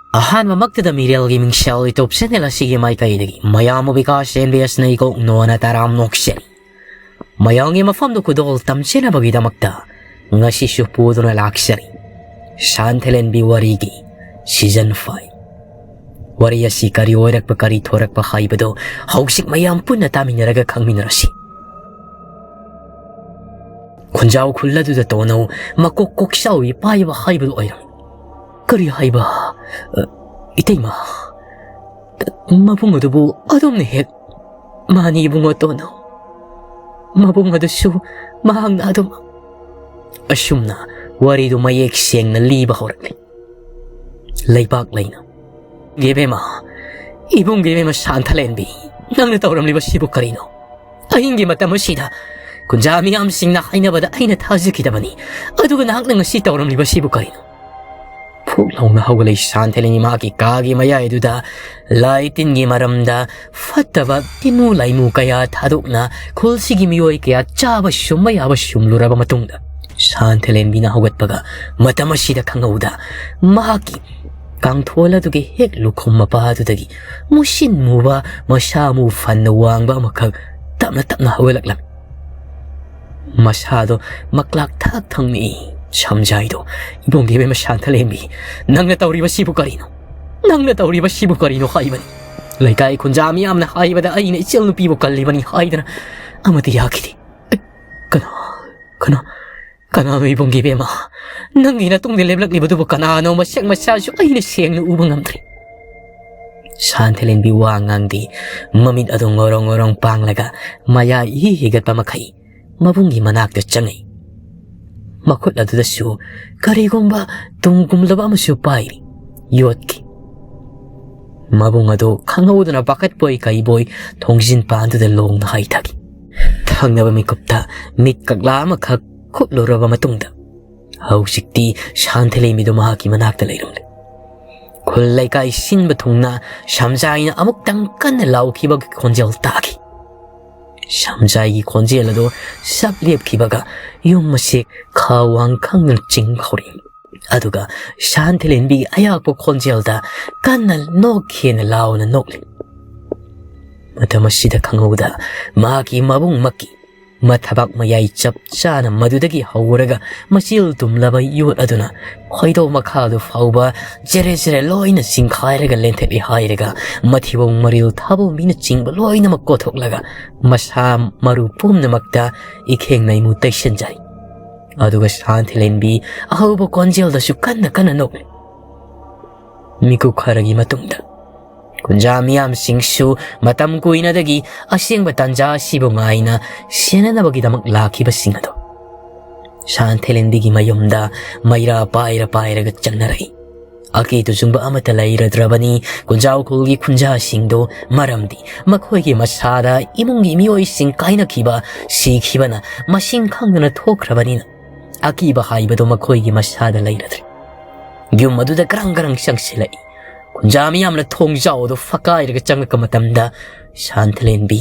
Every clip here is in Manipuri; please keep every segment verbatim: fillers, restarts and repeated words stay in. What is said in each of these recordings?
ꯑꯍꯥꯟꯕꯃꯛꯇꯗ ꯃꯤꯔꯦꯜꯒꯤ ꯃꯤꯡꯁꯦꯜ YouTube channel ꯑꯁꯤꯒꯤ ꯃꯥꯏꯀꯩꯗꯒꯤ ꯃꯌꯥꯝꯕꯨ ꯕꯤꯀꯥꯁ ꯑꯦꯟ ꯕꯤ ꯑꯦꯁꯅ ꯏꯀꯣꯛ ꯅꯣꯟꯅ ꯇꯔꯥꯝ ꯅꯣꯛꯆꯔꯤ꯫ ꯃꯌꯥꯝꯒꯤ ꯃꯐꯝꯗ ꯈꯨꯗꯣꯜ ꯇꯝꯖꯅꯕꯒꯤꯗꯃꯛꯇ ꯉꯁꯤꯁꯨ ꯄꯨꯗꯨꯅ ꯂꯥꯛꯆꯔꯤ꯫ ꯁꯥꯟꯊꯂꯦꯟꯕꯤ ꯋꯥꯔꯤꯒꯤ season five꯫ ꯋꯥꯔꯤ ꯑꯁꯤ ꯀꯔꯤ ꯑꯣꯏꯔꯛꯄ, ꯀꯔꯤ ꯊꯣꯔꯛꯄ ꯍꯥꯏꯕꯗꯨ ꯍꯧꯖꯤꯛ ꯃꯌꯥꯝ ꯄꯨꯟꯅ ꯇꯥꯃꯤꯟꯅꯔꯒ ꯈꯪꯃꯤꯟꯅꯔꯁꯤ꯫ ꯈꯨꯟꯖꯥꯎ ꯈꯨꯜ ꯑꯗꯨꯗ ꯇꯣꯅꯧ ꯃꯀꯣꯛ ꯀꯣꯛꯆꯥꯎꯕꯤ ꯄꯥꯏꯕ ꯍꯥꯏꯕꯗꯨ ꯑꯣꯏꯔꯝꯃꯤ꯫ "ꯀꯔꯤ ꯍꯥꯏꯕ? ꯑ, ꯏꯇꯩꯃ, ꯃꯕꯨꯡ ꯑꯗꯨꯕꯨ ꯑꯗꯨꯝꯅ ꯍꯦꯛ ꯃꯥꯅꯤ ꯏꯕꯨꯡꯉꯣ ꯇꯣꯅꯧ꯫ ꯃꯕꯨꯡ ꯑꯗꯨꯁꯨ ꯃꯍꯥꯛꯅ ꯑꯗꯨꯝ"꯫ ꯑꯁꯨꯝꯅ ꯋꯥꯔꯤꯗꯨ ꯃꯌꯦꯛ ꯁꯦꯡꯅ ꯂꯤꯕ ꯍꯧꯔꯛꯂꯤ꯫ ꯂꯩꯕꯥꯛ ꯂꯩꯅ꯫ ꯏꯕꯦꯝꯃ, ꯏꯕꯨꯡꯒꯤ ꯏꯕꯦꯝꯃ ꯁꯥꯟꯊꯂꯦꯟꯕꯤ, ꯅꯪꯅ ꯇꯧꯔꯝꯂꯤꯕꯁꯤꯕꯨ ꯀꯔꯤꯅꯣ? ꯑꯍꯤꯡꯒꯤ ꯃꯇꯝ ꯑꯁꯤꯗ ꯈꯨꯟꯖꯥ ꯃꯤꯌꯥꯝꯁꯤꯡꯅ ꯍꯥꯏꯅꯕꯗ ꯑꯩꯅ ꯊꯥꯖꯈꯤꯗꯕꯅꯤ꯫ ꯑꯗꯨꯒ ꯅꯍꯥꯛꯅ ꯉꯁꯤ ꯇꯧꯔꯝꯂꯤꯕꯁꯤꯕꯨ ꯀꯔꯤꯅꯣ? ꯐꯨꯛ ꯂꯥꯎꯅ ꯍꯧꯒꯠꯂꯛꯏ ꯁꯥꯟꯊꯂꯦꯟꯕꯤ ꯃꯍꯥꯛꯀꯤ ꯀꯥꯒꯤ ꯃꯌꯥꯏ ꯑꯗꯨꯗ ꯂꯥꯏ ꯇꯤꯟꯒꯤ ꯃꯔꯝꯗ ꯐꯠꯇꯕ ꯇꯤꯟꯃꯨ ꯂꯥꯏꯃꯨ ꯀꯌꯥ ꯊꯥꯗꯣꯛꯅ ꯈꯨꯜꯁꯤꯒꯤ ꯃꯤꯑꯣꯏ ꯀꯌꯥ ꯆꯥꯕ ꯁꯨꯝꯕ ꯌꯥꯕ ꯁꯨꯝꯂꯨꯔꯕ ꯃꯇꯨꯡꯗ, ꯁꯥꯟꯊꯂꯦꯟꯕꯤꯅ ꯍꯧꯒꯠꯄꯒ ꯃꯇꯝ ꯑꯁꯤꯗ ꯈꯪꯍꯧꯗ ꯃꯍꯥꯛꯀꯤ ꯀꯥꯡꯊꯣꯜ ꯑꯗꯨꯒꯤ ꯍꯦꯛ ꯂꯨꯈꯨꯝ ꯃꯄꯥ ꯑꯗꯨꯗꯒꯤ ꯃꯨꯁꯤꯟ ꯃꯨꯕ, ꯃꯁꯥ ꯃꯎ ꯐꯅ ꯋꯥꯡꯕ ꯑꯃꯈꯛ ꯇꯞꯅ ꯇꯞꯅ ꯍꯧꯒꯠꯂꯛꯂꯝꯃꯤ꯫ ꯃꯁꯥꯗꯣ ꯃꯀ꯭ꯂꯥꯛ ꯊꯥꯛ ꯊꯪꯅꯤ꯫ ꯁꯝꯖꯥꯏꯗꯣ, "ꯏꯕꯨꯡꯒꯤ ꯏꯕꯦꯝꯃ ꯁꯥꯟꯊꯂꯦꯝꯕꯤ, ꯅꯪꯅ ꯇꯧꯔꯤꯕꯁꯤꯕꯨ ꯀꯔꯤꯅꯣ? ꯅꯪꯅ ꯇꯧꯔꯤꯕꯁꯤꯕꯨ ꯀꯔꯤꯅꯣ ꯍꯥꯏꯕꯅꯤ? ꯂꯩꯀꯥꯏ ꯈꯨꯟꯖꯥ ꯃꯤꯌꯥꯝꯅ ꯍꯥꯏꯕꯗ ꯑꯩꯅ ꯏꯆꯜ ꯅꯨꯄꯤꯕꯨ ꯀꯜꯂꯤꯕꯅꯤ ꯍꯥꯏꯗꯅ ꯑꯃꯗꯤ ꯌꯥꯈꯤꯗꯦ꯫ ꯑꯦ, ꯀꯅꯥ, ꯀꯅꯥ, ꯀꯅꯥꯅꯣ ꯏꯕꯨꯡꯒꯤ ꯏꯕꯦꯝꯃ? ꯅꯪꯒꯤ ꯅꯇꯨꯡꯗ ꯂꯦꯞꯂꯛꯂꯤꯕꯗꯨꯕꯨ ꯀꯅꯥꯅꯣ? ꯃꯁꯛ ꯃꯁꯥꯁꯨ ꯑꯩꯅ ꯁꯦꯡꯅ ꯎꯕ ꯉꯝꯗ꯭ꯔꯦ꯫" ꯁꯥꯟꯊꯂꯦꯟꯕꯤ ꯋꯥ ꯉꯥꯡꯗꯦ꯫ ꯃꯃꯤꯠ ꯑꯗꯨ ꯉꯧꯔꯣꯡ ꯉꯧꯔꯣꯡ ꯄꯥꯡꯂꯒ ꯃꯌꯥ ꯏꯍꯤ ꯍꯤꯒꯠꯄ ꯃꯈꯩ ꯃꯕꯨꯡꯒꯤ ꯃꯅꯥꯛꯇ ꯆꯪꯉꯛꯏ꯫ ꯃꯈꯨꯠ ꯑꯗꯨꯗꯁꯨ ꯀꯔꯤꯒꯨꯝꯕ ꯇꯨꯝꯒꯨꯝꯂꯕ ꯑꯃꯁꯨ ꯄꯥꯏꯔꯤ꯫ ꯌꯣꯠꯀꯤ꯫ ꯃꯕꯨꯡ ꯑꯗꯨ ꯈꯪꯍꯧꯗꯅ ꯄꯥꯈꯠꯄꯣꯏ ꯀꯩꯕꯣꯏ ꯊꯣꯡꯖꯤꯟ ꯄꯥꯟꯗꯨꯗ ꯂꯣꯡꯅ ꯍꯥꯏꯊꯈꯤ꯫ ꯊꯪꯅꯕ ꯃꯤꯀꯨꯞꯇ ꯃꯤꯠ ꯀꯛꯂꯥ ꯑꯃꯈꯛ ꯈꯨꯠꯂꯨꯔꯕ ꯃꯇꯨꯡꯗ, ꯍꯧꯖꯤꯛꯇꯤ ꯁꯥꯟꯊꯂꯦꯝꯕꯤꯗꯨ ꯃꯍꯥꯛꯀꯤ ꯃꯅꯥꯛꯇ ꯂꯩꯔꯝꯂꯦ꯫ ꯈꯨꯜ ꯂꯩꯀꯥꯏ ꯁꯤꯟꯕ ꯊꯨꯡꯅ ꯁꯝꯖꯥꯏꯅ ꯑꯃꯨꯛꯇꯪ ꯀꯟꯅ ꯂꯥꯎꯈꯤꯕꯒꯤ ꯈꯣꯟꯖꯦꯜ ꯇꯥꯈꯤ꯫ ꯁꯝꯖꯥꯏꯒꯤ ꯈꯣꯟꯖꯦꯜ ꯑꯗꯨ ꯁꯛ ꯂꯦꯞꯈꯤꯕꯒ ꯌꯨꯝ ꯑꯁꯤ ꯈꯥ ꯋꯥꯡ ꯈꯪꯅ ꯆꯤꯡꯕ ꯍꯧꯔꯛꯏ꯫ ꯑꯗꯨꯒ ꯁꯥꯟꯊꯤꯂꯦꯟꯕꯤꯒꯤ ꯑꯌꯥꯛꯄ ꯈꯣꯟꯖꯦꯜꯗ ꯀꯟꯅ ꯅꯣꯛꯈꯤꯅ ꯂꯥꯎꯅ ꯅꯣꯛꯂꯤ꯫ ꯃꯇꯝ ꯑꯁꯤꯗ ꯈꯪꯍꯧꯗ ꯃꯍꯥꯛꯀꯤ ꯃꯕꯨꯡꯃꯛꯀꯤ ꯃꯊꯕꯥꯛ ꯃꯌꯥꯏ ꯆꯞ ꯆꯥꯅ ꯃꯗꯨꯗꯒꯤ ꯍꯧꯔꯒ ꯃꯆꯤꯜ ꯇꯨꯝꯂꯕ ꯌꯣꯠ ꯑꯗꯨꯅ ꯈꯣꯏꯗꯧ ꯃꯈꯥꯗꯨ ꯐꯥꯎꯕ ꯖꯦꯔꯦ ꯖꯦꯔꯦ ꯂꯣꯏꯅ ꯆꯤꯡꯈꯥꯏꯔꯒ ꯂꯦꯟꯊꯠꯂꯤ ꯍꯥꯏꯔꯒ ꯃꯊꯤꯕꯣꯡ ꯃꯔꯤꯜ ꯊꯥꯕꯣꯡꯕꯤꯅꯆꯤꯡꯕ ꯂꯣꯏꯅꯃꯛ ꯀꯣꯊꯣꯛꯂꯒ ꯃꯁꯥ ꯃꯔꯨ ꯄꯨꯝꯅꯃꯛꯇ ꯏꯈꯦꯡ ꯅꯩꯃꯨ ꯇꯩꯁꯤꯟꯖꯔꯤ꯫ ꯑꯗꯨꯒ ꯁꯥꯟꯊꯤꯂꯦꯟꯕꯤ ꯑꯍꯧꯕ ꯈꯣꯟꯖꯦꯜꯗꯁꯨ ꯀꯟꯅ ꯀꯟꯅ ꯅꯣꯛꯂꯤ꯫ ꯃꯤꯀꯨꯞ ꯈꯔꯒꯤ ꯃꯇꯨꯡꯗ ꯀꯨꯟꯖꯥ ꯃꯤꯌꯥꯝꯁꯤꯡꯁꯨ ꯃꯇꯝ ꯀꯨꯏꯅꯗꯒꯤ ꯑꯁꯦꯡꯕ ꯇꯥꯟꯖꯥ ꯑꯁꯤꯕꯨ ꯉꯥꯏꯅ ꯁꯦꯟꯅꯅꯕꯒꯤꯗꯃꯛ ꯂꯥꯛꯈꯤꯕꯁꯤꯡ ꯑꯗꯨ ꯁꯥꯟꯊꯤꯂꯦꯟꯕꯤꯒꯤ ꯃꯌꯨꯝꯗ ꯃꯩꯔꯥ ꯄꯥꯏꯔ ꯄꯥꯏꯔꯒ ꯆꯪꯅꯔꯛꯏ꯫ ꯑꯀꯤ ꯇꯨꯖꯨꯡꯕ ꯑꯃꯠꯇ ꯂꯩꯔꯗ꯭ꯔꯕꯅꯤ꯫ ꯀꯨꯟꯖꯥ ꯎꯈ꯭ꯔꯨꯜꯒꯤ ꯈꯨꯟꯖꯥꯁꯤꯡꯗꯨ, ꯃꯔꯝꯗꯤ ꯃꯈꯣꯏꯒꯤ ꯃꯁꯥꯗ ꯏꯃꯨꯡꯒꯤ ꯃꯤꯑꯣꯏꯁꯤꯡ ꯀꯥꯏꯅꯈꯤꯕ, ꯁꯤꯈꯤꯕꯅ ꯃꯁꯤꯡ ꯈꯪꯗꯅ ꯊꯣꯛꯈ꯭ꯔꯕꯅꯤꯅ ꯑꯀꯤꯕ ꯍꯥꯏꯕꯗꯨ ꯃꯈꯣꯏꯒꯤ ꯃꯁꯥꯗ ꯂꯩꯔꯗ꯭ꯔꯦ꯫ ꯌꯨꯝ ꯑꯗꯨꯗ ꯒ꯭ꯔꯪ ꯒ꯭ꯔꯪ ꯆꯪꯁꯤꯜꯂꯛꯏ꯫ ꯈꯨꯟꯖꯥ ꯃꯤꯌꯥꯝꯅ ꯊꯣꯡꯖꯥꯎ ꯑꯗꯨ ꯐꯛꯀꯥꯏꯔꯒ ꯆꯪꯂꯛꯄ ꯃꯇꯝꯗ ꯁꯥꯟꯊꯤꯂꯦꯟꯕꯤ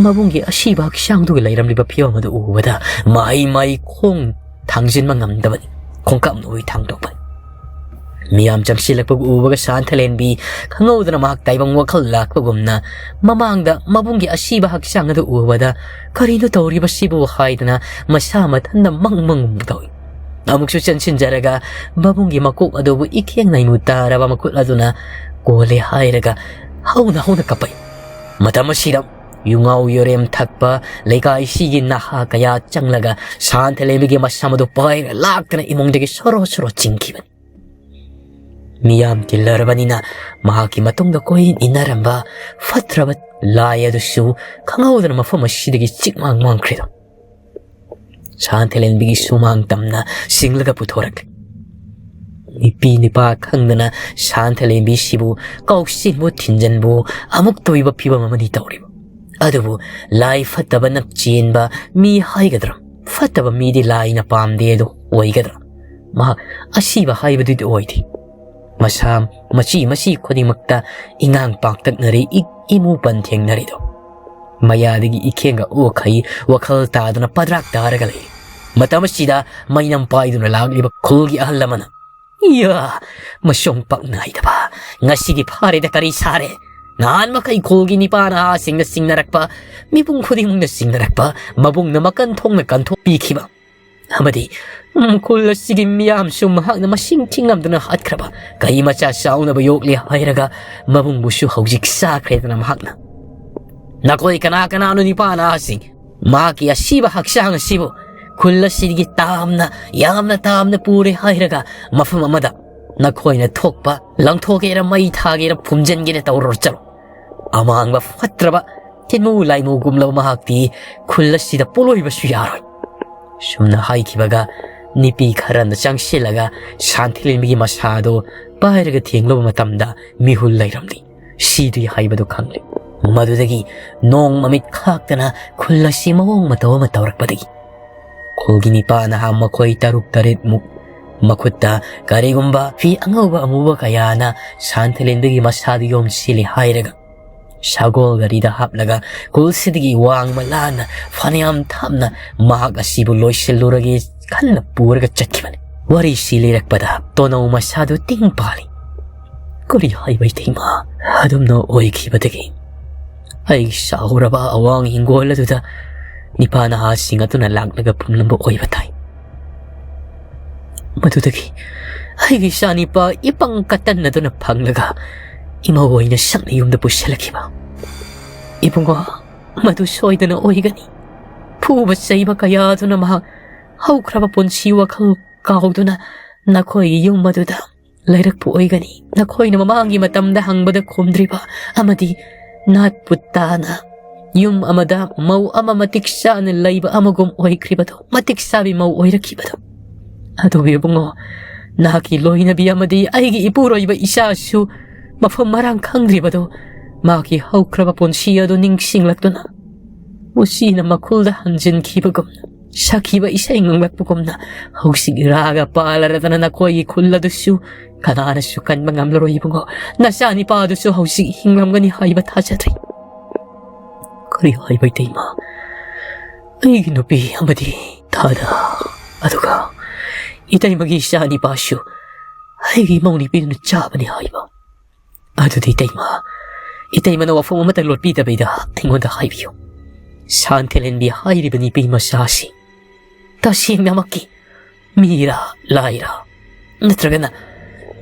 ꯃꯕꯨꯡꯒꯤ ꯑꯁꯤꯕ ꯍꯛꯆꯥꯡꯗꯨꯒ ꯂꯩꯔꯝꯂꯤꯕ ꯐꯤꯕꯝ ꯑꯗꯨ ꯎꯕꯗ ꯃꯍꯩ ꯃꯍꯩ ꯈꯣꯡ ꯊꯥꯡꯖꯤꯟꯕ ꯉꯝꯗꯕꯅꯤ꯫ ꯈꯣꯡꯀꯥꯞ ꯅꯣꯏ ꯊꯥꯡꯗꯣꯛꯄꯅꯤ꯫ ꯃꯤꯌꯥꯝ ꯆꯪꯁꯤꯜꯂꯛꯄ ꯎꯕꯒ ꯁꯥꯟꯊꯤꯂꯦꯟꯕꯤ ꯈꯪꯍꯧꯗꯅ ꯃꯍꯥꯛ ꯇꯥꯏꯕꯪ ꯋꯥꯈꯜ ꯂꯥꯛꯄꯒꯨꯝꯅ ꯃꯃꯥꯡꯗ ꯃꯕꯨꯡꯒꯤ ꯑꯁꯤꯕ ꯍꯛꯆꯥꯡ ꯑꯗꯨ ꯎꯕꯗ "ꯀꯔꯤꯅꯣ ꯇꯧꯔꯤꯕꯁꯤꯕꯨ?" ꯍꯥꯏꯗꯅ ꯃꯁꯥ ꯃꯊꯟꯇ ꯃꯪ ꯃꯪ ꯇꯧꯏ꯫ ꯑꯃꯨꯛꯁꯨ ꯆꯪꯁꯤꯟꯖꯔꯒ ꯃꯕꯨꯡꯒꯤ ꯃꯀꯣꯛ ꯑꯗꯨꯕꯨ ꯏꯈꯦꯡ ꯅꯩꯃꯨ ꯇꯥꯔꯕ ꯃꯈꯨꯠ ꯑꯗꯨꯅ ꯀꯣꯜꯂꯦ ꯍꯥꯏꯔꯒ ꯍꯧꯅ ꯍꯧꯅ ꯀꯞꯄꯛꯏ꯫ ꯃꯇꯝ ꯑꯁꯤꯗ ꯌꯨꯉꯥꯎ ꯌꯣꯔꯦꯝ ꯊꯛꯄ ꯂꯩꯀꯥꯏꯁꯤꯒꯤ ꯅꯍꯥ ꯀꯌꯥ ꯆꯪꯂꯒ ꯁꯥꯟꯊꯤꯂꯦꯟꯕꯤꯒꯤ ꯃꯁꯝ ꯑꯗꯨ ꯄꯥꯏꯔ ꯂꯥꯛꯇꯅ ꯏꯃꯨꯡꯗꯒꯤ ꯁꯣꯔꯣ ꯁꯣꯔꯣ ꯆꯤꯡꯈꯤꯕꯅꯤ꯫ ꯃꯤꯌꯥꯝ ꯇꯤꯜꯂꯔꯕꯅꯤꯅ ꯃꯍꯥꯛꯀꯤ ꯃꯇꯨꯡꯗ ꯀꯣꯏꯏꯟ ꯏꯟꯅꯔꯝꯕ ꯐꯠꯇ꯭ꯔꯕ ꯂꯥꯏ ꯑꯗꯨꯁꯨ ꯈꯪꯍꯧꯗꯅ ꯃꯐꯝ ꯑꯁꯤꯗꯒꯤ ꯆꯤꯛ ꯃꯥꯡ ꯃꯥꯡꯈ꯭ꯔꯤꯗꯣ꯫ ꯁꯥꯟꯊꯤꯂꯦꯟꯕꯤꯒꯤ ꯁꯨꯃꯥꯡ ꯇꯝꯅ ꯁꯤꯡꯂꯒ ꯄꯨꯊꯣꯔꯛꯂꯤ꯫ ꯅꯨꯄꯤ ꯅꯨꯄꯥ ꯈꯪꯗꯅ ꯁꯥꯟꯊꯤꯂꯦꯟꯕꯤꯁꯤꯕꯨ ꯀꯥꯎꯁꯤꯟꯕꯨ ꯊꯤꯟꯖꯤꯟꯕꯨ ꯑꯃꯨꯛ ꯇꯧꯏꯕ ꯐꯤꯕꯝ ꯑꯃꯅꯤ ꯇꯧꯔꯤꯕ꯫ ꯑꯗꯨꯕꯨ ꯂꯥꯏ ꯐꯠꯇꯕꯅ ꯆꯦꯟꯕ ꯃꯤ ꯍꯥꯏꯒꯗ꯭ꯔꯥ? ꯐꯠꯇꯕ ꯃꯤꯗꯤ ꯂꯥꯏꯅ ꯄꯥꯝꯗꯦ ꯑꯗꯨ ꯑꯣꯏꯒꯗ꯭ꯔꯥ? ꯃꯍꯥꯛ ꯑꯁꯤꯕ ꯍꯥꯏꯕꯗꯨꯗꯤ ꯑꯣꯏꯗꯦ꯫ ꯃꯁꯥ ꯃꯆꯤ ꯃꯆꯤ ꯈꯨꯗꯤꯡꯃꯛꯇ ꯏꯉꯥꯡ ꯄꯥꯛꯇꯛꯅꯔꯤ, ꯏꯛ ꯏꯃꯨ ꯄꯟ ꯊꯦꯡꯅꯔꯤꯗꯣ꯫ ꯃꯌꯥꯗꯒꯤ ꯏꯈꯦꯡꯒ ꯑꯣꯈꯩ ꯋꯥꯈꯜ ꯇꯥꯗꯅ ꯄꯗ꯭ꯔꯥꯛ ꯇꯥꯔꯒ ꯂꯩ꯫ ꯃꯇꯝ ꯑꯁꯤꯗ ꯃꯩꯅꯝ ꯄꯥꯏꯗꯨꯅ ꯂꯥꯛꯂꯤꯕ ꯈꯨꯜꯒꯤ ꯑꯍꯜ ꯑꯃꯅ, "ꯏꯌꯥ, ꯃꯁꯣꯡ ꯄꯥꯛ ꯅꯥꯏꯗꯕ, ꯉꯁꯤꯗꯤ ꯐꯥꯔꯦꯗ, ꯀꯔꯤ ꯁꯥꯔꯦ? ꯅꯍꯥꯟ ꯃꯈꯩ ꯈꯨꯜꯒꯤ ꯅꯤꯄꯥ ꯅꯍꯥꯁꯤꯡꯅ ꯆꯤꯡꯅꯔꯛꯄ, ꯃꯤꯄꯨꯝ ꯈꯨꯗꯤꯡꯃꯛꯅ ꯆꯤꯡꯅꯔꯛꯄ, ꯃꯕꯨꯡꯅ ꯃꯀꯟ ꯊꯣꯛꯅ ꯀꯟꯊꯣꯛꯄꯤꯈꯤꯕ, ꯑꯃꯗꯤ, ꯎꯝ, ꯈꯨꯜ ꯑꯁꯤꯒꯤ ꯃꯤꯌꯥꯝꯁꯨ ꯃꯍꯥꯛꯅ ꯃꯁꯤꯡ ꯊꯤꯉꯝꯗꯅ ꯍꯥꯠꯈ꯭ꯔꯕ, ꯀꯩ ꯃꯆꯥ ꯆꯥꯎꯅꯕ ꯌꯣꯛꯂꯦ ꯍꯥꯏꯔꯒ ꯃꯕꯨꯡꯕꯨꯁꯨ ꯍꯧꯖꯤꯛ ꯆꯥꯈ꯭ꯔꯦꯗꯅ ꯃꯍꯥꯛꯅ꯫ ꯅꯈꯣꯏ ꯀꯅꯥ ꯀꯅꯥꯅꯣ, ꯅꯤꯄꯥ ꯅꯍꯥꯁꯤꯡ? ꯃꯍꯥꯛꯀꯤ ꯑꯁꯤꯕ ꯍꯛꯆꯥꯡ ꯑꯁꯤꯕꯨ ꯈꯨꯜ ꯑꯁꯤꯗꯒꯤ ꯇꯥꯝꯅ, ꯌꯥꯝꯅ ꯇꯥꯝꯅ ꯄꯨꯔꯦ ꯍꯥꯏꯔꯒ ꯃꯐꯝ ꯑꯃꯗ ꯅꯈꯣꯏꯅ ꯊꯣꯛꯄ ꯂꯪꯊꯣꯛꯀꯦꯔꯥ, ꯃꯩ ꯊꯥꯒꯦꯔꯥ, ꯐꯨꯝꯖꯤꯟꯒꯦꯔꯥ ꯇꯧꯔꯨꯔꯣ ꯆꯠꯂꯣ꯫ ꯑꯃꯥꯡꯕ ꯐꯠꯇ꯭ꯔꯕ ꯊꯤꯟꯃꯨ ꯂꯥꯏꯃꯨꯒꯨꯝꯂꯕ ꯃꯍꯥꯛꯇꯤ ꯈꯨꯜ ꯑꯁꯤꯗ ꯄꯣꯂꯣꯏꯕꯁꯨ ꯌꯥꯔꯣꯏ"꯫ ꯁꯨꯝꯅ ꯍꯥꯏꯈꯤꯕꯒ ꯅꯤꯄꯤ ꯈꯔꯅ ꯆꯪꯁꯤꯜꯂꯒ ꯁꯥꯟꯊꯤꯂꯦꯟꯕꯒꯤ ꯃꯁꯥꯗꯨ ꯄꯥꯏꯔꯒ ꯊꯦꯡꯂꯨꯕ ꯃꯇꯝꯗ ꯃꯤꯍꯨꯜ ꯂꯩꯔꯝꯂꯤ꯫ ꯁꯤꯗ꯭ꯔꯤ ꯍꯥꯏꯕꯗꯨ ꯈꯪꯂꯦ꯫ ꯃꯗꯨꯗꯒꯤ ꯅꯣꯡ ꯃꯃꯤꯠ ꯈꯥꯛꯇꯅ ꯈꯨꯜ ꯑꯁꯤ ꯃꯑꯣꯡ ꯃꯇꯧ ꯑꯃ ꯇꯧꯔꯛꯄꯗꯒꯤ ꯈꯨꯜꯒꯤ ꯅꯤꯄꯥ ꯅꯍꯥ ꯃꯈꯣꯏ ꯇꯔꯨꯛ ꯇꯔꯦꯠꯃꯨꯛ ꯃꯈꯨꯠꯇ ꯀꯔꯤꯒꯨꯝꯕ ꯐꯤ ꯑꯉꯧꯕ ꯑꯃꯨꯕ ꯀꯌꯥꯅ ꯁꯥꯟꯊꯤꯂꯦꯟꯕꯒꯤ ꯃꯁꯥꯗꯨ ꯌꯣꯝꯁꯤꯜꯂꯤ ꯍꯥꯏꯔꯒ ꯁꯒꯣꯜ ꯒꯥꯔꯤꯗ ꯍꯥꯞꯂꯒ ꯈꯨꯜꯁꯤꯗꯒꯤ ꯋꯥꯡꯃ ꯂꯥꯟꯅ ꯐꯅꯌꯥꯝ ꯊꯥꯞꯅ ꯃꯍꯥꯛ ꯑꯁꯤꯕꯨ ꯂꯣꯏꯁꯤꯜꯂꯨꯔꯒꯦ ꯈꯟꯅ ꯄꯨꯔꯒ ꯆꯠꯈꯤꯕꯅꯤ꯫ ꯋꯥꯔꯤꯁꯤ ꯂꯤꯔꯛꯄꯗ ꯇꯣꯅꯧ ꯃꯁꯥꯗꯨ ꯇꯤꯡ ꯄꯥꯜꯂꯤ꯫ ꯀꯔꯤ ꯍꯥꯏꯕ ꯏꯇꯩꯃ? ꯑꯗꯨꯝꯅ ꯑꯣꯏꯈꯤꯕꯗꯒꯤ ꯑꯩ ꯆꯥꯎꯔꯕ ꯑꯋꯥꯡ ꯍꯤꯡꯒꯣꯜ ꯑꯗꯨꯗ ꯅꯤꯄꯥ ꯅꯍꯥꯁꯤꯡ ꯑꯗꯨꯅ ꯂꯥꯛꯂꯒ ꯐꯨꯝꯂꯝꯕ ꯑꯣꯏꯕ ꯇꯥꯏ꯫ ꯃꯗꯨꯗꯒꯤ ꯑꯩꯒꯤ ꯏꯆꯥꯅꯤꯄꯥ ꯏꯄꯪ ꯀꯠꯇꯟꯅꯗꯨꯅ ꯐꯪꯂꯒ ꯏꯃꯧ ꯑꯣꯏꯅ ꯁꯛꯅ ꯌꯨꯝꯗ ꯄꯨꯁꯤꯜꯂꯛꯈꯤꯕ꯫ ꯏꯕꯨꯡꯉꯣ, ꯃꯗꯨ ꯁꯣꯏꯗꯅ ꯑꯣꯏꯒꯅꯤ꯫ ꯐꯨꯕ ꯆꯩꯕ ꯀꯌꯥꯗꯨꯅ ꯃꯍꯥꯛ ꯍꯧꯈ꯭ꯔꯕ ꯄꯨꯟꯁꯤ ꯋꯥꯈꯜ ꯀꯥꯎꯗꯨꯅ ꯅꯈꯣꯏꯒꯤ ꯌꯨꯝ ꯑꯗꯨꯗ ꯂꯩꯔꯛꯄ ꯑꯣꯏꯒꯅꯤ꯫ ꯅꯈꯣꯏꯅ ꯃꯃꯥꯡꯒꯤ ꯃꯇꯝꯗ ꯍꯪꯕꯗ ꯈꯨꯝꯗ꯭ꯔꯤꯕ ꯑꯃꯗꯤ ꯅꯥꯠ ꯄꯨꯠ ꯇꯥꯅ ꯌꯨꯝ ꯑꯃꯗ ꯃꯧ ꯑꯃ ꯃꯇꯤꯛ ꯆꯥꯅ ꯂꯩꯕ ꯑꯃꯒꯨꯝ ꯑꯣꯏꯈ꯭ꯔꯤꯕꯗꯣ, ꯃꯇꯤꯛ ꯆꯥꯕꯤ ꯃꯧ ꯑꯣꯏꯔꯛꯈꯤꯕꯗꯣ꯫ ꯑꯗꯨꯕꯨ ꯏꯕꯨꯡꯉꯣ, ꯅꯍꯥꯛꯀꯤ ꯂꯣꯏꯅꯕꯤ ꯑꯃꯗꯤ ꯑꯩꯒꯤ ꯏꯄꯨꯔꯣꯏꯕ ꯏꯆꯥꯁꯨ ꯃꯐꯝ ꯃꯔꯥꯡ ꯈꯪꯗ꯭ꯔꯤꯕꯗꯣ, ꯃꯍꯥꯛꯀꯤ ꯍꯧꯈ꯭ꯔꯕ ꯄꯨꯟꯁꯤ ꯑꯗꯨ ꯅꯤꯡꯁꯤꯡꯂꯛꯇꯨꯅ ꯎꯆꯤꯅ ꯃꯈꯨꯜꯗ ꯍꯟꯖꯤꯟꯈꯤꯕꯒꯨꯝꯅ, ꯁꯛꯈꯤꯕ ꯏꯁꯩ ꯉꯪꯂꯛꯄꯒꯨꯝꯅ, ꯍꯧꯖꯤꯛ ꯏꯔꯥꯒ ꯄꯥꯜꯂꯔꯗꯅ ꯅꯈꯣꯏꯒꯤ ꯈꯨꯜ ꯑꯗꯨꯁꯨ ꯀꯅꯥꯅꯁꯨ ꯀꯟꯕ ꯉꯝꯂꯔꯣꯏ ꯏꯕꯨꯡꯉꯣ꯫ ꯅꯆꯥ ꯅꯤꯄꯥꯗꯨꯁꯨ ꯍꯧꯖꯤꯛ ꯍꯤꯡꯂꯝꯒꯅꯤ ꯍꯥꯏꯕ ꯊꯥꯖꯗ꯭ꯔꯦ꯫ ꯀꯔꯤ ꯍꯥꯏꯕ ꯏꯇꯩꯃ? ꯑꯩꯒꯤ ꯅꯨꯄꯤ ꯑꯃꯗꯤ ꯊꯥꯗ, ꯑꯗꯨꯒ ꯏꯇꯩꯃꯒꯤ ꯏꯆꯥ ꯅꯤꯄꯥꯁꯨ ꯑꯩꯒꯤ ꯏꯃꯧ ꯅꯨꯄꯤꯗꯨꯅ ꯆꯥꯕꯅꯤ ꯍꯥꯏꯕ꯫ ꯑꯗꯨꯗꯤ ꯏꯇꯩꯃ, ꯏꯇꯩꯃꯅ ꯋꯥꯐꯝ ꯑꯃꯠꯇ ꯂꯣꯠꯄꯤꯗꯕꯤꯗ ꯑꯩꯉꯣꯟꯗ ꯍꯥꯏꯕꯤꯌꯨ꯫ ꯁꯥꯟꯊꯦꯂꯦꯟꯕꯤ ꯍꯥꯏꯔꯤꯕ ꯅꯨꯄꯤ ꯃꯆꯥꯁꯤ ꯇꯁꯦꯡꯅꯃꯛꯀꯤ ꯃꯤꯔꯥ ꯂꯥꯏꯔꯥ, ꯅꯠꯇ꯭ꯔꯒꯅ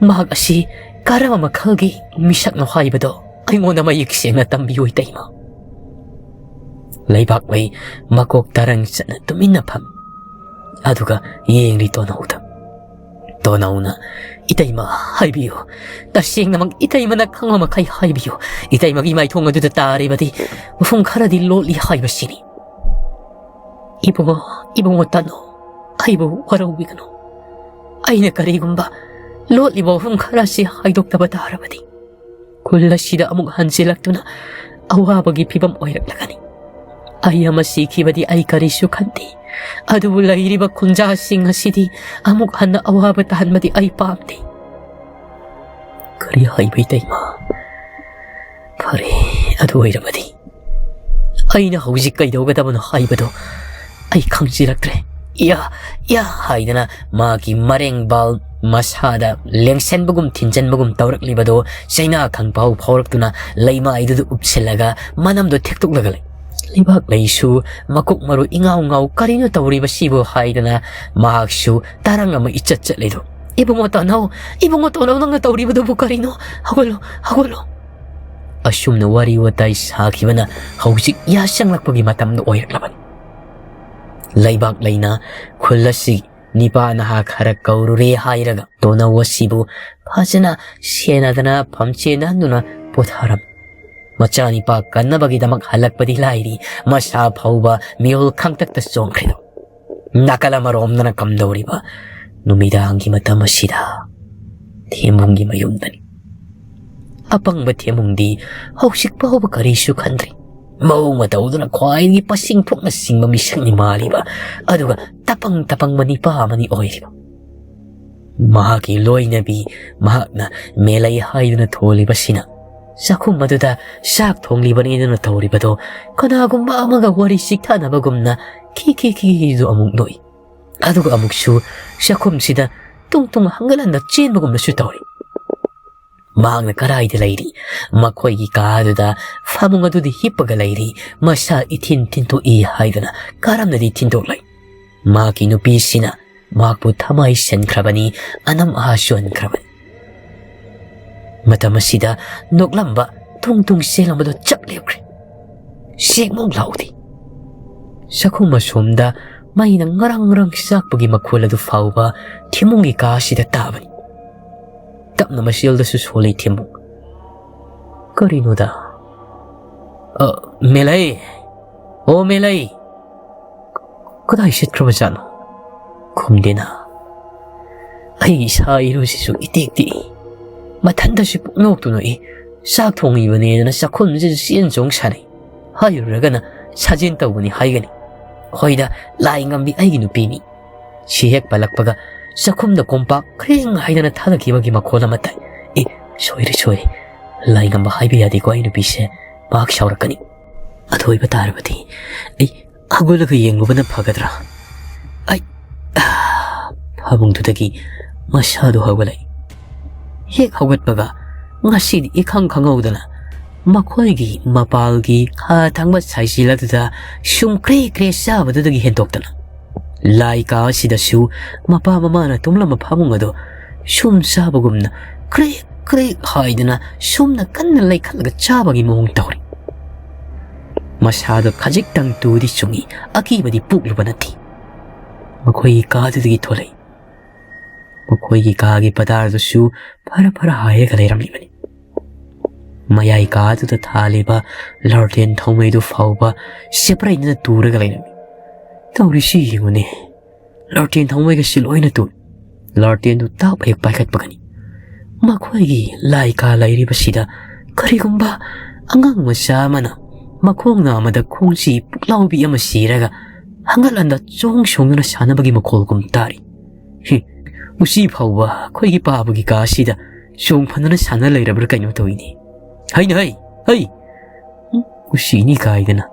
ꯃꯍꯥꯛ ꯑꯁꯤ ꯀꯔꯝꯕ ꯃꯈꯜꯒꯤ ꯃꯤꯁꯛꯅꯣ ꯍꯥꯏꯕꯗꯣ ꯑꯩꯉꯣꯟꯗ ꯃꯌꯦꯛ ꯁꯦꯡꯅ ꯇꯝꯕꯤꯌꯨ ꯏꯇꯩꯃ꯫ ꯂꯩꯕꯥꯛꯂꯩ ꯃꯀꯣꯛ ꯇꯔꯪ ꯆꯠꯅ ꯇꯨꯃꯤꯟꯅ ꯐꯝꯃꯤ꯫ ꯑꯗꯨꯒ ꯌꯦꯡꯂꯤ ꯇꯣꯅꯧꯗ꯫ ꯇꯣꯅꯧꯅ, "ꯏꯇꯩꯃ, ꯍꯥꯏꯕꯤꯌꯨ꯫ ꯇꯁꯦꯡꯅꯃꯛ ꯏꯇꯩꯃꯅ ꯈꯪꯕ ꯃꯈꯩ ꯍꯥꯏꯕꯤꯌꯨ꯫ ꯏꯇꯩꯃꯒꯤ ꯃꯥꯏꯊꯣꯡ ꯑꯗꯨꯗ ꯇꯥꯔꯤꯕꯗꯤ ꯃꯐꯝ ꯈꯔꯗꯤ ꯂꯣꯠꯂꯤ ꯍꯥꯏꯕꯁꯤꯅꯤ꯫" "ꯏꯕꯨꯡꯉꯣ, ꯏꯕꯨꯡꯉꯣ ꯇꯅꯧ, ꯑꯩꯕꯨ ꯋꯥꯔꯧꯕꯤꯒꯅꯨ꯫ ꯑꯩꯅ ꯀꯔꯤꯒꯨꯝꯕ ꯂꯣꯠꯂꯤꯕ ꯋꯥꯐꯝ ꯈꯔ ꯑꯁꯤ ꯍꯥꯏꯗꯣꯛꯇꯕ ꯇꯥꯔꯕꯗꯤ, ꯈꯨꯜ ꯑꯁꯤꯗ ꯑꯃꯨꯛ ꯍꯟꯖꯤꯜꯂꯛꯇꯨꯅ ꯑꯋꯥꯕꯒꯤ ꯐꯤꯕꯝ ꯑꯣꯏꯔꯛꯂꯒꯅꯤ꯫ ꯑꯩ ꯑꯃ ꯁꯤꯈꯤꯕꯗꯤ ꯑꯩ ꯀꯔꯤꯁꯨ ꯈꯟꯗꯦ, ꯑꯗꯨꯕꯨ ꯂꯩꯔꯤꯕ ꯈꯨꯟꯖꯥꯁꯤꯡ ꯑꯁꯤꯗꯤ ꯑꯃꯨꯛ ꯍꯟꯅ ꯑꯋꯥꯕ ꯇꯥꯍꯟꯕꯗꯤ ꯑꯩ ꯄꯥꯝꯗꯦ꯫" "ꯀꯔꯤ ꯍꯥꯏꯕ ꯏꯇꯩꯃ? ꯐꯔꯦ, ꯑꯗꯨ ꯑꯣꯏꯔꯕꯗꯤ ꯑꯩꯅ ꯍꯧꯖꯤꯛ ꯀꯩꯗꯧꯒꯗꯕꯅꯣ ꯍꯥꯏꯕꯗꯣ ꯑꯩ ꯈꯪꯖꯤꯜꯂꯛꯇ꯭ꯔꯦ꯫" "ꯏꯌꯥ, ꯏꯌꯥ" ꯍꯥꯏꯗꯅ ꯃꯥꯒꯤ ꯃꯔꯦꯡꯕꯥꯜ ꯃꯁꯥꯗ ꯂꯦꯡꯁꯟꯕꯒꯨꯝ ꯊꯤꯟꯖꯟꯕꯒꯨꯝ ꯇꯧꯔꯛꯂꯤꯕꯗꯣ ꯆꯩꯅꯥ ꯈꯪꯐꯥꯎ ꯐꯥꯎꯔꯛꯇꯨꯅ ꯂꯩꯃꯥꯏꯗꯨꯗ ꯎꯞꯁꯤꯜꯂꯒ ꯃꯅꯝꯗꯣ ꯊꯦꯛꯇꯣꯛꯂꯒ ꯂꯩ꯫ ꯂꯩꯕꯥꯛꯂꯩꯁꯨ ꯃꯀꯣꯛ ꯃꯔꯨ ꯏꯉꯥꯎ ꯉꯥꯎ, "ꯀꯔꯤꯅꯣ ꯇꯧꯔꯤꯕꯁꯤꯕꯨ?" ꯍꯥꯏꯗꯅ ꯃꯍꯥꯛꯁꯨ ꯇꯔꯪ ꯑꯃ ꯏꯆꯠ ꯆꯠꯂꯤꯗꯣ꯫ "ꯏꯕꯨꯡꯉꯣ ꯇꯣꯅꯧ, ꯏꯕꯨꯡꯉꯣ ꯇꯣꯅꯧ, ꯅꯪꯅ ꯇꯧꯔꯤꯕꯗꯨꯕꯨ ꯀꯔꯤꯅꯣ? ꯍꯧꯒꯠꯂꯣ, ꯍꯧꯒꯠꯂꯣ꯫" ꯑꯁꯨꯝꯅ ꯋꯥꯔꯤ ꯋꯥꯇꯥꯏ ꯁꯥꯈꯤꯕꯅ ꯍꯧꯖꯤꯛ ꯌꯥꯆꯪꯂꯛꯄꯒꯤ ꯃꯇꯝꯗ ꯑꯣꯏꯔꯛꯂꯕꯅꯤ꯫ ꯂꯩꯕꯥꯛꯂꯩꯅ ꯈꯨꯜ ꯑꯁꯤ ꯅꯤꯄꯥ ꯅꯍꯥ ꯈꯔ ꯀꯧꯔꯨꯔꯦ ꯍꯥꯏꯔꯒ ꯇꯣꯅꯧ ꯑꯁꯤꯕꯨ ꯐꯖꯅ ꯁꯦꯟꯅꯗꯅ ꯐꯝꯆꯦꯠ ꯅꯥꯟꯗꯨꯅ ꯄꯣꯊꯥꯔꯝꯃꯤ꯫ ꯃꯆꯥꯅꯤꯄꯥ ꯀꯟꯅꯕꯒꯤꯗꯃꯛ ꯍꯜꯂꯛꯄꯗꯤ ꯂꯥꯏꯔꯤ, ꯃꯁꯥ ꯐꯥꯎꯕ ꯃꯤꯍꯨꯜ ꯈꯪꯇꯛꯇ ꯆꯣꯡꯈ꯭ꯔꯦꯗꯣ꯫ ꯅꯥꯀꯜ ꯑꯃꯔꯣꯝꯗꯅ ꯀꯝꯗꯧꯔꯤꯕ? ꯅꯨꯃꯤꯗꯥꯡꯒꯤ ꯃꯇꯝ ꯑꯁꯤꯗ ꯊꯦꯝꯕꯨꯡꯒꯤ ꯃꯌꯨꯝꯗꯅꯤ꯫ ꯑꯄꯪꯕ ꯊꯦꯝꯕꯨꯡꯗꯤ ꯍꯧꯖꯤꯛ ꯐꯥꯎꯕ ꯀꯔꯤꯁꯨ ꯈꯟꯗ꯭ꯔꯤ꯫ ꯃꯑꯣꯡ ꯃꯇꯧꯗꯨꯅ ꯈ꯭ꯋꯥꯏꯗꯒꯤ ꯄꯁꯤꯡ ꯊꯣꯛꯅ ꯁꯤꯡꯕ ꯃꯤꯁꯛꯅꯤ ꯃꯥꯜꯂꯤꯕ, ꯑꯗꯨꯒ ꯇꯄꯪ ꯇꯄꯪꯕ ꯅꯤꯄꯥ ꯑꯃꯅꯤ ꯑꯣꯏꯔꯤꯕ꯫ ꯃꯍꯥꯛꯀꯤ ꯂꯣꯏꯅꯕꯤ, ꯃꯍꯥꯛꯅ ꯃꯦꯂꯩ ꯍꯥꯏꯗꯨꯅ ꯊꯣꯜꯂꯤꯕꯁꯤꯅ ꯆꯥꯛꯈꯨꯝ ꯑꯗꯨꯗ ꯆꯥꯛ ꯊꯣꯡꯂꯤꯕꯅꯦꯗꯅ ꯇꯧꯔꯤꯕꯗꯣ ꯀꯅꯥꯒꯨꯝꯕ ꯑꯃꯒ ꯋꯥꯔꯤ ꯆꯤꯛꯊꯅꯕꯒꯨꯝꯅ ꯈꯤ ꯈꯤ ꯈꯤꯗꯨ ꯑꯃꯨꯛ ꯅꯣꯛꯏ꯫ ꯑꯗꯨꯒ ꯑꯃꯨꯛꯁꯨ ꯆꯥꯛꯈꯨꯝꯁꯤꯗ ꯇꯨꯡ ꯇꯨꯡ ꯍꯪꯒꯠ ꯍꯟꯗ ꯆꯦꯟꯕꯒꯨꯝꯅꯁꯨ ꯇꯧꯔꯤ꯫ ꯃꯍꯥꯛꯅ ꯀꯗꯥꯏꯗ ꯂꯩꯔꯤ? ꯃꯈꯣꯏꯒꯤ ꯀꯥ ꯑꯗꯨꯗ ꯐꯃꯨꯡ ꯑꯗꯨꯗ ꯍꯤꯞꯄꯒ ꯂꯩꯔꯤ꯫ ꯃꯁꯥ ꯏꯊꯤꯟ ꯊꯤꯟꯗꯣꯛꯏ ꯍꯥꯏꯗꯨꯅ ꯀꯔꯝꯅꯗꯤ ꯊꯤꯟꯗꯣꯛꯂꯣꯏ? ꯃꯍꯥꯛꯀꯤ ꯅꯨꯄꯤꯁꯤꯅ ꯃꯍꯥꯛꯄꯨ ꯊꯃꯥꯏ ꯁꯦꯟꯈ꯭ꯔꯕꯅꯤ, ꯑꯅꯝ ꯑꯍꯥ ꯁꯨꯍꯟꯈ꯭ꯔꯕꯅꯤ꯫ ꯃꯇꯝ ꯑꯁꯤꯗ ꯅꯣꯛꯂꯝꯕ ꯇꯨꯡ ꯇꯨꯡ ꯆꯦꯜꯂꯝꯕꯗꯨ ꯆꯞ ꯂꯦꯞꯈ꯭ꯔꯦ꯫ ꯆꯦꯛꯃꯨꯛ ꯂꯥꯎꯗꯦ꯫ ꯆꯥꯛꯈꯨꯝ ꯑꯁꯣꯝꯗ ꯃꯩꯅ ꯉꯔꯪ ꯉꯔꯪ ꯆꯥꯛꯄꯒꯤ ꯃꯈꯣꯜ ꯑꯗꯨ ꯐꯥꯎꯕ ꯊꯤꯃꯨꯡꯒꯤ ꯀꯥ ꯑꯁꯤꯗ ꯇꯥꯕꯅꯤ꯫ ꯇꯞꯅ ꯃꯆꯦꯜꯗꯁꯨ ꯁꯣꯜꯂꯤ ꯊꯤꯃꯨꯡ꯫ "ꯀꯔꯤꯅꯣꯗ? ꯑ, ꯃꯦꯂꯩ! ꯑꯣ ꯃꯦꯂꯩ! ꯀꯗꯥꯏ ꯆꯠꯈ꯭ꯔꯕꯖꯥꯠꯅꯣ?" ꯈꯨꯝꯗꯦꯅ꯫ ꯑꯩ ꯏꯁꯥ ꯏꯔꯨꯁꯤꯁꯨ ꯏꯇꯦꯛ ꯇꯦꯛꯏ꯫ ꯃꯊꯟꯇꯁꯨ ꯄꯨꯡꯅꯣꯛꯇ ꯅꯣꯛꯏ꯫ ꯆꯥꯛ ꯊꯣꯡꯉꯤꯕꯅꯦꯗꯅ ꯆꯥꯛꯈꯨꯝꯁꯤꯗ ꯆꯦꯟ ꯆꯣꯡ ꯁꯥꯟꯅꯩ꯫ ꯍꯥꯏꯔꯨꯔꯒꯅ ꯁꯥꯖꯦꯟ ꯇꯧꯕꯅꯤ ꯍꯥꯏꯒꯅꯤ꯫ ꯍꯣꯏꯗ, ꯂꯥꯏ ꯉꯝꯕꯤ ꯑꯩꯒꯤ ꯅꯨꯄꯤꯅꯤ꯫ ꯁꯤ ꯍꯦꯛ ꯄꯜꯂꯛꯄꯒ ꯆꯥꯛꯈꯨꯝꯗ ꯀꯣꯝꯄꯥꯛ ꯈ꯭ꯔꯦꯡ ꯍꯥꯏꯗꯅ ꯊꯥꯗꯈꯤꯕꯒꯤ ꯃꯈꯣꯜ ꯑꯃ ꯇꯥꯏ꯫ "ꯑꯦ, ꯁꯣꯏꯔꯦ, ꯁꯣꯏꯔꯦ꯫ ꯂꯥꯏ ꯉꯝꯕ ꯍꯥꯏꯕ ꯌꯥꯗꯦꯀꯣ, ꯑꯩ ꯅꯨꯄꯤꯁꯦ꯫ ꯃꯍꯥꯛ ꯁꯥꯎꯔꯛꯀꯅꯤ꯫ ꯑꯊꯣꯏꯕ ꯇꯥꯔꯕꯗꯤ ꯑꯩ ꯍꯧꯒꯠꯂꯒ ꯌꯦꯡꯂꯨꯕꯅ ꯐꯒꯗ꯭ꯔꯥ?" ꯑꯩ, ꯑꯥ, ꯐꯃꯨꯡꯗꯨꯗꯒꯤ ꯃꯁꯥꯗꯨ ꯍꯧꯒꯠꯂꯛꯏ꯫ ꯍꯦꯛ ꯍꯧꯒꯠꯄꯒ ꯉꯁꯤꯗꯤ ꯏꯈꯪ ꯈꯪꯍꯧꯗꯅ ꯃꯈꯣꯏꯒꯤ ꯃꯄꯥꯜꯒꯤ ꯈꯥ ꯊꯪꯕ ꯁꯥꯏꯁꯤꯜ ꯑꯗꯨꯗ ꯁꯨꯝ ꯀ꯭ꯔꯦ ꯀ꯭ꯔꯦ ꯆꯥꯕꯗꯨꯗꯒꯤ ꯍꯦꯟꯗꯣꯛꯇꯅ ꯂꯥꯏ ꯀꯥ ꯑꯁꯤꯗꯁꯨ ꯃꯄꯥ ꯃꯃꯥꯅ ꯇꯨꯝꯂꯝꯕ ꯐꯃꯨꯡ ꯑꯗꯨ ꯁꯨꯝ ꯆꯥꯕꯒꯨꯝꯅ ꯀ꯭ꯔꯦꯛ ꯀ꯭ꯔꯦꯛ ꯍꯥꯏꯗꯅ ꯁꯨꯝꯅ ꯀꯟꯅ ꯂꯩꯈꯠꯂꯒ ꯆꯥꯕꯒꯤ ꯃꯑꯣꯡ ꯇꯧꯔꯤ꯫ ꯃꯁꯥꯗ ꯈꯖꯤꯛꯇꯪ ꯇꯨꯗꯤ ꯆꯨꯡꯏ, ꯑꯀꯤꯕꯗꯤ ꯄꯣꯛꯂꯨꯕ ꯅꯠꯇꯦ꯫ ꯃꯈꯣꯏꯒꯤ ꯀꯥꯗꯨꯗꯒꯤ ꯊꯣꯛꯂꯛꯏ꯫ ꯃꯈꯣꯏꯒꯤ ꯀꯥꯒꯤ ꯄꯗꯥꯔꯗꯨꯁꯨ ꯐꯔ ꯐꯔ ꯍꯥꯏꯔꯒ ꯂꯩꯔꯝꯂꯤꯕꯅꯤ꯫ ꯃꯌꯥꯏ ꯀꯥꯗꯨꯗ ꯊꯥꯜꯂꯤꯕ ꯂꯥꯔꯇꯦꯟ ꯊꯥꯎꯃꯩꯗꯨ ꯐꯥꯎꯕ ꯁꯦꯄꯔꯩꯗꯨꯅ ꯇꯨꯔꯒ ꯂꯩꯔꯝꯃꯤ꯫ ꯇꯧꯔꯤꯁꯤ ꯌꯦꯡꯉꯨꯅꯦ꯫ ꯂꯥꯔꯇꯦꯟ ꯊꯥꯎꯃꯩꯒꯁꯤ ꯂꯣꯏꯅ ꯇꯨ-, ꯂꯥꯔꯇꯦꯟꯗꯨ ꯇꯥꯞ ꯍꯦꯛ ꯄꯥꯏꯈꯠꯄꯒꯅꯤ꯫ ꯃꯈꯣꯏꯒꯤ ꯂꯥꯏ ꯀꯥ ꯂꯩꯔꯤꯕꯁꯤꯗ ꯀꯔꯤꯒꯨꯝꯕ ꯑꯉꯥꯡ ꯃꯆꯥ ꯑꯃꯅ ꯃꯈꯣꯡ ꯅꯥꯝꯃꯗ ꯈꯣꯡꯁꯤ ꯄꯨꯛꯂꯥꯎꯕꯤ ꯑꯃ ꯁꯤꯔꯒ ꯍꯪꯒꯠ ꯍꯟꯗ ꯆꯣꯡ ꯆꯣꯡꯗꯨꯅ ꯁꯥꯟꯅꯕꯒꯤ ꯃꯈꯣꯜꯒꯨꯝ ꯇꯥꯔꯤ꯫ ꯍꯤ, ꯎꯆꯤ ꯐꯥꯎꯕ ꯑꯩꯈꯣꯏꯒꯤ ꯄꯥꯕꯒꯤ ꯀꯥ ꯑꯁꯤꯗ ꯆꯣꯡ ꯐꯟꯗꯨꯅ ꯁꯥꯟꯅ ꯂꯩꯔꯕ꯭ꯔꯥ ꯀꯩꯅꯣ ꯇꯧꯏꯅꯦ꯫ "ꯍꯩꯅꯦ ꯍꯩ, ꯍꯩ!" ꯎꯝ, ꯎꯁꯤꯅꯤ ꯀꯥꯏꯗꯅ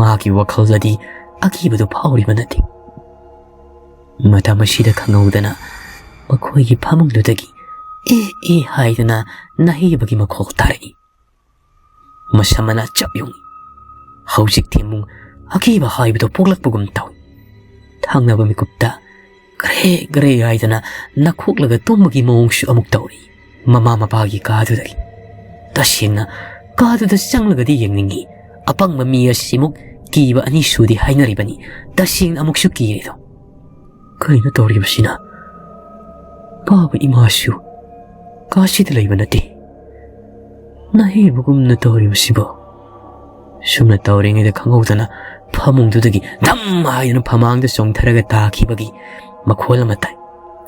ꯃꯍꯥꯛꯀꯤ ꯋꯥꯈꯜꯗꯗꯤ ꯑꯀꯤꯕꯗꯨ ꯐꯥꯎꯔꯤꯕ ꯅꯠꯇꯦ꯫ ꯃꯇꯝ ꯑꯁꯤꯗ ꯈꯪꯍꯧꯗꯅ ꯃꯈꯣꯏꯒꯤ ꯐꯃꯨꯡꯗꯨꯗꯒꯤ "ꯑꯦ ꯑꯦ" ꯍꯥꯏꯗꯅ ꯅꯥꯍꯩꯕꯒꯤ ꯃꯈꯣꯜ ꯇꯥꯔꯛꯏ꯫ ꯃꯁꯝ ꯃꯅꯥ ꯆꯞ ꯌꯨꯡꯏ꯫ ꯍꯧꯖꯤꯛ ꯊꯦꯝꯃꯨꯡ ꯑꯀꯤꯕ ꯍꯥꯏꯕꯗꯨ ꯄꯣꯛꯂꯛꯄꯒꯨꯝ ꯇꯧꯏ꯫ ꯊꯪꯅꯕ ꯃꯤꯀꯨꯞꯇ ꯒ꯭ꯔꯦ ꯒ꯭ꯔꯦ ꯍꯥꯏꯗꯅ ꯅꯈꯣꯛꯂꯒ ꯇꯨꯝꯕꯒꯤ ꯃꯑꯣꯡꯁꯨ ꯑꯃꯨꯛ ꯇꯧꯔꯤ꯫ ꯃꯃꯥ ꯃꯄꯥꯒꯤ ꯀꯥꯗꯨꯗꯒꯤ ꯇꯁꯦꯡꯅ ꯀꯥꯗꯨꯗ ꯆꯪꯂꯒꯗꯤ ꯌꯦꯡꯅꯤꯡꯏ꯫ ꯑꯄꯪꯕ ꯃꯤ ꯑꯁꯤꯃꯨꯛ ꯀꯤꯕ ꯑꯅꯤ ꯁꯨꯗꯦ ꯍꯥꯏꯅꯔꯤꯕꯅꯤ꯫ ꯇꯁꯦꯡꯅ ꯑꯃꯨꯛꯁꯨ ꯀꯤꯔꯦꯗꯣ꯫ ꯀꯩꯅꯣ ꯇꯧꯔꯤꯕꯁꯤꯅ? ꯄꯥꯕ ꯏꯃꯥꯁꯨ ꯀꯥꯁꯤꯗ ꯂꯩꯕ ꯅꯠꯇꯦ꯫ ꯅꯥꯍꯩꯕꯒꯨꯝꯅ ꯇꯧꯔꯤꯕꯁꯤꯕꯣ? ꯁꯨꯝꯅ ꯇꯧꯔꯤꯉꯩꯗ ꯈꯪꯍꯧꯗꯅ ꯐꯃꯨꯡꯗꯨꯗꯒꯤ ꯙꯝ ꯍꯥꯏꯗꯨꯅ ꯐꯃꯥꯡꯗ ꯆꯣꯡꯊꯔꯒ ꯇꯥꯈꯤꯕꯒꯤ ꯃꯈꯣꯜ ꯑꯃ ꯇꯥꯏ꯫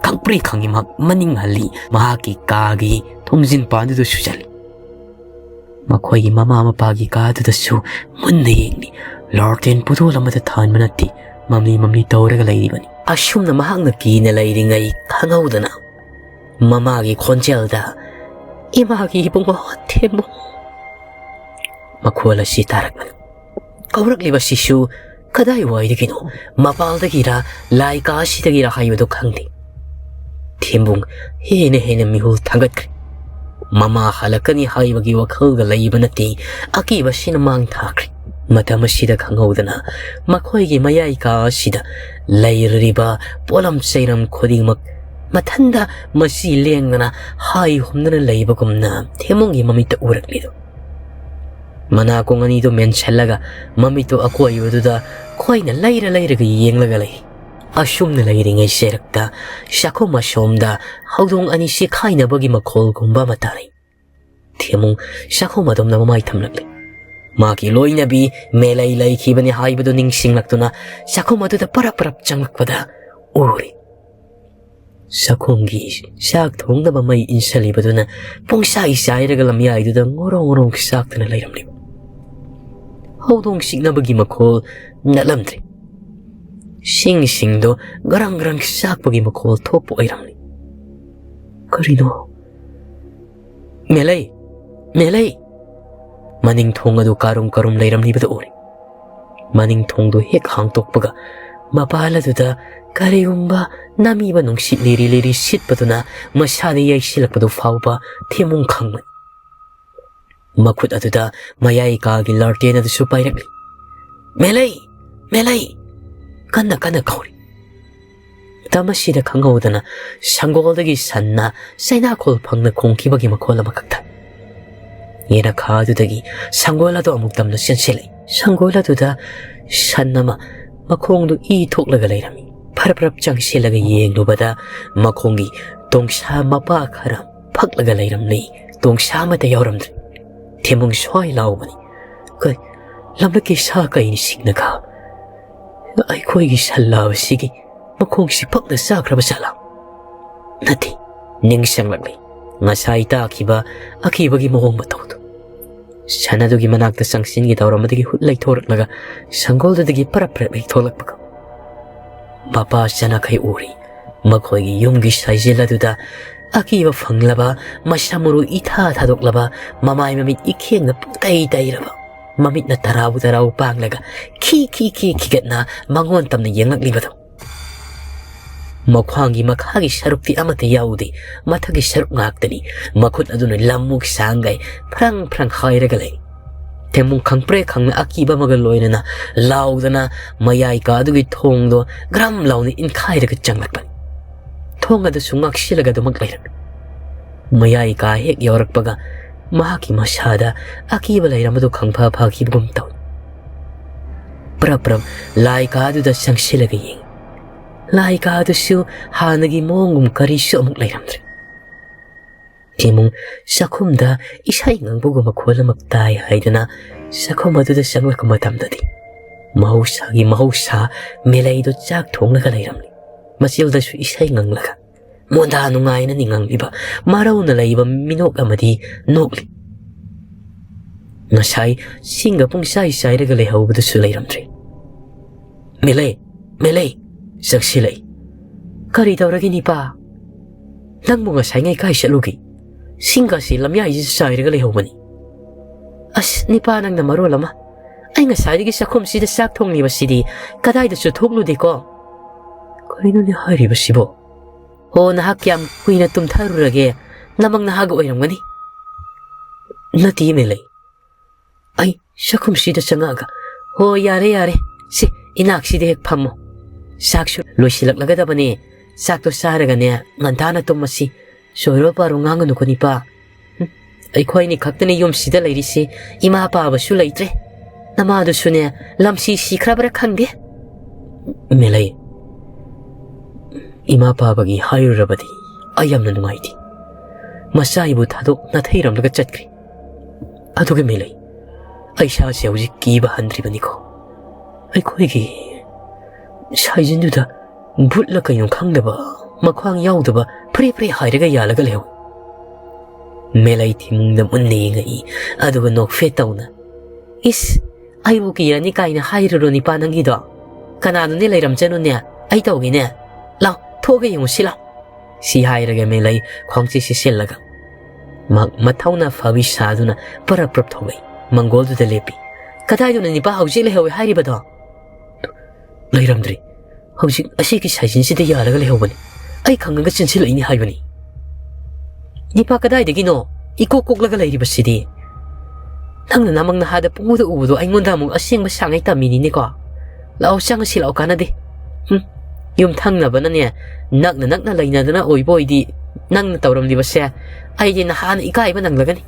ꯈꯪꯄ꯭ꯔꯦ ꯈꯪꯉꯤ ꯃꯍꯥꯛ ꯃꯅꯤꯡ ꯍꯜꯂꯤ꯫ ꯃꯍꯥꯛꯀꯤ ꯀꯥꯒꯤ ꯊꯣꯡꯖꯤꯟ ꯄꯥꯟꯗꯨꯗ ꯁꯨꯖꯜꯂꯤ꯫ ꯃꯈꯣꯏꯒꯤ ꯃꯃꯥ ꯃꯄꯥꯒꯤ ꯀꯥꯗꯨꯗꯁꯨ ꯃꯨꯟꯅ ꯌꯦꯡꯂꯤ꯫ ꯂꯣꯔꯇꯦꯟ ꯄꯨꯗꯣꯜ ꯑꯃꯗ ꯊꯥꯟꯕ ꯅꯠꯇꯦ꯫ ꯃꯝꯂꯤ ꯃꯝꯂꯤ ꯇꯧꯔꯒ ꯂꯩꯔꯤꯕꯅꯤ꯫ ꯑꯁꯨꯝꯅ ꯃꯍꯥꯛꯅ ꯀꯤꯅ ꯂꯩꯔꯤꯉꯩ ꯈꯪꯍꯧꯗꯅ ꯃꯃꯥꯒꯤ ꯈꯣꯟꯖꯦꯜꯗ, "ꯏꯃꯥꯒꯤ ꯏꯕꯨꯡꯉꯣ ꯊꯦꯝꯃꯨ!" ꯃꯈꯣꯜ ꯑꯁꯤ ꯇꯥꯔꯛꯄꯅꯤ꯫ ꯀꯧꯔꯛꯂꯤꯕꯁꯤꯁꯨ ꯀꯗꯥꯏꯋꯥꯏꯗꯒꯤꯅꯣ, ꯃꯄꯥꯜꯗꯒꯤꯔ ꯂꯥꯏ ꯀꯥꯁꯤꯗꯒꯤꯔ ꯍꯥꯏꯕꯗꯨ ꯈꯪꯗꯦ꯫ ꯊꯦꯝꯕꯨꯡ ꯍꯦꯟꯅ ꯍꯦꯟꯅ ꯃꯤꯍꯨꯜ ꯊꯥꯡꯒꯠꯈ꯭ꯔꯦ꯫ ꯃꯃꯥ ꯍꯜꯂꯛꯀꯅꯤ ꯍꯥꯏꯕꯒꯤ ꯋꯥꯈꯜꯒ ꯂꯩꯕ ꯅꯠꯇꯦ꯫ ꯑꯀꯤꯕꯁꯤꯅ ꯃꯥꯡ ꯊꯥꯈ꯭ꯔꯦ꯫ ꯃꯇꯝ ꯑꯁꯤꯗ ꯈꯪꯍꯧꯗꯅ ꯃꯈꯣꯏꯒꯤ ꯃꯌꯥꯏ ꯀꯥ ꯑꯁꯤꯗ ꯂꯩꯔꯤꯕ ꯄꯣꯠꯂꯝ ꯆꯩꯔꯝ ꯈꯨꯗꯤꯡꯃꯛ ꯃꯊꯟꯗ ꯃꯆꯤ ꯂꯦꯡꯗꯅ ꯍꯥꯏ ꯍꯨꯝꯗꯅ ꯂꯩꯕꯒꯨꯝꯅ ꯊꯦꯝꯕꯨꯡꯒꯤ ꯃꯃꯤꯠꯇ ꯎꯔꯛꯂꯤꯗꯣ꯫ ꯃꯅꯥꯀꯣꯡ ꯑꯅꯤꯗꯨ ꯃꯦꯟꯁꯤꯜꯂꯒ ꯃꯃꯤꯠꯇꯨ ꯑꯀꯣꯏꯕꯗꯨꯗ ꯈꯣꯏꯅ ꯂꯩꯔ ꯂꯩꯔꯒ ꯌꯦꯡꯂꯒ ꯂꯩ꯫ ꯑꯁꯨꯝꯅ ꯂꯩꯔꯤꯉꯩ ꯆꯩꯔꯛꯇ ꯆꯥꯛꯈꯨꯝ ꯑꯁꯣꯝꯗ ꯍꯧꯗꯣꯡ ꯑꯅꯤ ꯆꯦꯈꯥꯏꯅꯕꯒꯤ ꯃꯈꯣꯜꯒꯨꯝꯕ ꯑꯃ ꯇꯥꯔꯛꯏ꯫ ꯊꯦꯃꯨ ꯆꯥꯛꯈꯨꯝ ꯑꯗꯣꯝꯗ ꯃꯃꯥꯏ ꯊꯝꯂꯛꯂꯦ꯫ ꯃꯥꯒꯤ ꯂꯣꯏꯅꯕꯤ ꯃꯦꯂꯩ ꯂꯩꯈꯤꯕꯅꯤ ꯍꯥꯏꯕꯗꯨ ꯅꯤꯡꯁꯤꯡꯂꯛꯇꯨꯅ ꯆꯥꯛꯈꯨꯝ ꯑꯗꯨꯗ ꯄꯔꯞ ꯄꯔꯞ ꯆꯪꯂꯛꯄꯗ ꯎꯔꯦ꯫ ꯆꯥꯛꯈꯨꯝꯒꯤ ꯆꯥꯛ ꯊꯣꯡꯅꯕ ꯃꯩ ꯏꯟꯁꯤꯜꯂꯤꯕꯗꯨꯅ ꯄꯨꯡꯆꯥꯏ ꯆꯥꯏꯔꯒ ꯂꯝꯌꯥꯏꯗꯨꯗ ꯉꯣꯔꯣꯡ ꯉꯣꯔꯣꯡ ꯆꯥꯛꯇꯨꯅ ꯂꯩꯔꯝꯂꯤꯕ꯫ ꯍꯧꯗꯣꯡ ꯆꯤꯛꯅꯕꯒꯤ ꯃꯈꯣꯜ ꯅꯠꯂꯝꯗ꯭ꯔꯦ꯫ ꯁꯤꯡꯁꯤꯡꯗꯣ ꯒ꯭ꯔꯪ ꯒ꯭ꯔꯪ ꯆꯥꯛꯄꯒꯤ ꯃꯈꯣꯜ ꯊꯣꯛꯄ ꯑꯣꯏꯔꯝꯂꯤ꯫ ꯀꯔꯤꯅꯣ? ꯃꯦꯂꯩ, "ꯃꯦꯂꯩ!" ꯃꯅꯤꯡ ꯊꯣꯡ ꯑꯗꯨ ꯀꯥꯔꯨꯝ ꯀꯥꯔꯨꯝ ꯂꯩꯔꯝꯂꯤꯕꯗꯨ ꯎꯔꯦ꯫ ꯃꯅꯤꯡ ꯊꯣꯡꯗꯨ ꯍꯦꯛ ꯍꯥꯡꯇꯣꯛꯄꯒ, ꯃꯄꯥꯜ ꯑꯗꯨꯗ ꯀꯔꯤꯒꯨꯝꯕ ꯅꯝꯃꯤꯕ ꯅꯨꯡꯁꯤꯠ ꯂꯤꯔꯤ ꯂꯤꯔꯤ ꯁꯤꯠꯄꯗꯨꯅ ꯃꯁꯥꯗ ꯌꯩꯁꯤꯜꯂꯛꯄꯗꯨ ꯐꯥꯎꯕ ꯊꯦꯃꯨꯡ ꯈꯪꯕꯅꯤ꯫ ꯃꯈꯨꯠ ꯑꯗꯨꯗ ꯃꯌꯥꯏ ꯀꯥꯒꯤ ꯂꯥꯔꯇꯦꯟ ꯑꯗꯨꯁꯨ ꯄꯥꯏꯔꯛꯂꯤ꯫ "ꯃꯦꯂꯩ! ꯃꯦꯂꯩ!" ꯀꯟꯅ ꯀꯟꯅ ꯀꯧꯔꯤ꯫ ꯃꯇꯝ ꯑꯁꯤꯗ ꯈꯪꯍꯧꯗꯅ ꯁꯪꯒꯣꯜꯗꯒꯤ ꯁꯟꯅ ꯆꯩꯅꯥꯈꯣꯜ ꯐꯪꯅ ꯈꯣꯡꯈꯤꯕꯒꯤ ꯃꯈꯣꯜ ꯑꯃꯈꯛ ꯇꯥꯏ꯫ ꯌꯦꯅꯈꯥ ꯑꯗꯨꯗꯒꯤ ꯁꯪꯒꯣꯜ ꯑꯗꯨ ꯑꯃꯨꯛ ꯇꯝꯅ ꯆꯦꯟꯁꯤꯜꯂꯛꯏ꯫ ꯁꯪꯒꯣꯜ ꯑꯗꯨꯗ ꯁꯟ ꯑꯃ ꯃꯈꯣꯡꯗꯨ ꯏ ꯊꯣꯛꯂꯒ ꯂꯩꯔꯝꯃꯤ꯫ ꯐꯔꯞ ꯐꯔꯞ ꯆꯪꯁꯤꯜꯂꯒ ꯌꯦꯡꯂꯨꯕꯗ, ꯃꯈꯣꯡꯒꯤ ꯇꯣꯡꯁꯥ ꯃꯄꯥ ꯈꯔ ꯐꯛꯂꯒ ꯂꯩꯔꯝꯂꯤ꯫ ꯇꯣꯡꯁꯥ ꯑꯃꯠꯇ ꯌꯥꯎꯔꯝꯗ꯭ꯔꯦ꯫ ꯊꯦꯝꯕꯨꯡ ꯁ꯭ꯋꯥꯏ ꯂꯥꯎꯕꯅꯤ, "ꯀꯩ, ꯂꯝꯂꯛꯀꯤ ꯁꯥ ꯀꯩꯅꯤ ꯁꯤꯡꯅꯒ? ꯑꯩꯈꯣꯏꯒꯤ ꯁꯟ ꯂꯥꯕꯁꯤꯒꯤ ꯃꯈꯣꯡꯁꯤ ꯐꯛꯅ ꯆꯥꯈ꯭ꯔꯕ ꯖꯥꯠꯂꯥ?" ꯅꯠꯇꯦ, ꯅꯤꯡꯁꯤꯡꯂꯛꯂꯤ ꯉꯁꯥꯏ ꯇꯥꯈꯤꯕ ꯑꯀꯤꯕꯒꯤ ꯃꯑꯣꯡ ꯃꯇꯧꯗꯨ꯫ ꯁꯟ ꯑꯗꯨꯒꯤ ꯃꯅꯥꯛꯇ ꯆꯪꯁꯤꯟꯒꯦ ꯇꯧꯔꯝꯕꯗꯒꯤ ꯍꯨꯠ ꯂꯩꯊꯣꯔꯛꯂꯒ ꯁꯪꯒꯣꯜꯗꯨꯗꯒꯤ ꯄꯔꯞ ꯄꯔꯞ ꯍꯦꯛ ꯊꯣꯛꯂꯛꯄꯒ, ꯃꯄꯥ ꯆꯅꯈꯩ ꯎꯔꯤ꯫ ꯃꯈꯣꯏꯒꯤ ꯌꯨꯝꯒꯤ ꯁꯥꯏꯖꯤꯜ ꯑꯗꯨꯗ ꯑꯀꯤꯕ ꯐꯪꯂꯕ, ꯃꯁꯝ ꯃꯔꯨ ꯏꯊꯥ ꯊꯥꯗꯣꯛꯂꯕ, ꯃꯃꯥꯏ ꯃꯃꯤꯠ ꯏꯈꯦꯡꯅ ꯄꯨꯡꯇꯩ ꯇꯩꯔꯕ, ꯃꯃꯤꯠꯅ ꯇꯔꯥꯎ ꯇꯔꯥꯎ ꯄꯥꯡꯂꯒ ꯈꯤ ꯈꯤ ꯈꯤ ꯈꯤꯒꯠꯅ ꯃꯉꯣꯟ ꯇꯝꯅ ꯌꯦꯡꯂꯛꯂꯤꯕꯗꯨ꯫ ꯃꯈ꯭ꯋꯥꯡꯒꯤ ꯃꯈꯥꯒꯤ ꯁꯔꯨꯛꯇꯤ ꯑꯃꯠꯇ ꯌꯥꯎꯗꯦ, ꯃꯊꯛꯀꯤ ꯁꯔꯨꯛ ꯉꯥꯛꯇꯅꯤ꯫ ꯃꯈꯨꯠ ꯑꯗꯨꯅ ꯂꯝꯃꯨꯛ ꯁꯥꯡꯒꯩ ꯐ꯭ꯔꯪ ꯐ꯭ꯔꯪ ꯍꯥꯏꯔꯒ ꯂꯩ꯫ ꯊꯦꯝꯕꯨꯡ ꯈꯪꯄ꯭ꯔꯦꯛ ꯈꯪꯅ ꯑꯀꯤꯕ ꯑꯃꯒ ꯂꯣꯏꯅꯅ ꯂꯥꯎꯗꯅ ꯃꯌꯥꯏ ꯀꯥ ꯑꯗꯨꯒꯤ ꯊꯣꯡꯗꯣ ꯒ꯭ꯔꯝ ꯂꯥꯎꯅ ꯏꯟꯈꯥꯏꯔꯒ ꯆꯪꯂꯛꯄꯅꯤ꯫ ꯊꯣꯡ ꯑꯗꯨꯁꯨ ꯉꯥꯛꯁꯤꯜꯂꯒ ꯑꯗꯨꯃꯛ ꯂꯩꯔꯝꯃꯤ꯫ ꯃꯌꯥꯏ ꯀꯥ ꯍꯦꯛ ꯌꯧꯔꯛꯄꯒ ꯃꯍꯥꯛꯀꯤ ꯃꯁꯥꯗ ꯑꯀꯤꯕ ꯂꯩꯔꯝꯕꯗꯨ ꯈꯪꯐ ꯐꯈꯤꯕꯒꯨꯝ ꯇꯧꯏ꯫ ꯄ꯭ꯔꯞ ꯄ꯭ꯔꯞ ꯂꯥꯏ ꯀꯥ ꯑꯗꯨꯗ ꯆꯪꯁꯤꯜꯂꯒ ꯌꯦꯡꯏ꯫ ꯂꯥꯏ ꯀꯥ ꯑꯗꯨꯁꯨ ꯍꯥꯟꯅꯒꯤ ꯃꯑꯣꯡꯒꯨꯝ ꯀꯔꯤꯁꯨ ꯑꯃꯨꯛ ꯂꯩꯔꯝꯗ꯭ꯔꯦ꯫ ꯊꯦꯝꯕꯨꯡ ꯆꯥꯛꯈꯨꯝꯗ ꯏꯁꯩ ꯉꯪꯕꯒꯨꯝꯕ ꯈꯣꯜ ꯑꯃ ꯇꯥꯏ ꯍꯥꯏꯗꯨꯅ ꯆꯥꯛꯈꯨꯝ ꯑꯗꯨꯗ ꯆꯪꯂꯛꯄ ꯃꯇꯝꯗꯗꯤ ꯃꯍꯧꯁꯥꯒꯤ ꯃꯍꯧꯁꯥ ꯃꯦꯂꯩꯗꯨ ꯆꯥꯛ ꯊꯣꯡꯂꯒ ꯂꯩꯔꯝꯂꯤ꯫ ꯃꯆꯤꯜꯗꯁꯨ ꯏꯁꯩ ꯉꯪꯂꯒ ꯃꯣꯟꯗꯥ ꯅꯨꯡꯉꯥꯏꯅ ꯅꯤꯡꯉꯝꯂꯤꯕ ꯃꯔꯧꯅ ꯂꯩꯕ ꯃꯤꯅꯣꯛ ꯑꯃꯗꯤ ꯅꯣꯛꯂꯤ꯫ ꯉꯁꯥꯏ ꯁꯤꯡꯒ ꯄꯨꯡꯆꯥꯏ ꯆꯥꯏꯔꯒ ꯂꯩꯍꯧꯕꯗꯨꯁꯨ ꯂꯩꯔꯝꯗ꯭ꯔꯦ꯫ "ꯃꯦꯂꯩ, ꯃꯦꯂꯩ!" ꯆꯪꯁꯤꯜꯂꯛꯏ꯫ "ꯀꯔꯤ ꯇꯧꯔꯒꯦ ꯅꯤꯄꯥ? ꯅꯪꯕꯨ ꯉꯁꯥꯏꯉꯩ ꯀꯥꯏ ꯆꯠꯂꯨꯒꯦ? ꯁꯤꯡꯒꯥꯁꯤ ꯂꯝꯌꯥꯏꯁꯤꯗ ꯆꯥꯏꯔꯒ ꯂꯩꯍꯧꯕꯅꯤ꯫ ꯑꯁ, ꯅꯤꯄꯥ ꯅꯪꯅ ꯃꯔꯣꯜ ꯑꯃ꯫ ꯑꯩ ꯉꯁꯥꯏꯗꯒꯤ ꯆꯥꯛꯈꯨꯝꯁꯤꯗ ꯆꯥꯛ ꯊꯣꯡꯂꯤꯕꯁꯤꯗꯤ ꯀꯗꯥꯏꯗꯁꯨ ꯊꯣꯛꯂꯨꯗꯦꯀꯣ꯫ ꯀꯩꯅꯣꯅꯦ ꯍꯥꯏꯔꯤꯕꯁꯤꯕꯣ? ꯍꯣ, ꯅꯍꯥꯛ ꯀꯌꯥꯝ ꯀꯨꯏꯅ ꯇꯨꯝꯊꯔꯨꯔꯒꯦ? ꯅꯃꯪ ꯅꯍꯥꯒ ꯑꯣꯏꯔꯝꯒꯅꯤ꯫ ꯅꯠꯇꯦ, ꯃꯦꯂꯩ꯫ ꯑꯩ ꯆꯥꯛꯈꯨꯝꯁꯤꯗ ꯆꯪꯉꯛꯑꯒ, "ꯍꯣ, ꯌꯥꯔꯦ, ꯌꯥꯔꯦ꯫ ꯁꯤ, ꯏꯅꯥꯛꯁꯤꯗ ꯍꯦꯛ ꯐꯝꯃꯣ꯫ ꯆꯥꯛꯁꯨ ꯂꯣꯏꯁꯤꯜꯂꯛꯂꯒꯗꯕꯅꯦ꯫ ꯆꯥꯛꯇꯣ ꯆꯥꯔꯒꯅꯦ, ꯉꯟꯇꯥꯅ ꯇꯨꯝꯃꯁꯤ꯫ ꯆꯣꯏꯔꯣ ꯄꯥꯔꯣ ꯉꯥꯡꯒꯅꯨꯀꯣ, ꯅꯤꯄꯥ꯫ ꯍꯨꯝ, ꯑꯩꯈꯣꯏꯅꯤ ꯈꯛꯇꯅꯤ ꯌꯨꯝꯁꯤꯗ ꯂꯩꯔꯤꯁꯤ꯫ ꯏꯃꯥ ꯄꯥꯕꯁꯨ ꯂꯩꯇ꯭ꯔꯦ꯫ ꯅꯃꯥꯗꯨꯁꯨꯅꯦ, ꯂꯝꯁꯤ ꯁꯤꯈ꯭ꯔꯕ꯭ꯔꯥ ꯈꯪꯗꯦ꯫" ꯃꯦꯂꯩ, ꯏꯃꯥ ꯄꯥꯕꯒꯤ ꯍꯥꯏꯔꯨꯔꯕꯗꯤ ꯑꯩ ꯌꯥꯝꯅ ꯅꯨꯡꯉꯥꯏꯇꯦ꯫ ꯃꯆꯥ ꯑꯩꯕꯨ ꯊꯥꯗꯣꯛ ꯅꯥꯊꯩꯔꯝꯂꯒ ꯆꯠꯈ꯭ꯔꯦ꯫ ꯑꯗꯨꯒ ꯃꯦꯂꯩ, ꯑꯩ ꯏꯁꯥꯁꯦ ꯍꯧꯖꯤꯛ ꯀꯤꯕ ꯍꯟꯗ꯭ꯔꯤꯕꯅꯤꯀꯣ꯫ ꯑꯩꯈꯣꯏꯒꯤ ꯁꯥꯏꯖꯤꯟꯗꯨꯗ ꯚꯨꯠꯂ ꯀꯩꯅꯣ ꯈꯪꯗꯕ, ꯃꯈ꯭ꯋꯥꯡ ꯌꯥꯎꯗꯕ ꯐ꯭ꯔꯤ ꯐ꯭ꯔꯤ ꯍꯥꯏꯔꯒ ꯌꯥꯜꯂꯒ ꯂꯩꯍꯧꯏ꯫ ꯃꯦꯂꯩ ꯊꯤꯃꯨꯡꯗ ꯃꯨꯟꯅ ꯌꯦꯡꯉꯛꯏ, ꯑꯗꯨꯒ ꯅꯣꯛꯐꯦꯠ ꯇꯧꯅ, "ꯏꯁ, ꯑꯩꯕꯨ ꯀꯤꯔꯅꯤ ꯀꯥꯏꯅ ꯍꯥꯏꯔꯨꯔꯣ ꯅꯤꯄꯥ ꯅꯪꯒꯤꯗꯣ? ꯀꯅꯥꯅꯣꯅꯦ ꯂꯩꯔꯝꯖꯅꯨꯅꯦ, ꯑꯩ ꯇꯧꯒꯦꯅꯦ꯫ ꯂꯥꯎ, ꯊꯣꯛꯑꯒ ꯌꯦꯡꯉꯨꯁꯤ ꯂꯥꯎ꯫" ꯁꯤ ꯍꯥꯏꯔꯒ ꯃꯦꯂꯩ ꯈ꯭ꯋꯥꯡꯆꯤ ꯁꯤꯁꯤꯜꯂꯒ ꯃꯍꯥꯛ ꯃꯊꯧꯅ ꯐꯕꯤ ꯁꯥꯗꯨꯅ ꯄꯔꯞ ꯄꯔꯞ ꯊꯣꯛꯂꯛꯏ꯫ ꯃꯪꯒꯣꯜꯗꯨꯗ ꯂꯦꯞꯄꯤ꯫ "ꯀꯗꯥꯏꯗꯅꯣ ꯅꯤꯄꯥ ꯍꯧꯖꯤꯛ ꯂꯩꯍꯧꯋꯦ ꯍꯥꯏꯔꯤꯕꯗꯣ?" "ꯂꯩꯔꯝꯗ꯭ꯔꯤ꯫ ꯍꯧꯖꯤꯛ ꯑꯁꯤꯒꯤ ꯁꯥꯏꯖꯤꯟꯁꯤꯗ ꯌꯥꯜꯂꯒ ꯂꯩꯍꯧꯕꯅꯤ꯫ ꯑꯩ ꯈꯪꯉꯒ ꯆꯦꯟꯁꯤꯜꯂꯛꯏꯅꯤ ꯍꯥꯏꯕꯅꯤ꯫" "ꯅꯤꯄꯥ ꯀꯗꯥꯏꯗꯒꯤꯅꯣ? ꯏꯀꯣꯛ ꯀꯣꯛꯂꯒ ꯂꯩꯔꯤꯕꯁꯤꯗꯤ?" "ꯅꯪꯅ ꯅꯃꯪ ꯅꯍꯥꯗ ꯄꯨꯡꯎꯗ ꯎꯕꯗꯣ ꯑꯩꯉꯣꯟꯗ ꯑꯃꯨꯛ ꯑꯁꯦꯡꯕ ꯁꯥꯡꯉꯩ ꯇꯝꯃꯤꯅꯤꯅꯦꯀꯣ꯫ ꯂꯥꯛꯑꯣ, ꯆꯪꯉꯁꯤ ꯂꯥꯛꯑꯣ, ꯀꯥꯟꯅꯗꯦ꯫ ꯍꯨꯝ, ꯌꯨꯝꯊꯪꯅꯕꯅꯅꯦ, ꯅꯛꯅ ꯅꯛꯅ ꯂꯩꯅꯗꯅ ꯑꯣꯏꯕ ꯑꯣꯏꯗꯤ ꯅꯪꯅ ꯇꯧꯔꯝꯂꯤꯕꯁꯦ ꯑꯩꯗꯤ ꯅꯍꯥꯟꯅ ꯏꯀꯥꯏꯕ ꯅꯪꯂꯒꯅꯤ꯫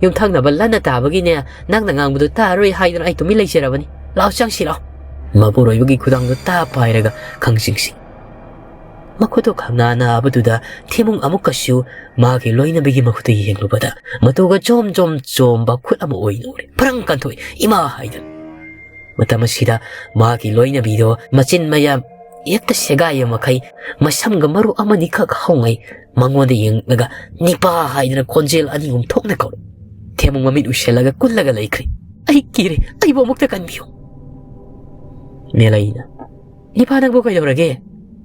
ꯌꯨꯝꯊꯪꯅꯕ ꯂꯟꯅ ꯇꯥꯕꯒꯤꯅꯦ, ꯅꯪꯅ ꯉꯥꯡꯕꯗꯣ ꯇꯥꯔꯣꯏ ꯍꯥꯏꯗꯅ ꯑꯩ ꯇꯨꯃꯤꯟ ꯂꯩꯖꯔꯕꯅꯤ꯫ ꯂꯥꯛꯑꯣ, ꯆꯪꯁꯤ ꯂꯥꯛꯑꯣ꯫" ꯃꯄꯨꯔꯣꯏꯕꯒꯤ ꯈꯨꯗꯥꯡꯗꯣ ꯇꯥ ꯄꯥꯏꯔꯒ ꯈꯪꯆꯤꯡꯁꯤ꯫ ꯃꯈꯨꯠꯇꯣ ꯈꯪꯅꯥ ꯅꯥꯕꯗꯨꯗ ꯊꯦꯃꯨꯡ ꯑꯃꯨꯛꯀꯁꯨ ꯃꯥꯒꯤ ꯂꯣꯏꯅꯕꯤꯒꯤ ꯃꯈꯨꯠꯇ ꯌꯦꯡꯂꯨꯕꯗ ꯃꯇꯨꯒ ꯖꯣꯝ ꯖꯣꯝ ꯆꯣꯝꯕ ꯈꯨꯠ ꯑꯃ ꯑꯣꯏꯅ ꯎꯔꯦ꯫ ꯐ꯭ꯔꯪ ꯀꯟꯊꯣꯛꯏ, "ꯏꯃꯥ!" ꯍꯥꯏꯗꯨꯅ꯫ ꯃꯇꯝ ꯑꯁꯤꯗ ꯃꯥꯒꯤ ꯂꯣꯏꯅꯕꯤꯗꯣ ꯃꯆꯤꯟ ꯃꯌꯥ ꯍꯦꯛꯇ ꯁꯦꯒꯥꯏꯕ ꯃꯈꯩ ꯃꯁꯝꯒ ꯃꯔꯨ ꯑꯃꯅꯤꯈꯛ ꯍꯧꯉꯩ ꯃꯉꯣꯟꯗ ꯌꯦꯡꯂꯒ "ꯅꯤꯄꯥ" ꯍꯥꯏꯗꯅ ꯈꯣꯟꯖꯦꯜ ꯑꯅꯤ ꯑꯍꯨꯝ ꯊꯣꯛꯅ ꯀꯧꯔꯦ꯫ ꯊꯦꯃꯨꯡ ꯃꯃꯤꯠ ꯎꯏꯁꯤꯜꯂꯒ ꯀꯨꯜꯂꯒ ꯂꯩꯈ꯭ꯔꯦ꯫ "ꯑꯩ ꯀꯤꯔꯦ, ꯑꯩꯕꯨ ꯑꯃꯨꯛꯇ ꯀꯟꯕꯤꯌꯨ꯫" ꯃꯦꯂꯩꯅ, "ꯅꯤꯄꯥ ꯅꯪꯕꯨ ꯀꯩꯗꯧꯔꯒꯦ?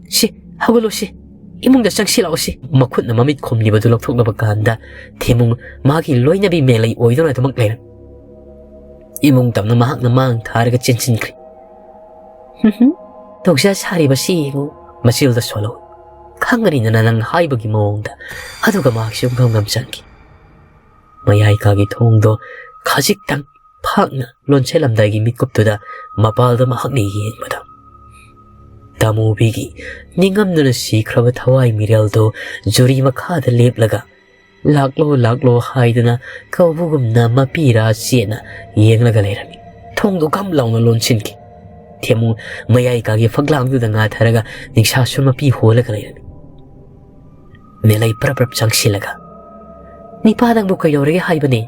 ꯁꯤ, ꯍꯧꯒꯠꯂꯣ ꯁꯤ꯫" "ꯏꯃꯨꯡꯗ ꯆꯪꯁꯤꯜꯂꯛꯑꯣꯁꯤ꯫" ꯃꯈꯨꯠꯅ ꯃꯃꯤꯠ ꯈꯨꯝꯂꯤꯕꯗꯨ ꯂꯧꯊꯣꯛꯅꯕ ꯀꯥꯟꯗ ꯊꯦꯃꯨ ꯃꯥꯒꯤ ꯂꯣꯏꯅꯕꯤ ꯃꯦꯂꯩ ꯑꯣꯏꯗꯨꯅ ꯑꯗꯨꯃꯛ ꯂꯩꯔꯝꯃꯤ꯫ ꯏꯃꯨꯡ ꯇꯝꯅ ꯃꯍꯥꯛꯅ ꯃꯥꯡ ꯊꯥꯔꯒ ꯆꯦꯟꯁꯤꯟꯈ꯭ꯔꯦ꯫ "ꯍꯨꯝ ꯍꯨꯝ, ꯇꯧꯖ ꯁꯥꯔꯤꯕꯁꯤ ꯌꯦꯡꯉꯨ, ꯃꯆꯤꯜꯗ ꯁꯣꯜꯍꯧ꯫ ꯈꯪꯒꯅꯤꯗꯅ ꯅꯪ ꯍꯥꯏꯕꯒꯤ ꯃꯑꯣꯡꯗ꯫" ꯑꯗꯨꯒ ꯃꯍꯥꯛꯁꯨ ꯒꯝ ꯒꯝ ꯆꯪꯈꯤ꯫ ꯃꯌꯥꯏ ꯀꯥꯒꯤ ꯊꯣꯡꯗꯣ ꯈꯖꯤꯛꯇꯪ ꯐꯥꯛꯅ ꯂꯣꯟꯁꯤꯜꯂꯝꯗꯥꯏꯒꯤ ꯃꯤꯀꯨꯞꯇꯨꯗ ꯃꯄꯥꯜꯗ ꯃꯍꯥꯛꯅ ꯌꯦꯡꯕꯗ, ꯇꯥꯃꯨꯕꯤꯒꯤ ꯅꯤꯡꯉꯝꯗꯨꯅ ꯁꯤꯈ꯭ꯔꯕ ꯊꯋꯥꯏ ꯃꯤꯔꯦꯜꯗꯣ ꯖꯨꯔꯤ ꯃꯈꯥꯗ ꯂꯦꯞꯂꯒ "ꯂꯥꯛꯂꯣ, ꯂꯥꯛꯂꯣ" ꯍꯥꯏꯗꯨꯅ ꯀꯧꯕꯒꯨꯝꯅ ꯃꯄꯤꯔꯥ ꯆꯦꯠꯅ ꯌꯦꯡꯂꯒ ꯂꯩꯔꯝꯃꯤ꯫ ꯊꯣꯡꯗꯨ ꯒꯝ ꯂꯥꯎꯅ ꯂꯣꯟꯁꯤꯟꯈꯤ꯫ ꯊꯦꯃꯨ ꯃꯌꯥꯏ ꯀꯥꯒꯤ ꯐꯛꯂꯥꯡꯗꯨꯗ ꯉꯥꯊꯔꯒ ꯅꯤꯡꯁꯥꯁꯨ ꯃꯄꯤ ꯍꯣꯜꯂꯒ ꯂꯩꯔꯝꯃꯤ꯫ ꯃꯦꯂꯩ ꯄ꯭ꯔꯞ ꯄ꯭ꯔꯞ ꯆꯪꯁꯤꯜꯂꯒ, "ꯅꯤꯄꯥ, ꯅꯪꯕꯨ ꯀꯩꯗꯧꯔꯒꯦ ꯍꯥꯏꯕꯅꯦ?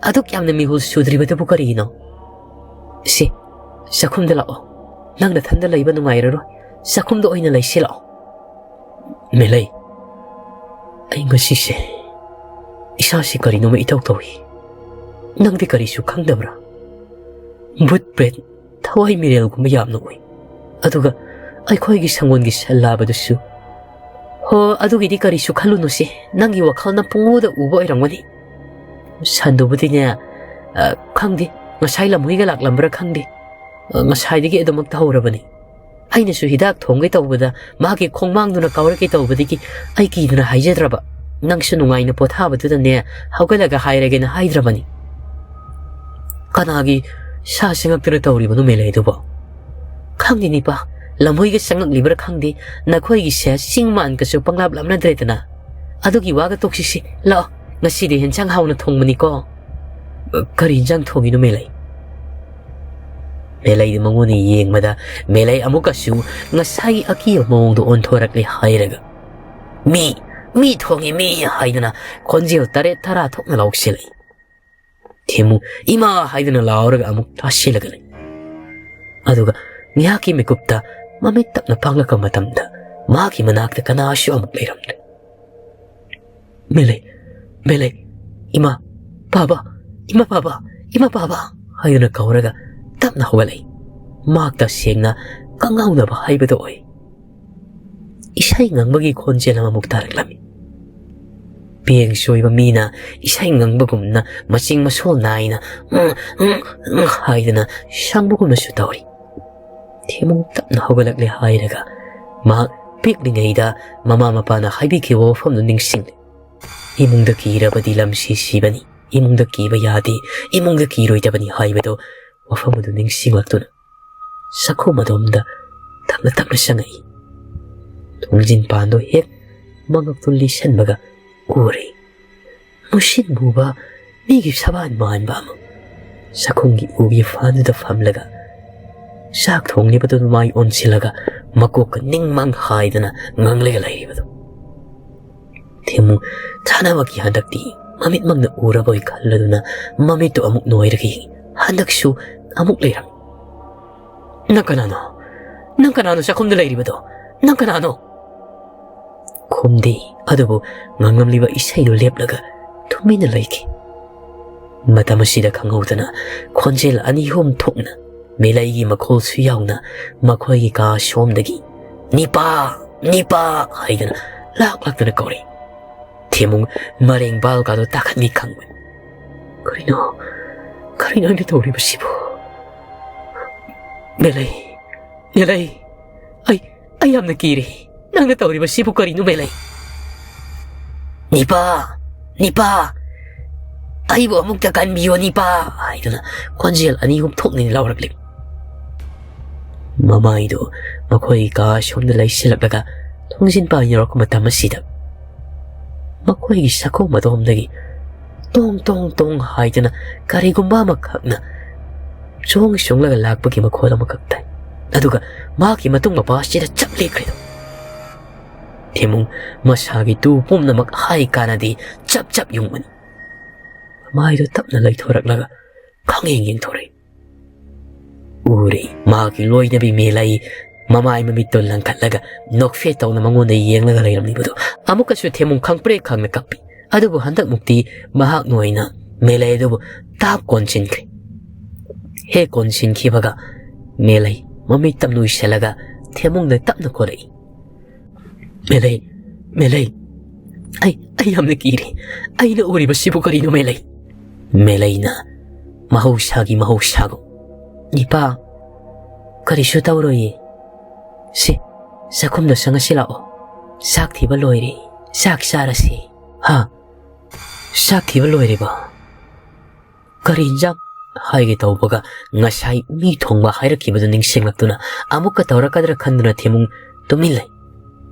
ꯑꯗꯨꯛ ꯌꯥꯝꯅ ꯃꯤꯍꯨꯜ ꯁꯨꯗ꯭ꯔꯤꯕꯗꯨꯕꯨ ꯀꯔꯤꯒꯤꯅꯣ? ꯁꯤ, ꯆꯥꯛꯈꯨꯝꯗ ꯂꯥꯛꯑꯣ꯫ ꯅꯪ ꯅꯊꯟꯗ ꯂꯩꯕ ꯅꯨꯡꯉꯥꯏꯔꯔꯣꯏ꯫ ꯆꯥꯛꯈꯨꯝꯗ ꯑꯣꯏꯅ ꯂꯩꯁꯤ ꯂꯥꯛꯑꯣ꯫" "ꯃꯦꯂꯩ, ꯑꯩ ꯉꯁꯤꯁꯦ ꯏꯁꯥꯁꯤ ꯀꯔꯤꯅꯣꯃ ꯏꯇꯧ ꯇꯧꯏ꯫ ꯅꯪꯗꯤ ꯀꯔꯤꯁꯨ ꯈꯪꯗꯕ꯭ꯔꯥ? ꯚꯨꯠ ꯄ꯭ꯔꯦꯠ, ꯊꯋꯥꯏ ꯃꯤꯔꯦꯜꯒꯨꯝꯕ ꯌꯥꯝꯅ ꯎꯏ꯫ ꯑꯗꯨꯒ ꯑꯩꯈꯣꯏꯒꯤ ꯁꯪꯒꯣꯜꯒꯤ ꯁꯜꯂꯥꯕꯗꯨꯁꯨ꯫" "ꯍꯣ, ꯑꯗꯨꯒꯤꯗꯤ ꯀꯔꯤꯁꯨ ꯈꯜꯂꯨꯅꯨꯁꯦ, ꯅꯪꯒꯤ ꯋꯥꯈꯜꯅ ꯄꯨꯡꯎꯗ ꯎꯕ ꯑꯣꯏꯔꯝꯒꯅꯤ꯫ ꯁꯟꯗꯨꯕꯨꯗꯤꯅꯦ, ꯑ, ꯈꯪꯗꯦ, ꯉꯁꯥꯏ ꯂꯝꯍꯨꯏꯒ ꯂꯥꯛꯂꯝꯕ꯭ꯔꯥ ꯈꯪꯗꯦ꯫ ꯑ, ꯉꯁꯥꯏꯗꯒꯤ ꯑꯗꯨꯃꯛ ꯇꯧꯍꯧꯔꯕꯅꯤ꯫ ꯑꯩꯅꯁꯨ ꯍꯤꯗꯥꯛ ꯊꯣꯡꯒꯦ ꯇꯧꯕꯗ ꯃꯥꯒꯤ ꯈꯣꯡꯃꯥꯡꯗꯨꯅ ꯀꯥꯎꯔꯛꯀꯦ ꯇꯧꯕꯗꯒꯤ ꯑꯩ ꯀꯤꯗꯅ ꯍꯥꯏꯖꯗ꯭ꯔꯕ꯫ ꯅꯪꯁꯨ ꯅꯨꯡꯉꯥꯏꯅ ꯄꯣꯊꯥꯕꯗꯨꯗꯅꯦ ꯍꯧꯒꯠꯂꯒ ꯍꯥꯏꯔꯒꯦꯅ ꯍꯥꯏꯗ꯭ꯔꯕꯅꯤ꯫" "ꯀꯅꯥꯒꯤ ꯁꯥ ꯁꯦꯡꯉꯛꯇꯅ ꯇꯧꯔꯤꯕꯅꯣ ꯃꯦꯂꯩꯗꯨꯕꯣ?" "ꯈꯪꯗꯦ ꯅꯤꯄꯥ, ꯂꯝꯍꯨꯏꯒ ꯆꯪꯉꯛꯂꯤꯕ꯭ꯔꯥ ꯈꯪꯗꯦ, ꯅꯈꯣꯏꯒꯤꯁꯦ ꯆꯤꯡ ꯃꯥꯟꯒꯁꯨ ꯄꯪꯂꯥꯞ ꯂꯥꯞꯅꯗ꯭ꯔꯦꯗꯅ꯫ ꯑꯗꯨꯒꯤ ꯋꯥꯒ ꯇꯣꯛꯁꯤꯁꯦ, ꯂꯥꯛꯑꯣ, ꯉꯁꯤꯗꯤ ꯍꯦꯟꯁꯥꯡ ꯍꯥꯎꯅ ꯊꯣꯡꯕꯅꯤꯀꯣ꯫" "ꯀꯔꯤ ꯍꯦꯟꯁꯥꯡ ꯊꯣꯡꯉꯤꯅꯣ ꯃꯦꯂꯩ?" ꯃꯦꯂꯩꯗꯤ ꯃꯉꯣꯟꯗ ꯌꯦꯡꯕꯗ ꯃꯦꯂꯩ ꯑꯃꯨꯛꯀꯁꯨ ꯉꯁꯥꯏꯒꯤ ꯑꯀꯤꯕ ꯃꯑꯣꯡꯗ ꯑꯣꯟꯊꯣꯔꯛꯂꯦ ꯍꯥꯏꯔꯒ, "ꯃꯤ, ꯃꯤ ꯊꯣꯡꯉꯤ ꯃꯤ" ꯍꯥꯏꯗꯅ ꯈꯣꯟꯖꯦꯜ ꯇꯔꯦꯠ ꯇꯔꯥ ꯊꯣꯛꯅ ꯂꯥꯎꯁꯤꯜꯂꯛꯏ꯫ ꯊꯦꯃꯨ "ꯏꯃꯥ" ꯍꯥꯏꯗꯨꯅ ꯂꯥꯎꯔꯒ ꯑꯃꯨꯛ ꯇꯥꯁꯤꯜꯂꯒ ꯂꯩ꯫ ꯑꯗꯨꯒ ꯉꯥꯏꯍꯥꯛꯀꯤ ꯃꯤꯀꯨꯞꯇ ꯃꯃꯤꯠ ꯇꯞꯅ ꯄꯥꯡꯂꯛꯄ ꯃꯇꯝꯗ ꯃꯍꯥꯛꯀꯤ ꯃꯅꯥꯛꯇ ꯀꯅꯥꯁꯨ ꯑꯃꯨꯛ ꯂꯩꯔꯝꯗ꯭ꯔꯦ꯫ "ꯃꯦꯂꯩ, ꯃꯦꯂꯩ, ꯏꯃꯥ, ꯄꯥꯕ, ꯏꯃꯥ ꯄꯥꯕ, ꯏꯃꯥ ꯄꯥꯕ" ꯍꯥꯏꯗꯨꯅ ꯀꯧꯔꯒ ꯇꯞꯅ ꯍꯧꯒꯠꯂꯛꯏ꯫ ꯃꯍꯥꯛ ꯇꯁꯦꯡꯅ ꯀꯪꯉꯥꯎꯅꯕ ꯍꯥꯏꯕꯗꯨ ꯑꯣꯏ꯫ ꯏꯁꯩ ꯉꯪꯕꯒꯤ ꯈꯣꯟꯖꯦꯜ ꯑꯃꯃꯨꯛ ꯇꯥꯔꯛꯂꯝꯃꯤ꯫ ꯄꯦꯡ ꯁꯣꯏꯕ ꯃꯤꯅ ꯏꯁꯩ ꯉꯪꯕꯒꯨꯝꯅ ꯃꯆꯤꯡ ꯃꯁꯣꯜ ꯅꯥꯏꯅ "ꯎꯝ, ꯎꯝ, ꯎꯝ" ꯍꯥꯏꯗꯅ ꯁꯪꯕꯒꯨꯝꯅꯁꯨ ꯇꯧꯔꯤ꯫ ꯊꯦꯃꯨꯡ ꯇꯞꯅ ꯍꯧꯒꯠꯂꯛꯂꯦ ꯍꯥꯏꯔꯒ ꯃꯍꯥꯛ ꯄꯤꯛꯂꯤꯉꯩꯗ ꯃꯃꯥ ꯃꯄꯥꯅ ꯍꯥꯏꯕꯤꯈꯤꯕ ꯋꯥꯐꯝꯗꯨ ꯅꯤꯡꯁꯤꯡꯂꯦ꯫ "ꯏꯃꯨꯡꯗ ꯀꯤꯔꯕꯗꯤ ꯂꯝꯁꯤ ꯁꯤꯕꯅꯤ, ꯏꯃꯨꯡꯗ ꯀꯤꯕ ꯌꯥꯗꯦ, ꯏꯃꯨꯡꯗ ꯀꯤꯔꯣꯏꯗꯕꯅꯤ" ꯍꯥꯏꯕꯗꯨ, ꯋꯥꯐꯝ ꯑꯗꯨ ꯅꯤꯡꯁꯤꯡꯂꯛꯇꯨꯅ ꯆꯥꯛꯈꯨꯝ ꯑꯗꯣꯝꯗ ꯇꯞꯅ ꯇꯞꯅ ꯆꯪꯉꯛꯏ꯫ ꯊꯣꯡꯖꯤꯟ ꯄꯥꯟꯗꯨ ꯍꯦꯛ ꯃꯉꯛꯇꯨ ꯂꯤꯁꯟꯕꯒ ꯎꯔꯦ꯫ ꯃꯨꯁꯤꯟ ꯃꯨꯕ ꯃꯤꯒꯤ ꯁꯕꯥꯟ ꯃꯥꯟꯕ ꯑꯃ ꯆꯥꯛꯈꯨꯝꯒꯤ ꯎꯒꯤ ꯐꯥꯟꯗꯨꯗ ꯐꯝꯂꯒ ꯆꯥꯛ ꯊꯣꯡꯂꯤꯕꯗꯨ ꯃꯥꯏ ꯑꯣꯟꯁꯤꯜꯂꯒ ꯃꯀꯣꯛꯀ ꯅꯤꯡꯃꯥꯡ ꯍꯥꯏꯗꯅ ꯉꯥꯡꯂꯒ ꯂꯩꯔꯤꯕꯗꯨ꯫ ꯊꯦꯃꯨ ꯊꯥꯅꯃꯛꯀꯤ ꯍꯟꯗꯛꯇꯤ ꯃꯃꯤꯠꯃꯛꯅ ꯎꯔꯕꯒꯤ ꯈꯜꯂꯗꯨꯅ ꯃꯃꯤꯠꯇꯨ ꯑꯃꯨꯛ ꯅꯣꯏꯔꯒ ꯌꯦꯡꯉꯤ꯫ ꯍꯟꯗꯛꯁꯨ ꯑꯃꯨꯛ ꯂꯩꯔꯝꯃꯤ꯫ "ꯅꯪ ꯀꯅꯥꯅꯣ? ꯅꯪ ꯀꯅꯥꯅꯣ ꯆꯥꯛꯈꯨꯝꯗ ꯂꯩꯔꯤꯕꯗꯣ? ꯅꯪ ꯀꯅꯥꯅꯣ?" ꯈꯨꯝꯗꯦ, ꯑꯗꯨꯕꯨ ꯉꯪꯂꯝꯂꯤꯕ ꯏꯁꯩꯗꯨ ꯂꯦꯞꯂꯒ ꯇꯨꯃꯤꯟꯅ ꯂꯩꯈꯤ꯫ ꯃꯇꯝ ꯑꯁꯤꯗ ꯈꯪꯍꯧꯗꯅ ꯈꯣꯟꯖꯦꯜ ꯑꯅꯤ ꯑꯍꯨꯝ ꯊꯣꯛꯅ, ꯃꯦꯂꯩꯒꯤ ꯃꯈꯣꯜꯁꯨ ꯌꯥꯎꯅ, ꯃꯈꯣꯏꯒꯤ ꯀꯥ ꯁꯣꯝꯗꯒꯤ "ꯅꯤꯄꯥ! ꯅꯤꯄꯥ!" ꯍꯥꯏꯗꯅ ꯂꯥꯛ ꯂꯥꯛꯇꯨꯅ ꯀꯧꯔꯛꯏ꯫ ꯊꯦꯃꯨꯡ ꯃꯔꯦꯡ ꯕꯥꯜꯒꯗꯨ ꯇꯥꯈꯠꯃꯤ ꯈꯪꯕꯅꯤ꯫ "ꯀꯔꯤꯅꯣ? ꯀꯔꯤꯅꯣ ꯑꯩꯅ ꯇꯧꯔꯤꯕꯁꯤꯕꯨ? ꯃꯦꯂꯩ! ꯃꯦꯂꯩ! ꯑꯩ, ꯑꯩ ꯌꯥꯝꯅ ꯀꯤꯔꯦ꯫ ꯅꯪꯅ ꯇꯧꯔꯤꯕꯁꯤꯕꯨ ꯀꯔꯤꯅꯣ, ꯃꯦꯂꯩ?" "ꯅꯤꯄꯥ! ꯅꯤꯄꯥ! ꯑꯩꯕꯨ ꯑꯃꯨꯛꯇ ꯀꯟꯕꯤꯌꯣ, ꯅꯤꯄꯥ!" ꯍꯥꯏꯗꯨꯅ ꯈꯣꯟꯖꯦꯜ ꯑꯅꯤ ꯑꯍꯨꯝ ꯊꯣꯛꯅ ꯂꯥꯎꯔꯛꯂꯤ꯫ ꯃꯃꯥꯏꯗꯨ ꯃꯈꯣꯏꯒꯤ ꯀꯥ ꯁꯣꯝꯗ ꯂꯩꯁꯤꯜꯂꯛꯂꯒ ꯊꯣꯡꯖꯤꯟ ꯄꯥꯟ ꯌꯧꯔꯛꯄ ꯃꯇꯝ ꯑꯁꯤꯗ ꯃꯈꯣꯏꯒꯤ ꯁꯥꯈꯣꯡ ꯑꯗꯣꯝꯗꯒꯤ ꯇꯣꯡ ꯇꯣꯡ ꯇꯣꯡ ꯍꯥꯏꯗꯅ ꯀꯔꯤꯒꯨꯝꯕ ꯑꯃꯈꯛꯅ ꯆꯣꯡ ꯆꯣꯡꯂꯒ ꯂꯥꯛꯄꯒꯤ ꯃꯈꯣꯜ ꯑꯃꯈꯛ ꯇꯥꯏ꯫ ꯑꯗꯨꯒ ꯃꯍꯥꯛꯀꯤ ꯃꯇꯨꯡ ꯃꯄꯥ ꯑꯁꯤꯗ ꯆꯞ ꯂꯦꯞꯈ꯭ꯔꯦ꯫ ꯊꯦꯃꯨꯡ ꯃꯁꯥꯒꯤ ꯇꯨ ꯄꯨꯝꯅꯃꯛ ꯍꯥꯏ ꯀꯥꯟꯅꯗꯦ ꯆꯞ ꯆꯞ ꯌꯨꯡꯕꯅꯤ꯫ ꯃꯃꯥꯏꯗꯨ ꯇꯞꯅ ꯂꯩꯊꯣꯔꯛꯂꯒ ꯈꯪꯌꯦꯡ ꯌꯦꯡꯊꯣꯔꯛꯏ꯫ ꯎꯔꯦ, ꯃꯍꯥꯛꯀꯤ ꯂꯣꯏꯅꯕꯤ ꯃꯦꯂꯩ ꯃꯃꯥꯏ ꯃꯃꯤꯠꯇꯣ ꯂꯪꯈꯠꯂꯒ ꯅꯣꯛꯐꯦꯠ ꯇꯧꯅ ꯃꯉꯣꯟꯗ ꯌꯦꯡꯂꯒ ꯂꯩꯔꯝꯂꯤꯕꯗꯨ꯫ ꯑꯃꯨꯛꯀꯁꯨ ꯊꯦꯃꯨꯡ ꯈꯪꯄ꯭ꯔꯦꯛ ꯈꯪꯅ ꯀꯞꯄꯤ꯫ ꯑꯗꯨꯕꯨ ꯍꯟꯗꯛꯃꯨꯛꯇꯤ ꯃꯍꯥꯛꯅ ꯑꯣꯏꯅ ꯃꯦꯂꯩ ꯑꯗꯨꯕꯨ ꯇꯥꯞ ꯀꯣꯟꯁꯤꯟꯈ꯭ꯔꯦ꯫ ꯍꯦꯛ ꯀꯣꯟꯁꯤꯟꯈꯤꯕꯒ ꯃꯦꯂꯩ ꯃꯃꯤꯠ ꯇꯞꯅ ꯎꯏꯁꯤꯜꯂꯒ ꯊꯦꯃꯨꯡꯗ ꯇꯞꯅ ꯀꯧꯔꯛꯏ꯫ "ꯃꯦꯂꯩ, ꯃꯦꯂꯩ, ꯑꯩ, ꯑꯩ ꯌꯥꯝꯅ ꯀꯤꯔꯦ꯫ ꯑꯩꯅ ꯎꯔꯤꯕꯁꯤꯕꯨ ꯀꯔꯤꯅꯣ, ꯃꯦꯂꯩ?" ꯃꯦꯂꯩꯅ ꯃꯍꯧꯁꯥꯒꯤ ꯃꯍꯧꯁꯥꯒꯨꯝ, "ꯏꯄꯥ, ꯀꯔꯤꯁꯨ ꯇꯧꯔꯣꯏꯌꯦ꯫ ꯁꯤ, ꯆꯥꯛꯈꯨꯝꯗ ꯆꯪꯉꯁꯤ ꯂꯥꯛꯑꯣ꯫ ꯆꯥꯛ ꯊꯤꯕ ꯂꯣꯏꯔꯦ꯫ ꯆꯥꯛ ꯆꯥꯔꯁꯤ꯫" "ꯍꯥ? ꯆꯥꯛ ꯊꯤꯕ ꯂꯣꯏꯔꯤꯕ? ꯀꯔꯤ ꯏꯟꯖꯥꯡ?" ꯍꯥꯏꯒꯦ ꯇꯧꯕꯒ ꯉꯁꯥꯏ ꯃꯤ ꯊꯣꯡꯕ ꯍꯥꯏꯔꯛꯈꯤꯕꯗꯨ ꯅꯤꯡꯁꯤꯡꯂꯛꯇꯨꯅ ꯑꯃꯨꯛꯀ ꯇꯧꯔꯛꯀꯗ꯭ꯔꯥ ꯈꯟꯗꯨꯅ ꯊꯦꯃꯨꯡ ꯇꯨꯃꯤꯟ ꯂꯩ꯫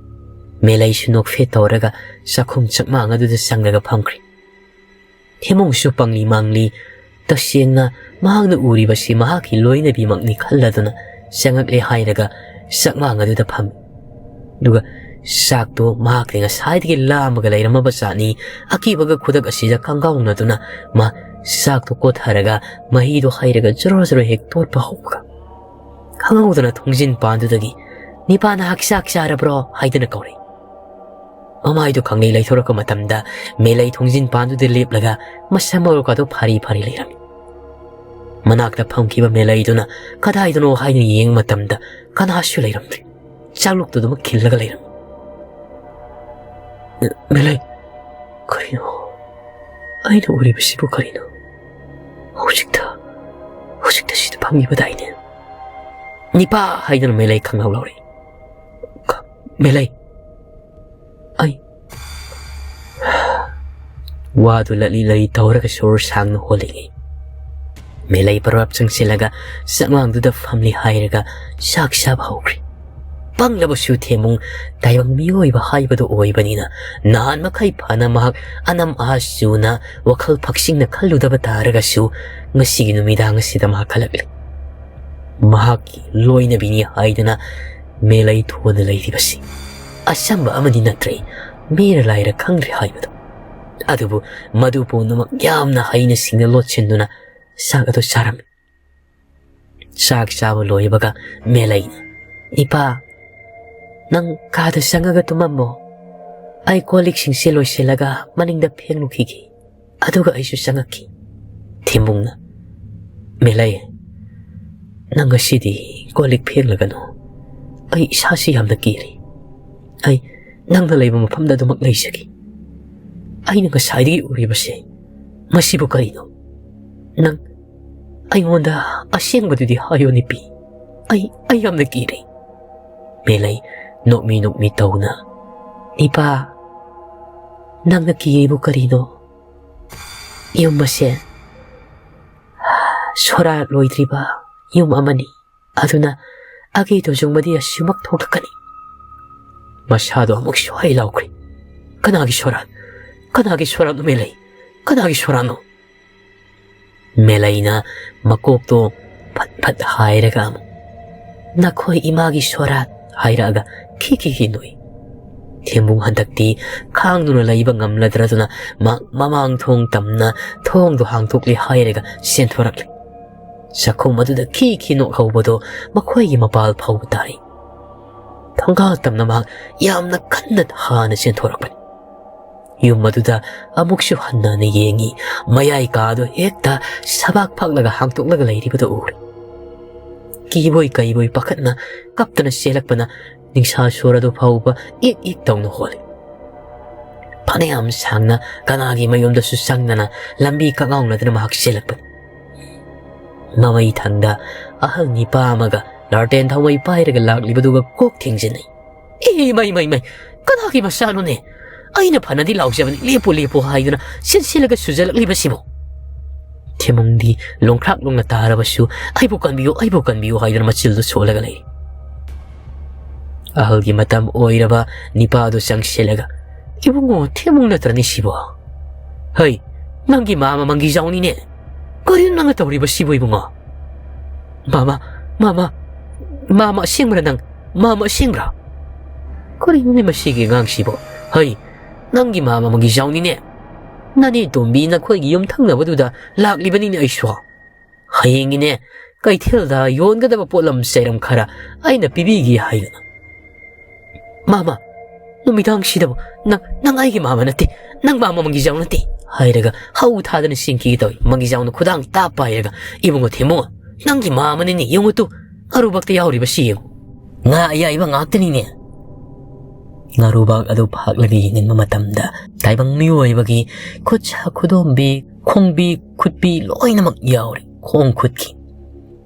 ꯃꯦꯂꯩꯁꯨ ꯅꯣꯛꯐꯦꯠ ꯇꯧꯔꯒ ꯆꯥꯛꯈꯨꯝ ꯆꯥꯛꯃꯥꯡ ꯑꯗꯨꯗ ꯆꯪꯂꯒ ꯐꯝꯈ꯭ꯔꯦ꯫ ꯊꯦꯃꯨꯡꯁꯨ ꯄꯪꯂꯤ ꯃꯥꯡꯂꯤ, ꯇꯁꯦꯡꯅ ꯃꯍꯥꯛꯅ ꯎꯔꯤꯕꯁꯤ ꯃꯍꯥꯛꯀꯤ ꯂꯣꯏꯅꯕꯤꯃꯛꯅꯤ ꯈꯜꯂꯗꯨꯅ ꯆꯪꯉꯛꯂꯦ ꯍꯥꯏꯔꯒ ꯆꯥꯛꯃꯥꯡ ꯑꯗꯨꯗ ꯐꯝꯃꯤ꯫ ꯑꯗꯨꯒ ꯆꯥꯛꯇꯣ ꯃꯍꯥꯛꯇꯤ ꯉꯁꯥꯏꯗꯒꯤ ꯂꯥꯝꯃꯒ ꯂꯩꯔꯝꯃꯕ ꯖꯥꯠꯅꯤ꯫ ꯑꯀꯤꯕꯒ ꯈꯨꯗꯛ ꯑꯁꯤꯗ ꯀꯥꯡꯒꯥꯎꯅꯗꯨꯅ ꯃꯥ ꯆꯥꯛꯇꯣ ꯀꯣꯠꯊꯔꯒ ꯃꯍꯤꯗꯣ ꯍꯩꯔꯒ ꯖꯣꯔꯣ ꯖꯣꯔꯣ ꯍꯦꯛ ꯇꯣꯠꯄ ꯍꯧꯕꯒ, ꯈꯪꯍꯧꯗꯅ ꯊꯣꯡꯖꯤꯟ ꯄꯥꯟꯗꯨꯗꯒꯤ, "ꯅꯤꯄꯥ, ꯅꯍꯥꯛ ꯆꯥꯛ ꯆꯥꯔꯕ꯭ꯔꯣ?" ꯍꯥꯏꯗꯨꯅ ꯀꯧꯔꯛꯏ꯫ ꯃꯃꯥꯏꯗꯨ ꯈꯪꯂꯩ ꯂꯩꯊꯣꯔꯛꯄ ꯃꯇꯝꯗ ꯃꯦꯂꯩ ꯊꯣꯡꯖꯤꯟ ꯄꯥꯟꯗꯨꯗ ꯂꯦꯞꯂꯒ ꯃꯁꯝ ꯃꯔꯨꯀꯥꯗꯨ ꯐꯥꯔꯤ ꯐꯥꯔꯤ ꯂꯩꯔꯝꯃꯤ꯫ ꯃꯅꯥꯛꯇ ꯐꯝꯈꯤꯕ ꯃꯦꯂꯩꯗꯨꯅ ꯀꯗꯥꯏꯗꯅꯣ ꯍꯥꯏꯅ ꯌꯦꯡꯕ ꯃꯇꯝꯗ ꯀꯅꯥꯁꯨ ꯂꯩꯔꯝꯗ꯭ꯔꯦ꯫ ꯆꯥꯛꯂꯨꯛꯇꯨꯗꯃꯛ ꯈꯤꯜꯂꯒ ꯂꯩꯔꯝꯃꯤ꯫ "ꯃꯦꯂꯩ, ꯀꯔꯤꯅꯣ? ꯑꯩꯅ ꯎꯔꯤꯕꯁꯤꯕꯨ ꯀꯔꯤꯅꯣ? ꯍꯧꯖꯤꯛꯇ, ꯍꯧꯖꯤꯛꯇ ꯁꯤꯗ ꯐꯝꯈꯤꯕꯗꯥꯏꯅꯦ?" "ꯅꯤꯄꯥ!" ꯍꯥꯏꯗꯨꯅ ꯃꯦꯂꯩ ꯈꯪꯂꯥꯎ ꯂꯥꯎꯔꯛꯏ꯫ "ꯀ-, ꯃꯦꯂꯩ, ꯑꯩ꯫" ꯋꯥꯗꯨ ꯂꯠꯂꯤ ꯂꯠꯂꯤ ꯇꯧꯔꯒ ꯁꯣꯔ ꯁꯥꯡꯅ ꯍꯣꯜꯂꯤꯉꯩ, ꯃꯦꯂꯩ ꯄꯔꯥꯞ ꯆꯪꯁꯤꯜꯂꯒ ꯆꯥꯛꯃꯥꯡꯗꯨꯗ ꯐꯝꯂꯤ ꯍꯥꯏꯔꯒ ꯆꯥꯛ ꯆꯥꯕ ꯍꯧꯈ꯭ꯔꯦ꯫ ꯄꯪꯂꯕꯁꯨ ꯊꯦꯝꯃꯨꯡ ꯇꯥꯏꯕꯪ ꯃꯤꯑꯣꯏꯕ ꯍꯥꯏꯕꯗꯨ ꯑꯣꯏꯕꯅꯤꯅ, ꯅꯍꯥꯟ ꯃꯈꯩ ꯐꯅ ꯃꯍꯥꯛ ꯑꯅꯝ ꯑꯍꯥ ꯆꯨꯅ ꯋꯥꯈꯜ ꯐꯛꯆꯤꯡꯅ ꯈꯜꯂꯨꯗꯕ ꯇꯥꯔꯒꯁꯨ, ꯉꯁꯤꯒꯤ ꯅꯨꯃꯤꯗꯥꯡ ꯑꯁꯤꯗ ꯃꯍꯥꯛ ꯈꯜꯂꯛꯂꯤ꯫ ꯃꯍꯥꯛꯀꯤ ꯂꯣꯏꯅꯕꯤꯅꯤ ꯍꯥꯏꯗꯨꯅ ꯃꯦꯂꯩ ꯊꯣꯟꯅ ꯂꯩꯔꯤꯕꯁꯤ ꯑꯆꯝꯕ ꯑꯃꯗꯤ ꯅꯠꯇ꯭ꯔꯦ, ꯃꯤꯔ ꯂꯥꯏꯔ ꯈꯪꯗ꯭ꯔꯦ ꯍꯥꯏꯕꯗꯨ꯫ ꯑꯗꯨꯕꯨ ꯃꯗꯨ ꯄꯨꯝꯅꯃꯛ ꯌꯥꯝꯅ ꯍꯩꯅ ꯁꯤꯡꯅ ꯂꯣꯠꯁꯤꯟꯗꯨꯅ ꯆꯥꯛ ꯑꯗꯨ ꯆꯥꯔꯝꯃꯤ꯫ ꯆꯥꯛ ꯆꯥꯕ ꯂꯣꯏꯕꯒ ꯃꯦꯂꯩꯅ, "ꯏꯄꯥ, ꯅꯪ ꯀꯥꯗ ꯆꯪꯉꯒ ꯇꯨꯝꯃꯝꯃꯣ꯫ ꯑꯩ ꯀꯣꯜ ꯂꯤꯛꯁꯤꯡꯁꯦ ꯂꯣꯏꯁꯤꯜꯂꯒ ꯃꯅꯤꯡꯗ ꯐꯦꯡꯂꯨꯈꯤꯒꯦ꯫ ꯑꯗꯨꯒ ꯑꯩꯁꯨ ꯆꯪꯉꯛꯈꯤ꯫" ꯊꯦꯝꯕꯨꯡꯅ, "ꯃꯦꯂꯩ, ꯅꯪ ꯉꯁꯤꯗꯤ ꯀꯣꯜ ꯂꯤꯛ ꯐꯦꯡꯂꯒꯅꯨ꯫ ꯑꯩ ꯏꯁꯥꯁꯤ ꯌꯥꯝꯅ ꯀꯤꯔꯤ꯫ ꯑꯩ, ꯅꯪꯅ ꯂꯩꯕ ꯃꯐꯝꯗ ꯑꯗꯨꯃꯛ ꯂꯩꯖꯒꯦ꯫ ꯑꯩꯅ ꯉꯁꯥꯏꯗꯒꯤ ꯎꯔꯤꯕꯁꯦ, ꯃꯁꯤꯕꯨ ꯀꯔꯤꯅꯣ? ꯅꯪ ꯑꯩꯉꯣꯟꯗ ꯑꯁꯦꯡꯕꯗꯨꯗꯤ ꯍꯥꯏꯌꯣ, ꯅꯤꯄꯤ꯫ ꯑꯩ, ꯑꯩ ꯌꯥꯝꯅ ꯀꯤꯔꯦ꯫" ꯃꯦꯂꯩ ꯅꯣꯛꯃꯤ ꯅꯣꯛꯃꯤ ꯇꯧꯅ, "ꯅꯤꯄꯥ, ꯅꯪꯅ ꯀꯤꯔꯤꯕꯨ ꯀꯔꯤꯅꯣ? ꯌꯨꯝ ꯑꯁꯦ ꯁꯣꯔꯥꯠ ꯂꯣꯏꯗ꯭ꯔꯤꯕ ꯌꯨꯝ ꯑꯃꯅꯤ꯫ ꯑꯗꯨꯅ ꯑꯒꯤ ꯇꯨꯖꯨꯡꯕꯗꯤ ꯑꯁꯤꯃꯛ ꯊꯣꯛꯂꯛꯀꯅꯤ꯫" ꯃꯁꯥꯗꯣ ꯑꯃꯨꯛꯁꯨ ꯍꯩ ꯂꯥꯎꯈ꯭ꯔꯦ꯫ "ꯀꯅꯥꯒꯤ ꯁꯣꯔꯥꯠ? ꯀꯅꯥꯒꯤ ꯁꯣꯔꯥꯠꯅꯣ, ꯃꯦꯂꯩ? ꯀꯅꯥꯒꯤ ꯁꯣꯔꯥꯠꯅꯣ?" ꯃꯦꯂꯩꯅ ꯃꯀꯣꯛꯇꯣ ꯐꯠ ꯐꯠ ꯍꯥꯏꯔꯒ ꯑꯃꯨꯛ, "ꯅꯈꯣꯏ ꯏꯃꯥꯒꯤ ꯁꯣꯔꯥꯠ" ꯍꯥꯏꯔꯛꯑꯒ ꯈꯤ ꯈꯤ ꯈꯤ ꯅꯣꯛꯏ꯫ ꯊꯦꯝꯕꯨꯡ ꯍꯟꯗꯛꯇꯤ ꯈꯥꯡꯗꯨꯅ ꯂꯩꯕ ꯉꯝꯂꯗ꯭ꯔꯗꯨꯅ ꯃ-, ꯃꯃꯥꯡ ꯊꯣꯡ ꯇꯝꯅ ꯊꯣꯡꯗꯣ ꯍꯥꯡꯗꯣꯛꯂꯦ ꯍꯥꯏꯔꯒ ꯆꯦꯟꯊꯣꯔꯛꯂꯦ꯫ ꯆꯥꯛꯈꯨꯝ ꯑꯗꯨꯗ ꯈꯤ ꯈꯤ ꯅꯣꯛꯍꯧꯕꯗꯣ ꯃꯈꯣꯏꯒꯤ ꯃꯄꯥꯜ ꯐꯥꯎꯕ ꯇꯥꯔꯤ꯫ ꯊꯣꯡꯒꯥꯜ ꯇꯝꯅ ꯃꯍꯥꯛ ꯌꯥꯝꯅ ꯀꯟꯅ ꯍꯥꯟꯅ ꯆꯦꯟꯊꯣꯔꯛꯄꯅꯤ꯫ ꯌꯨꯝ ꯑꯗꯨꯗ ꯑꯃꯨꯛꯁꯨ ꯍꯟꯅ ꯍꯟꯅ ꯌꯦꯡꯉꯤ꯫ ꯃꯌꯥꯏ ꯀꯥꯗꯨ ꯍꯦꯛꯇ ꯁꯕꯥꯛ ꯐꯥꯛꯂꯒ ꯍꯥꯡꯗꯣꯛꯂꯒ ꯂꯩꯔꯤꯕꯗꯨ ꯎꯔꯦ꯫ ꯀꯤꯕꯣꯏ ꯀꯩꯕꯣꯏ ꯄꯥꯈꯠꯅ ꯀꯞꯇꯨꯅ ꯆꯦꯜꯂꯛꯄꯅ ꯅꯤꯡꯁꯥ ꯁꯣꯔ ꯑꯗꯨ ꯐꯥꯎꯕ ꯏꯛ ꯏꯛ ꯇꯧꯅ ꯍꯣꯜꯂꯤ꯫ ꯐꯅꯌꯥꯝ ꯁꯥꯡꯅ ꯀꯅꯥꯒꯤ ꯃꯌꯨꯝꯗꯁꯨ ꯆꯪꯗꯅ ꯂꯝꯕꯤ ꯀꯛꯉꯥꯎꯅꯗꯅ ꯃꯍꯥꯛ ꯆꯦꯜꯂꯛꯄꯅꯤ꯫ ꯃꯃꯩ ꯊꯪꯗ ꯑꯍꯜ ꯅꯤꯄꯥ ꯑꯃꯒ ꯂꯥꯔꯇꯦꯟ ꯊꯥꯎꯃꯩ ꯄꯥꯏꯔꯒ ꯂꯥꯛꯂꯤꯕꯗꯨꯒ ꯀꯣꯛ ꯊꯦꯡꯖꯤꯟꯅꯩ꯫ "ꯑꯦ, ꯃꯩ, ꯃꯩ, ꯃꯩ! ꯀꯅꯥꯒꯤ ꯃꯆꯥꯅꯣꯅꯦ? ꯑꯩꯅ ꯐꯅꯗꯤ ꯂꯥꯎꯖꯕꯅꯤ, ꯂꯦꯞꯄꯨ, ꯂꯦꯞꯄꯨ ꯍꯥꯏꯗꯨꯅ ꯁꯤꯟ ꯁꯤꯜꯂꯒ ꯁꯨꯖꯜꯂꯛꯂꯤꯕꯁꯤꯕꯨ?" ꯊꯦꯝꯃꯨꯡꯗꯤ ꯂꯣꯡꯈ꯭ꯔꯥꯛ ꯂꯣꯡꯅ ꯇꯥꯔꯕꯁꯨ, "ꯑꯩꯕꯨ ꯀꯟꯕꯤꯌꯨ, ꯑꯩꯕꯨ ꯀꯟꯕꯤꯌꯨ" ꯍꯥꯏꯗꯨꯅ ꯃꯆꯤꯜꯗꯨ ꯁꯣꯜꯂꯒ ꯂꯩꯔꯤ꯫ ꯑꯍꯜꯒꯤ ꯃꯇꯝ ꯑꯣꯏꯔꯕ ꯅꯤꯄꯥꯗꯨ ꯆꯪꯁꯤꯜꯂꯒ, "ꯏꯕꯨꯡꯉꯣ, ꯊꯦꯝꯃꯨꯡ ꯅꯠꯇ꯭ꯔꯅꯤ ꯁꯤꯕꯣ? ꯍꯩ, ꯅꯪꯒꯤ ꯃꯥꯃ ꯃꯪꯒꯤꯖꯥꯎꯅꯤꯅꯦ꯫ ꯀꯔꯤꯅꯣ ꯅꯪꯅ ꯇꯧꯔꯤꯕꯁꯤꯕꯨ, ꯏꯕꯨꯡꯉꯣ?" "ꯃꯥꯃ, ꯃꯥꯃ, ꯃꯥꯃ ꯑꯁꯦꯡꯕ꯭ꯔꯥ ꯅꯪ? ꯃꯥꯃ ꯑꯁꯦꯡꯕ꯭ꯔꯥ?" "ꯀꯔꯤꯅꯣꯅꯦ ꯃꯁꯤꯒꯤ ꯑꯉꯥꯡꯁꯤꯕꯣ? ꯍꯩ, ꯅꯪꯒꯤ ꯃꯥꯃ ꯃꯪꯒꯤꯖꯥꯎꯅꯤꯅꯦ꯫ ꯅꯅꯦ ꯇꯣꯝꯕꯤ ꯅꯈꯣꯏꯒꯤ ꯌꯨꯝ ꯊꯪꯅꯕꯗꯨꯗ ꯂꯥꯛꯂꯤꯕꯅꯤꯅꯦ ꯑꯩꯁꯨ꯫ ꯍꯌꯦꯡꯒꯤꯅꯦ ꯀꯩꯊꯦꯜꯗ ꯌꯣꯟꯒꯗꯕ ꯄꯣꯠꯂꯝ ꯆꯩꯔꯝ ꯈꯔ ꯑꯩꯅ ꯄꯤꯕꯤꯒꯦ ꯍꯥꯏꯗꯅ꯫" "ꯃꯥꯃ, ꯅꯨꯃꯤꯗꯥꯡꯁꯤꯗꯕꯨ ꯅꯪ, ꯅꯪ ꯑꯩꯒꯤ ꯃꯥꯃ ꯅꯠꯇꯦ, ꯅꯪ ꯃꯥꯃ ꯃꯪꯒꯤꯖꯥꯎ ꯅꯠꯇꯦ" ꯍꯥꯏꯔꯒ ꯍꯧ ꯊꯥꯗꯅ ꯆꯦꯟꯈꯤꯒꯦ ꯇꯧꯏ꯫ ꯃꯪꯒꯤꯖꯥꯎꯅ ꯈꯨꯗꯥꯡ ꯇꯥꯞ ꯄꯥꯏꯔꯒ, "ꯏꯕꯨꯡꯉꯣ ꯊꯦꯝꯃꯨ, ꯅꯪꯒꯤ ꯃꯥꯃꯅꯤꯅꯦ, ꯌꯦꯡꯉꯨ ꯇꯨ, ꯑꯔꯨꯕꯛꯇ ꯌꯥꯎꯔꯤꯕꯁꯤ ꯌꯦꯡꯉꯨ꯫ ꯉꯥ ꯑꯌꯥꯏꯕ ꯉꯥꯛꯇꯅꯤꯅꯦ꯫ ꯉꯥꯔꯨꯕꯥꯛ ꯑꯗꯨ ꯐꯥꯛꯂꯒ ꯌꯦꯡꯅꯤꯡꯕ ꯃꯇꯝꯗ ꯇꯥꯏꯕꯪ ꯃꯤꯑꯣꯏꯕꯒꯤ ꯈꯨꯠ ꯁꯥ ꯈꯨꯗꯣꯝꯕꯤ, ꯈꯣꯡꯕꯤ, ꯈꯨꯠꯄꯤ ꯂꯣꯏꯅꯃꯛ ꯌꯥꯎꯔꯤ꯫ ꯈꯣꯡ ꯈꯨꯠꯀꯤ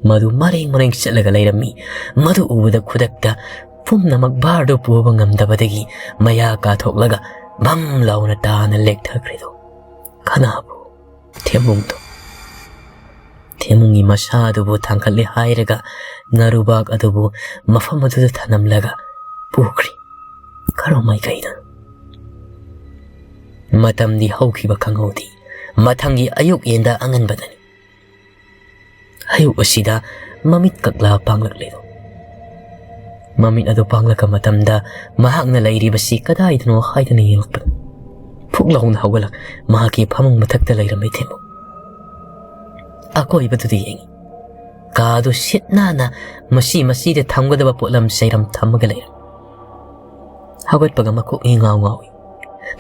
ꯃꯗꯨ ꯃꯔꯦꯡ ꯃꯔꯦꯡ ꯆꯠꯂꯒ ꯂꯩꯔꯝꯃꯤ꯫ ꯃꯗꯨ ꯎꯕꯗ ꯈꯨꯗꯛꯇ ꯄꯨꯝꯅꯃꯛ ꯚꯥꯔꯗꯨ ꯄꯨꯕ ꯉꯝꯗꯕꯗꯒꯤ ꯃꯌꯥ ꯀꯥꯊꯣꯛꯂꯒ ꯚꯝ ꯂꯥꯎꯅ ꯇꯥꯅ ꯂꯦꯛꯊꯈ꯭ꯔꯤꯗꯨ ꯀꯅꯥꯕꯨ? ꯊꯦꯝꯃꯨꯡꯗꯨ꯫ ꯊꯦꯝꯃꯨꯡꯒꯤ ꯃꯁꯥ ꯑꯗꯨꯕꯨ ꯊꯥꯡꯒꯠꯂꯦ ꯍꯥꯏꯔꯒ ꯉꯥꯔꯨꯕꯥꯛ ꯑꯗꯨꯕꯨ ꯃꯐꯝ ꯑꯗꯨꯗ ꯊꯅꯝꯂꯒ ꯄꯨꯈ꯭ꯔꯤ꯫ ꯀꯔꯝꯍꯥꯏ ꯀꯩꯅꯣ? ꯃꯇꯝꯗꯤ ꯍꯧꯈꯤꯕ ꯈꯪꯍꯧꯗꯦ꯫ ꯃꯊꯪꯒꯤ ꯑꯌꯨꯛ ꯌꯦꯟꯗ ꯑꯉꯟꯕꯗꯅꯤ꯫ ꯑꯌꯨꯛ ꯑꯁꯤꯗ ꯃꯃꯤꯠ ꯀꯛꯂꯥ ꯄꯥꯡꯂꯛꯂꯦꯗꯣ꯫ ꯃꯃꯤꯠ ꯑꯗꯨ ꯄꯥꯡꯂꯛꯄ ꯃꯇꯝꯗ ꯃꯍꯥꯛꯅ ꯂꯩꯔꯤꯕꯁꯤ ꯀꯗꯥꯏꯗꯅꯣ ꯍꯥꯏꯗꯅ ꯌꯦꯡꯂꯛꯄꯗ ꯐꯨꯛ ꯂꯥꯎꯅ ꯍꯧꯒꯠꯂꯛ ꯃꯍꯥꯛꯀꯤ ꯐꯃꯨꯡ ꯃꯊꯛꯇ ꯂꯩꯔꯝꯃꯤ ꯊꯦꯝꯃꯨ꯫ ꯑꯀꯣꯏꯕꯗꯨꯗ ꯌꯦꯡꯉꯤ꯫ ꯀꯥꯗꯨ ꯁꯤꯠ ꯅꯥꯟꯅ ꯃꯁꯤ ꯃꯁꯤꯗ ꯊꯝꯒꯗꯕ ꯄꯣꯠꯂꯝ ꯆꯩꯔꯝ ꯊꯝꯃꯒ ꯂꯩꯔꯝꯃꯤ꯫ ꯍꯧꯒꯠꯄꯒ ꯃꯀꯣꯛ ꯏꯉꯥꯎ ꯉꯥꯎꯏ꯫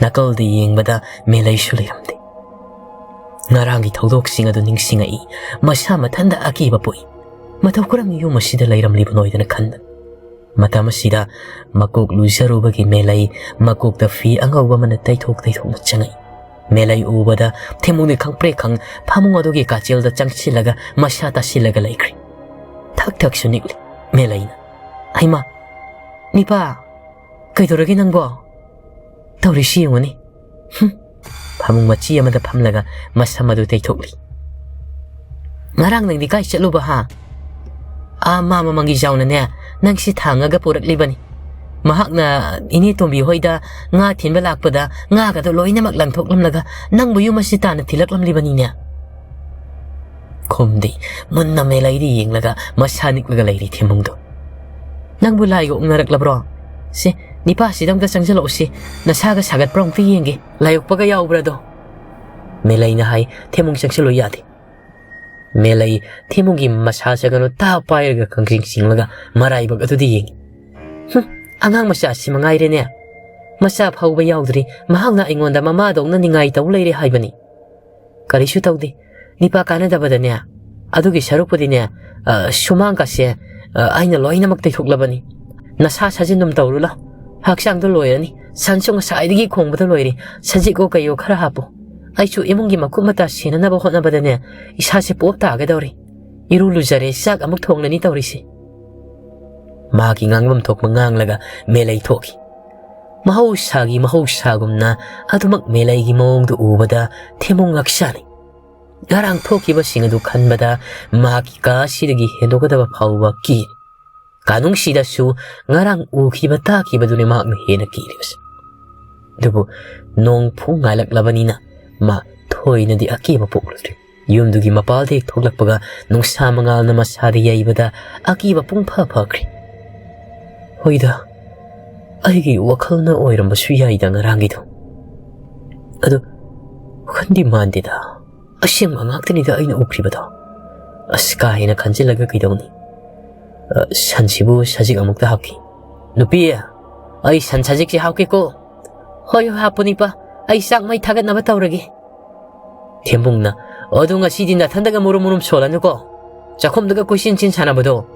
ꯅꯥꯀꯜꯗ ꯌꯦꯡꯕꯗ ꯃꯦꯂꯩꯁꯨ ꯂꯩꯔꯝꯗꯦ꯫ ꯉꯔꯥꯡꯒꯤ ꯊꯧꯗꯣꯛꯁꯤꯡ ꯑꯗꯨ ꯅꯤꯡꯁꯤꯡꯉꯛꯏ꯫ ꯃꯁꯥ ꯃꯊꯟꯗ ꯑꯀꯤꯕ ꯄꯣꯛꯏ꯫ ꯃꯇꯧ ꯀꯔꯝꯅ ꯌꯨꯝ ꯑꯁꯤꯗ ꯂꯩꯔꯝꯂꯤꯕꯅꯣ ꯍꯥꯏꯗꯅ ꯈꯟꯕ ꯃꯇꯝ ꯑꯁꯤꯗ ꯃꯀꯣꯛ ꯂꯨꯖꯔꯨꯕꯒꯤ ꯃꯦꯂꯩ ꯃꯀꯣꯛꯇ ꯐꯤ ꯑꯉꯧꯕ ꯑꯃꯅ ꯇꯩꯊꯣꯛ ꯇꯩꯊꯣꯛꯅ ꯆꯪꯉꯛꯏ꯫ ꯃꯦꯂꯩ ꯎꯕꯗ ꯊꯦꯝꯃꯨꯡꯗꯤ ꯈꯪꯄ꯭ꯔꯦꯛ ꯈꯪ ꯐꯃꯨꯡ ꯑꯗꯨꯒꯤ ꯀꯥꯆꯦꯜꯗ ꯆꯪꯁꯤꯜꯂꯒ ꯃꯁꯥ ꯇꯥꯁꯤꯜꯂꯒ ꯂꯩꯈ꯭ꯔꯤ꯫ ꯊꯛ ꯊꯛꯁꯨ ꯅꯤꯛꯂꯤ꯫ ꯃꯦꯂꯩꯅ, "ꯍꯩꯃꯥ, ꯅꯤꯄꯥ, ꯀꯩꯗꯧꯔꯒꯦ ꯅꯪꯕꯣ? ꯇꯧꯔꯤꯁꯤ ꯌꯦꯡꯉꯨꯅꯦ꯫ ꯍꯨꯝ!" ꯐꯃꯨꯡ ꯃꯆꯤ ꯑꯃꯗ ꯐꯝꯂꯒ ꯃꯁꯝ ꯑꯗꯨ ꯇꯩꯊꯣꯛꯂꯤ꯫ "ꯉꯔꯥꯡ ꯅꯪꯗꯤ ꯀꯥꯏ ꯆꯠꯂꯨꯕ, ꯍꯥ? ꯑꯥ, ꯃꯥ ꯃꯃꯥꯡꯒꯤ ꯖꯥꯎꯅꯅꯦ, ꯅꯪꯁꯤ ꯊꯥꯡꯉꯒ ꯄꯨꯔꯛꯂꯤꯕꯅꯤ꯫ ꯃꯍꯥꯛꯅ ꯏꯅꯦ ꯇꯣꯝꯕꯤ ꯍꯣꯏꯗ ꯉꯥ ꯊꯤꯟꯕ ꯂꯥꯛꯄꯗ ꯉꯥꯒꯗꯣ ꯂꯣꯏꯅꯃꯛ ꯂꯪꯊꯣꯛꯂꯝꯂꯒ ꯅꯪꯕꯨ ꯌꯨꯝ ꯑꯁꯤ ꯇꯥꯟꯅ ꯊꯤꯜꯂꯛꯂꯝꯂꯤꯕꯅꯤꯅꯦ꯫" ꯈꯨꯝꯗꯦ꯫ ꯃꯨꯟꯅ ꯃꯦꯂꯩꯗ ꯌꯦꯡꯂꯒ ꯃꯁꯥ ꯅꯤꯛꯂꯒ ꯂꯩꯔꯤ ꯊꯦꯝꯃꯨꯡꯗꯣ꯫ "ꯅꯪꯕꯨ ꯂꯥꯏꯒ ꯎꯅꯔꯛꯂꯕ꯭ꯔꯣ? ꯁꯦ, ꯅꯤꯄꯥꯁꯤꯗ ꯑꯝꯇ ꯆꯪꯁꯤꯜꯂꯛꯎꯁꯤ꯫ ꯅꯁꯥꯒ ꯁꯥꯒꯠꯄ꯭ꯔꯥ ꯑꯃꯨꯛꯇ ꯌꯦꯡꯒꯦ꯫ ꯂꯥꯏ ꯑꯣꯛꯄꯒ ꯌꯥꯎꯕ꯭ꯔꯥꯗꯣ?" ꯃꯦꯂꯩꯅ ꯍꯥꯏ꯫ ꯊꯦꯝꯃꯨꯡ ꯆꯪꯁꯤꯜꯂꯨ ꯌꯥꯗꯦ꯫ ꯃꯦꯂꯩ ꯊꯦꯝꯃꯨꯡꯒꯤ ꯃꯁꯥ ꯁꯒꯅꯨ ꯇꯥ ꯄꯥꯏꯔꯒ ꯀꯪꯆꯤꯡ ꯆꯤꯡꯂꯒ ꯃꯔꯥꯏꯕꯛ ꯑꯗꯨꯗ ꯌꯦꯡꯉꯤ꯫ "ꯍꯨꯝ, ꯑꯉꯥꯡ ꯃꯆꯥꯁꯤ ꯃꯉꯥꯏꯔꯦꯅꯦ꯫ ꯃꯆꯥ ꯐꯥꯎꯕ ꯌꯥꯎꯗ꯭ꯔꯤ, ꯃꯍꯥꯛꯅ ꯑꯩꯉꯣꯟꯗ ꯃꯃꯥꯗꯧꯅ ꯅꯤꯡꯉꯥꯏ ꯇꯧ ꯂꯩꯔꯦ ꯍꯥꯏꯕꯅꯤ꯫ ꯀꯔꯤꯁꯨ ꯇꯧꯗꯦ꯫ ꯅꯤꯄꯥ ꯀꯥꯟꯅꯗꯕꯗꯅꯦ, ꯑꯗꯨꯒꯤ ꯁꯔꯨꯛꯄꯨꯗꯤꯅꯦ, ꯑ, ꯁꯨꯃꯥꯡꯒꯁꯦ, ꯑ, ꯑꯩꯅ ꯂꯣꯏꯅꯃꯛ ꯇꯩꯊꯣꯛꯂꯕꯅꯤ꯫ ꯅꯁꯥ ꯁꯥꯖꯤꯟ ꯑꯗꯨꯝ ꯇꯧꯔꯨ ꯂꯥꯎ꯫ ꯍꯛꯆꯥꯡꯗꯣ ꯂꯣꯏꯔꯅꯤ꯫ ꯁꯟꯁꯨ ꯉꯁꯥꯏꯗꯒꯤ ꯈꯣꯡꯕꯗ ꯂꯣꯏꯔꯦ꯫ ꯁꯖꯤꯛꯑꯣ ꯀꯩꯑꯣ ꯈꯔ ꯍꯥꯞꯄꯣ꯫ ꯑꯩꯁꯨ ꯏꯃꯨꯡꯒꯤ ꯃꯀꯨꯞ ꯃꯇꯥ ꯁꯦꯟꯅꯅꯕ ꯍꯣꯠꯅꯕꯗꯅꯦ, ꯏꯁꯥꯁꯦ ꯄꯣꯞ ꯇꯥꯒꯗꯧꯔꯦ꯫ ꯏꯔꯨ ꯂꯨꯖꯔꯦ, ꯆꯥꯛ ꯑꯃꯨꯛ ꯊꯣꯡꯂꯅꯤ ꯇꯧꯔꯤꯁꯦ꯫ ꯃꯍꯥꯛꯀꯤ ꯉꯥꯡꯐꯝ ꯊꯣꯛꯄ ꯉꯥꯡꯂꯒ ꯃꯦꯂꯩ ꯊꯣꯛꯈꯤ꯫ ꯃꯍꯧꯁꯥꯒꯤ ꯃꯍꯧꯁꯥꯒꯨꯝꯅ ꯑꯗꯨꯃꯛ ꯃꯦꯂꯩꯒꯤ ꯃꯑꯣꯡꯗꯨ ꯎꯕꯗ ꯊꯦꯝꯃꯣꯡ ꯉꯛꯁꯥꯅꯩ꯫ ꯉꯔꯥꯡ ꯊꯣꯛꯈꯤꯕꯁꯤꯡ ꯑꯗꯨ ꯈꯟꯕꯗ ꯃꯍꯥꯛꯀꯤ ꯀꯥ ꯑꯁꯤꯗꯒꯤ ꯍꯦꯟꯗꯣꯛꯀꯗꯕ ꯐꯥꯎꯕ ꯀꯤ꯫ ꯀꯥꯅꯨꯡꯁꯤꯗꯁꯨ ꯉꯔꯥꯡ ꯎꯈꯤꯕ ꯇꯥꯈꯤꯕꯗꯨꯅꯤ ꯃꯍꯥꯛꯅ ꯍꯦꯟꯅ ꯀꯤꯔꯤꯕꯁꯦ꯫ ꯑꯗꯨꯕꯨ ꯅꯣꯡ ꯐꯨꯡ ꯉꯥꯏꯂꯛꯂꯕꯅꯤꯅ ꯃꯥ ꯊꯣꯏꯅꯗꯤ ꯑꯀꯤꯕ ꯄꯣꯛꯂꯨꯗ꯭ꯔꯦ꯫ ꯌꯨꯝꯗꯨꯒꯤ ꯃꯄꯥꯜꯗ ꯍꯦꯛ ꯊꯣꯛꯂꯛꯄꯒ ꯅꯨꯡꯁꯥ ꯃꯉꯥꯜꯅ ꯃꯁꯥꯗ ꯌꯩꯕꯗ ꯑꯀꯤꯕ ꯄꯨꯡ ꯐ ꯐꯈ꯭ꯔꯦ꯫ "ꯍꯣꯏꯗ, ꯑꯩꯒꯤ ꯋꯥꯈꯜꯅ ꯑꯣꯏꯔꯝꯕꯁꯨ ꯌꯥꯏꯗ ꯉꯔꯥꯡꯒꯤꯗꯣ꯫ ꯑꯗꯨ ꯋꯥꯈꯟꯗꯤ ꯃꯥꯟꯗꯦꯗ꯫ ꯑꯁꯦꯡꯕ ꯉꯥꯛꯇꯅꯤꯗ ꯑꯩꯅ ꯎꯈ꯭ꯔꯤꯕꯗꯣ꯫ ꯑꯁ, ꯀꯥ ꯍꯦꯟꯅ ꯈꯟꯖꯤꯜꯂꯒ ꯀꯩꯗꯧꯅꯤ? ꯑ, ꯁꯟꯁꯤꯕꯨ ꯁꯖꯤꯛ ꯑꯃꯨꯛꯇ ꯍꯥꯞꯈꯤ꯫ ꯅꯨꯄꯤ, ꯑꯩ ꯁꯟ ꯁꯖꯤꯛꯁꯤ ꯍꯥꯞꯀꯦꯀꯣ꯫ ꯍꯣꯏ, ꯍꯣꯏ, ꯍꯥꯞꯄꯨꯅꯤꯄꯥ꯫ ꯑꯩ ꯆꯥꯛ ꯃꯩ ꯊꯥꯒꯠꯅꯕ ꯇꯧꯔꯒꯦ꯫ ꯊꯦꯝꯕꯨꯡꯅ, ꯑꯗꯨ ꯉꯁꯤꯗꯤ ꯅꯊꯟꯗꯒ ꯃꯨꯔꯨꯝ ꯃꯨꯔꯨꯝ ꯁꯣꯜꯂꯅꯨꯀꯣ꯫ ꯆꯥꯛꯈꯨꯝꯗꯒ ꯀꯣꯏꯆꯦꯟ ꯆꯦꯟ ꯁꯥꯟꯅꯕꯗꯣ,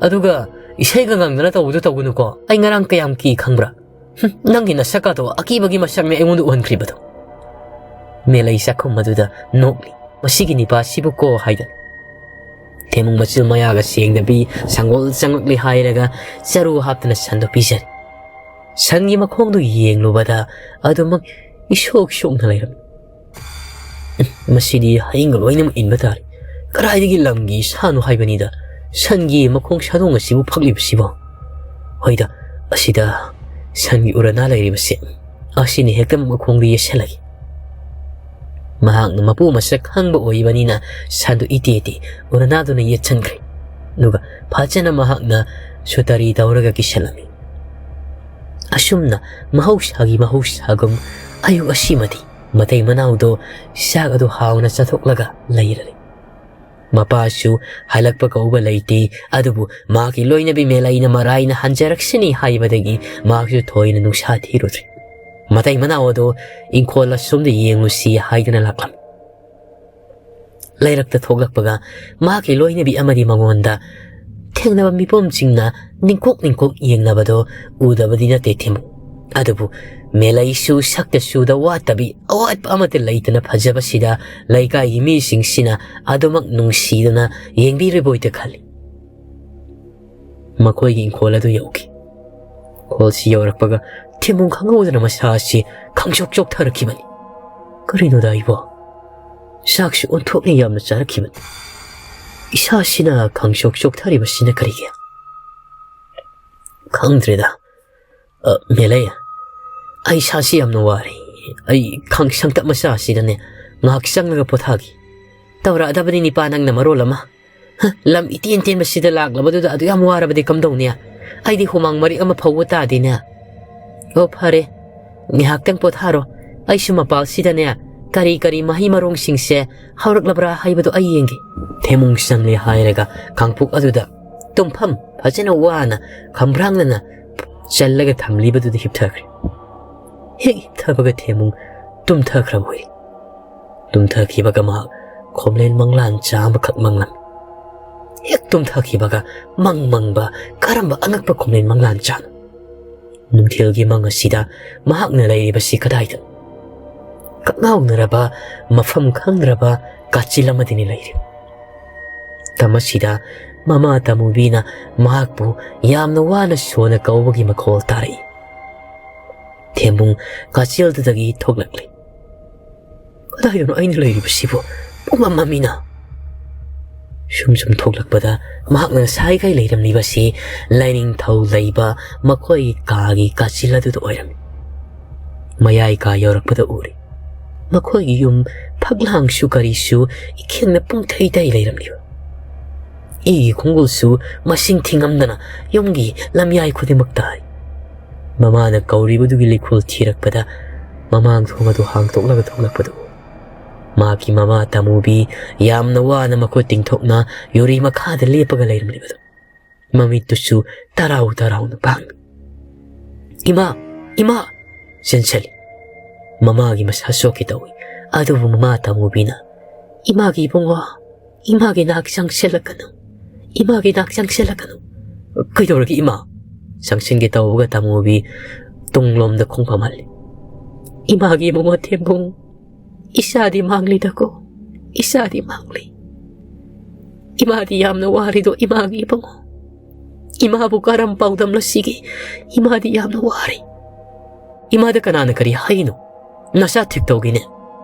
ꯑꯗꯨꯒ ꯏꯁꯩꯒ ꯉꯪꯗꯅ ꯇꯧꯕꯗꯣ ꯇꯧꯒꯅꯨꯀꯣ꯫ ꯑꯩ ꯉꯔꯥꯡ ꯀꯌꯥꯝ ꯀꯤ ꯈꯪꯕ꯭ꯔꯥ? ꯍꯨꯝ, ꯅꯪꯒꯤ ꯅꯁꯛꯀꯥꯗꯣ ꯑꯀꯤꯕꯒꯤ ꯃꯁꯛꯅꯦ ꯑꯩꯉꯣꯟꯗ ꯎꯍꯟꯈ꯭ꯔꯤꯕꯗꯣ꯫ ꯃꯦꯂꯩ ꯆꯥꯛꯈꯨꯝ ꯑꯗꯨꯗ ꯅꯣꯛꯂꯤ꯫ "ꯃꯁꯤꯒꯤ ꯅꯤꯄꯥꯁꯤꯕꯨ ꯀꯣ" ꯍꯥꯏꯗꯅ꯫ ꯊꯦꯝꯕꯨꯡ ꯃꯆꯤꯜ ꯃꯌꯥꯒ ꯁꯦꯡꯗꯕꯤ ꯁꯪꯒꯣꯜ ꯆꯪꯂꯛꯂꯤ ꯍꯥꯏꯔꯒ ꯆꯔꯨ ꯍꯥꯞꯇꯅ ꯁꯟꯗꯣ ꯄꯤꯖꯔꯦ꯫ ꯁꯟꯒꯤ ꯃꯈꯣꯡꯗꯨ ꯌꯦꯡꯂꯨꯕꯗ ꯑꯗꯨꯃꯛ ꯏꯁꯣꯛ ꯁꯣꯛꯅ ꯂꯩꯔꯝꯃꯤ꯫ "ꯃꯁꯤꯗꯤ ꯍꯌꯤꯡꯒ ꯂꯣꯏꯅꯃꯛ ꯏꯟꯕ ꯇꯥꯔꯦ꯫ ꯀꯗꯥꯏꯗꯒꯤ ꯂꯝꯒꯤ ꯁꯥꯅꯣ ꯍꯥꯏꯕꯅꯤꯗ, ꯁꯟꯒꯤ ꯃꯈꯣꯡ ꯁꯥꯗꯣꯡ ꯑꯁꯤꯕꯨ ꯐꯛꯂꯤꯕꯁꯤꯕꯣ? ꯍꯣꯏꯗ, ꯑꯁꯤꯗ ꯁꯟꯒꯤ ꯎꯔꯅꯥ ꯂꯩꯔꯤꯕꯁꯦ, ꯑꯁꯤꯅ ꯍꯦꯛꯇ ꯃꯈꯣꯡꯗ ꯌꯦꯠꯁꯜꯂꯒꯦ꯫" ꯃꯍꯥꯛꯅ ꯃꯄꯨ ꯃꯁꯛ ꯈꯪꯕ ꯑꯣꯏꯕꯅꯤꯅ ꯁꯟꯗꯨ ꯏꯇꯦ ꯏꯇꯦ ꯎꯔꯅꯥꯗꯨꯅ ꯌꯦꯠꯁꯟꯈ꯭ꯔꯦ꯫ ꯑꯗꯨꯒ ꯐꯖꯅ ꯃꯍꯥꯛꯅ ꯁꯨꯇꯔꯤ ꯇꯧꯔꯒ ꯀꯤꯁꯜꯂꯝꯃꯤ꯫ ꯑꯁꯨꯝꯅ ꯃꯍꯧꯁꯥꯒꯤ ꯃꯍꯧꯁꯥꯒꯨꯝ ꯑꯌꯨꯛ ꯑꯁꯤꯃꯗꯤ ꯃꯇꯩ ꯃꯅꯥꯎꯗꯣ ꯆꯥꯛ ꯑꯗꯨ ꯍꯥꯎꯅ ꯆꯥꯊꯣꯛꯂꯒ ꯂꯩꯔꯔꯦ꯫ ꯃꯄꯥꯁꯨ ꯍꯜꯂꯛꯄ ꯀꯧꯕ ꯂꯩꯇꯦ, ꯑꯗꯨꯕꯨ ꯃꯍꯥꯛꯀꯤ ꯂꯣꯏꯅꯕꯤ ꯃꯦꯂꯩꯅ ꯃꯔꯥꯏꯅ ꯍꯟꯖꯔꯛꯁꯤꯅꯤ ꯍꯥꯏꯕꯗꯒꯤ ꯃꯍꯥꯛꯁꯨ ꯊꯣꯏꯅ ꯅꯨꯡꯁꯥ ꯊꯤꯔꯨꯗ꯭ꯔꯦ꯫ ꯃꯇꯩ ꯃꯅꯥꯎ ꯑꯗꯨ ꯏꯪꯈꯣꯜ ꯑꯁꯣꯝꯗ ꯌꯦꯡꯂꯨꯁꯤ ꯍꯥꯏꯗꯅ ꯂꯥꯛꯂꯝꯃꯤ꯫ ꯂꯩꯔꯛꯇ ꯊꯣꯛꯂꯛꯄꯒ ꯃꯍꯥꯛꯀꯤ ꯂꯣꯏꯅꯕꯤ ꯑꯃꯗꯤ ꯃꯉꯣꯟꯗ ꯊꯦꯡꯅꯕ ꯃꯤꯄꯨꯝꯁꯤꯡꯅ ꯅꯤꯡꯀꯣꯛ ꯅꯤꯡꯀꯣꯛ ꯌꯦꯡꯅꯕꯗꯣ ꯎꯗꯕꯗꯤ ꯅꯠꯇꯦ ꯊꯦꯝꯃꯨ꯫ ꯑꯗꯨꯕꯨ ꯃꯦꯂꯩꯁꯨ ꯁꯛꯇ ꯆꯨꯗ ꯋꯥꯠꯇꯕꯤ ꯑꯋꯥꯠꯄ ꯑꯃꯠꯇ ꯂꯩꯇꯅ ꯐꯖꯕꯁꯤꯗ ꯂꯩꯀꯥꯏꯒꯤ ꯃꯤꯁꯤꯡꯁꯤꯅ ꯑꯗꯨꯃꯛ ꯅꯨꯡꯁꯤꯗꯅ ꯌꯦꯡꯕꯤꯔꯤꯕꯣꯏꯇ ꯈꯜꯂꯤ꯫ ꯃꯈꯣꯏꯒꯤ ꯏꯪꯈꯣꯜ ꯑꯗꯨ ꯌꯧꯈꯤ꯫ ꯏꯪꯈꯣꯜꯁꯤ ꯌꯧꯔꯛꯄꯒ ꯊꯦꯝꯃꯨ ꯈꯪꯍꯧꯗꯅ ꯃꯁꯥ ꯑꯁꯤ ꯈꯪꯆꯣꯛ ꯆꯣꯛꯊꯔꯛꯈꯤꯕꯅꯤ꯫ ꯀꯔꯤꯅꯣꯗ ꯑꯩꯕꯣ? ꯆꯥꯛꯁꯨ ꯑꯣꯟꯊꯣꯛꯅ ꯌꯥꯝꯅ ꯆꯥꯔꯛꯈꯤꯕꯅꯤ꯫ ꯏꯁꯥꯁꯤꯅ ꯈꯪꯆꯣꯛ ꯆꯣꯛꯊꯔꯤꯕꯁꯤꯅ ꯀꯔꯤꯒꯤ? ꯈꯪꯗ꯭ꯔꯦꯗ꯫ ꯑ, ꯃꯦꯂꯩ, ꯑꯩ ꯏꯁꯥꯁꯤ ꯌꯥꯝꯅ ꯋꯥꯔꯦ꯫ ꯑꯩ ꯈꯪ-, ꯁꯪꯇꯞ ꯃꯆꯥ ꯑꯁꯤꯗꯅꯦ ꯉꯥꯏꯍꯥꯛ ꯆꯪꯂꯒ ꯄꯣꯊꯥꯒꯦ꯫ ꯇꯧꯔꯛꯑꯗꯕꯅꯤ ꯅꯤꯄꯥ ꯅꯪꯅ ꯃꯔꯣꯜ ꯑꯃ꯫ ꯍ, ꯂꯝ ꯏꯇꯦꯟ ꯇꯦꯟꯕꯁꯤꯗ ꯂꯥꯛꯂꯕꯗꯨꯗ ꯑꯗꯨ ꯌꯥꯝ ꯋꯥꯔꯕꯗꯤ ꯀꯝꯗꯧꯅꯤ? ꯑꯩꯗꯤ ꯍꯨꯃꯥꯡ ꯃꯔꯤꯛ ꯑꯃ ꯐꯧꯕ ꯇꯥꯗꯦꯅꯦ꯫ ꯑꯣ, ꯐꯔꯦ꯫ ꯉꯥꯏꯍꯥꯛꯇꯪ ꯄꯣꯊꯥꯔꯣ꯫ ꯑꯩꯁꯨ ꯃꯄꯥꯜꯁꯤꯗꯅꯦ ꯀꯔꯤ ꯀꯔꯤ ꯃꯍꯩ ꯃꯔꯣꯡꯁꯤꯡꯁꯦ ꯍꯧꯔꯛꯂꯕ꯭ꯔꯥ ꯍꯥꯏꯕꯗꯨ ꯑꯩ ꯌꯦꯡꯒꯦ꯫ ꯊꯦꯃꯨꯡ ꯆꯪꯂꯦ ꯍꯥꯏꯔꯒ ꯀꯥꯡꯄꯣꯛ ꯑꯗꯨꯗ ꯇꯨꯝꯐꯝ ꯐꯖꯅ ꯋꯥꯅ ꯈꯝꯕ꯭ꯔꯥꯡꯅꯅ ꯆꯜꯂꯒ ꯊꯝꯂꯤꯕꯗꯨꯗ ꯍꯤꯞꯊꯈ꯭ꯔꯦ꯫ ꯍꯦꯛ ꯍꯤꯞꯊꯕꯒ ꯊꯦꯃꯨꯡ ꯇꯨꯝꯊꯈ꯭ꯔꯕ ꯑꯣꯏꯔꯦ꯫ ꯇꯨꯝꯊꯈꯤꯕꯒ ꯃꯍꯥꯛ ꯈꯣꯝꯂꯦꯟ ꯃꯪꯂꯥꯟ ꯆꯥ ꯑꯃꯈꯛ ꯃꯪꯂꯝꯃꯤ꯫ ꯍꯦꯛ ꯇꯨꯝꯊꯈꯤꯕꯒ ꯃꯪ ꯃꯪꯕ ꯀꯔꯝꯕ ꯑꯉꯛꯄ ꯈꯣꯝꯂꯦꯟ ꯃꯪꯂꯥꯟ ꯆꯥꯅꯣ? ꯅꯨꯡꯊꯤꯜꯒꯤ ꯃꯪ ꯑꯁꯤꯗ ꯃꯍꯥꯛꯅ ꯂꯩꯔꯤꯕꯁꯤ ꯀꯗꯥꯏꯗꯅꯣ? ꯀꯛꯉꯥꯎꯅꯔꯕ, ꯃꯐꯝ ꯈꯪꯗ꯭ꯔꯕ ꯀꯥꯆꯤꯜ ꯑꯃꯗꯅꯤ ꯂꯩꯔꯤꯕ꯫ ꯃꯇꯝ ꯑꯁꯤꯗ ꯃꯃꯥ ꯇꯥꯃꯨꯕꯤꯅ ꯃꯍꯥꯛꯄꯨ ꯌꯥꯝꯅ ꯋꯥꯅ ꯁꯣꯟꯅ ꯀꯧꯕꯒꯤ ꯃꯈꯣꯜ ꯇꯥꯔꯛꯏ꯫ ꯊꯦꯝꯕꯨꯡ ꯀꯥꯆꯤꯜꯗꯨꯗꯒꯤ ꯊꯣꯛꯂꯛꯂꯤ꯫ "ꯀꯗꯥꯏꯗꯅꯣ ꯑꯩꯅ ꯂꯩꯔꯤꯕꯁꯤꯕꯨ? ꯄꯨꯝꯃꯝ ꯃꯝꯃꯤꯅ!" ꯁꯨꯝ ꯁꯨꯝ ꯊꯣꯛꯂꯛꯄꯗ ꯃꯍꯥꯛꯅ ꯉꯁꯥꯏꯈꯩ ꯂꯩꯔꯝꯂꯤꯕꯁꯤ ꯂꯥꯏꯅꯤꯡꯊꯧ ꯂꯩꯕ ꯃꯈꯣꯏꯒꯤ ꯀꯥꯒꯤ ꯀꯥꯆꯤꯜ ꯑꯗꯨꯗ ꯑꯣꯏꯔꯝꯃꯤ꯫ ꯃꯌꯥꯏ ꯀꯥ ꯌꯧꯔꯛꯄꯗ ꯎꯔꯦ꯫ ꯃꯈꯣꯏꯒꯤ ꯌꯨꯝ ꯐꯛꯂꯥꯡꯁꯨ ꯀꯔꯤꯁꯨ ꯏꯈꯦꯡꯅ ꯄꯨꯡꯊꯩ ꯊꯩ ꯂꯩꯔꯝꯂꯤꯕ꯫ ꯏꯒꯤ ꯈꯣꯡꯒꯨꯜꯁꯨ ꯃꯁꯤꯡ ꯊꯤꯉꯝꯗꯅ ꯌꯨꯝꯒꯤ ꯂꯝꯌꯥꯏ ꯈꯨꯗꯤꯡꯃꯛ ꯇꯥꯔꯤ꯫ ꯃꯃꯥꯅ ꯀꯧꯔꯤꯕꯗꯨꯒꯤ ꯂꯩꯈꯣꯜ ꯊꯤꯔꯛꯄꯗ ꯃꯃꯥꯡ ꯊꯣꯡ ꯑꯗꯨ ꯍꯥꯡꯗꯣꯛꯂꯒ ꯊꯣꯛꯂꯛꯄꯗꯨ ꯎꯔꯦ꯫ ꯃꯍꯥꯛꯀꯤ ꯃꯃꯥ ꯇꯥꯃꯨꯕꯤ ꯌꯥꯝꯅ ꯋꯥꯅ ꯃꯈꯨꯠ ꯇꯤꯡꯊꯣꯛꯅ ꯌꯨꯔꯤ ꯃꯈꯥꯗ ꯂꯦꯞꯄꯒ ꯂꯩꯔꯝꯂꯤꯕꯗꯨ꯫ ꯃꯃꯤꯠꯇꯨꯁꯨ ꯇꯔꯥꯎ ꯇꯔꯥꯎꯅ ꯄꯥꯡꯂꯤ꯫ "ꯏꯃꯥ! ꯏꯃꯥ!" ꯆꯦꯟꯁꯤꯜꯂꯤ꯫ ꯃꯃꯥꯒꯤ ꯃꯁꯥ ꯁꯣꯛꯀꯦ ꯇꯧꯏ꯫ ꯑꯗꯨꯕꯨ ꯃꯃꯥ ꯇꯥꯃꯨꯕꯤꯅ, "ꯏꯃꯥꯒꯤ ꯏꯕꯨꯡꯉꯣ, ꯏꯃꯥꯒꯤ ꯅꯥꯛ ꯆꯪꯁꯤꯜꯂꯛꯀꯅꯨ꯫ ꯏꯃꯥꯒꯤ ꯅꯥꯛ ꯆꯪꯁꯤꯜꯂꯛꯀꯅꯨ꯫ "ꯀꯩꯗꯧꯔꯒꯦ ꯏꯃꯥ?" ꯆꯪꯁꯤꯟꯒꯦ ꯇꯧꯕꯒ ꯇꯥꯃꯣꯕꯤ ꯇꯨꯡꯂꯣꯝꯗ ꯈꯣꯡꯐꯝ ꯍꯜꯂꯤ꯫ "ꯏꯃꯥꯒꯤ ꯏꯕꯨꯡꯉꯣ ꯊꯦꯝꯕꯨꯡ, ꯏꯆꯥꯗꯤ ꯃꯥꯡꯂꯤꯗꯀꯣ, ꯏꯆꯥꯗꯤ ꯃꯥꯡꯂꯤ꯫ ꯏꯃꯥꯗꯤ ꯌꯥꯝꯅ ꯋꯥꯔꯤꯗꯣ ꯏꯃꯥꯒꯤ ꯏꯕꯨꯡꯉꯣ꯫ ꯏꯃꯥꯕꯨ ꯀꯔꯝ ꯄꯥꯎꯗꯝꯂꯣ ꯁꯤꯒꯦ? ꯏꯃꯥꯗꯤ ꯌꯥꯝꯅ ꯋꯥꯔꯤ꯫ ꯏꯃꯥꯗ ꯀꯅꯥꯅ ꯀꯔꯤ ꯍꯥꯏꯅꯣ? ꯅꯆꯥ ꯊꯤꯛ ꯇꯧꯒꯦꯅꯦ꯫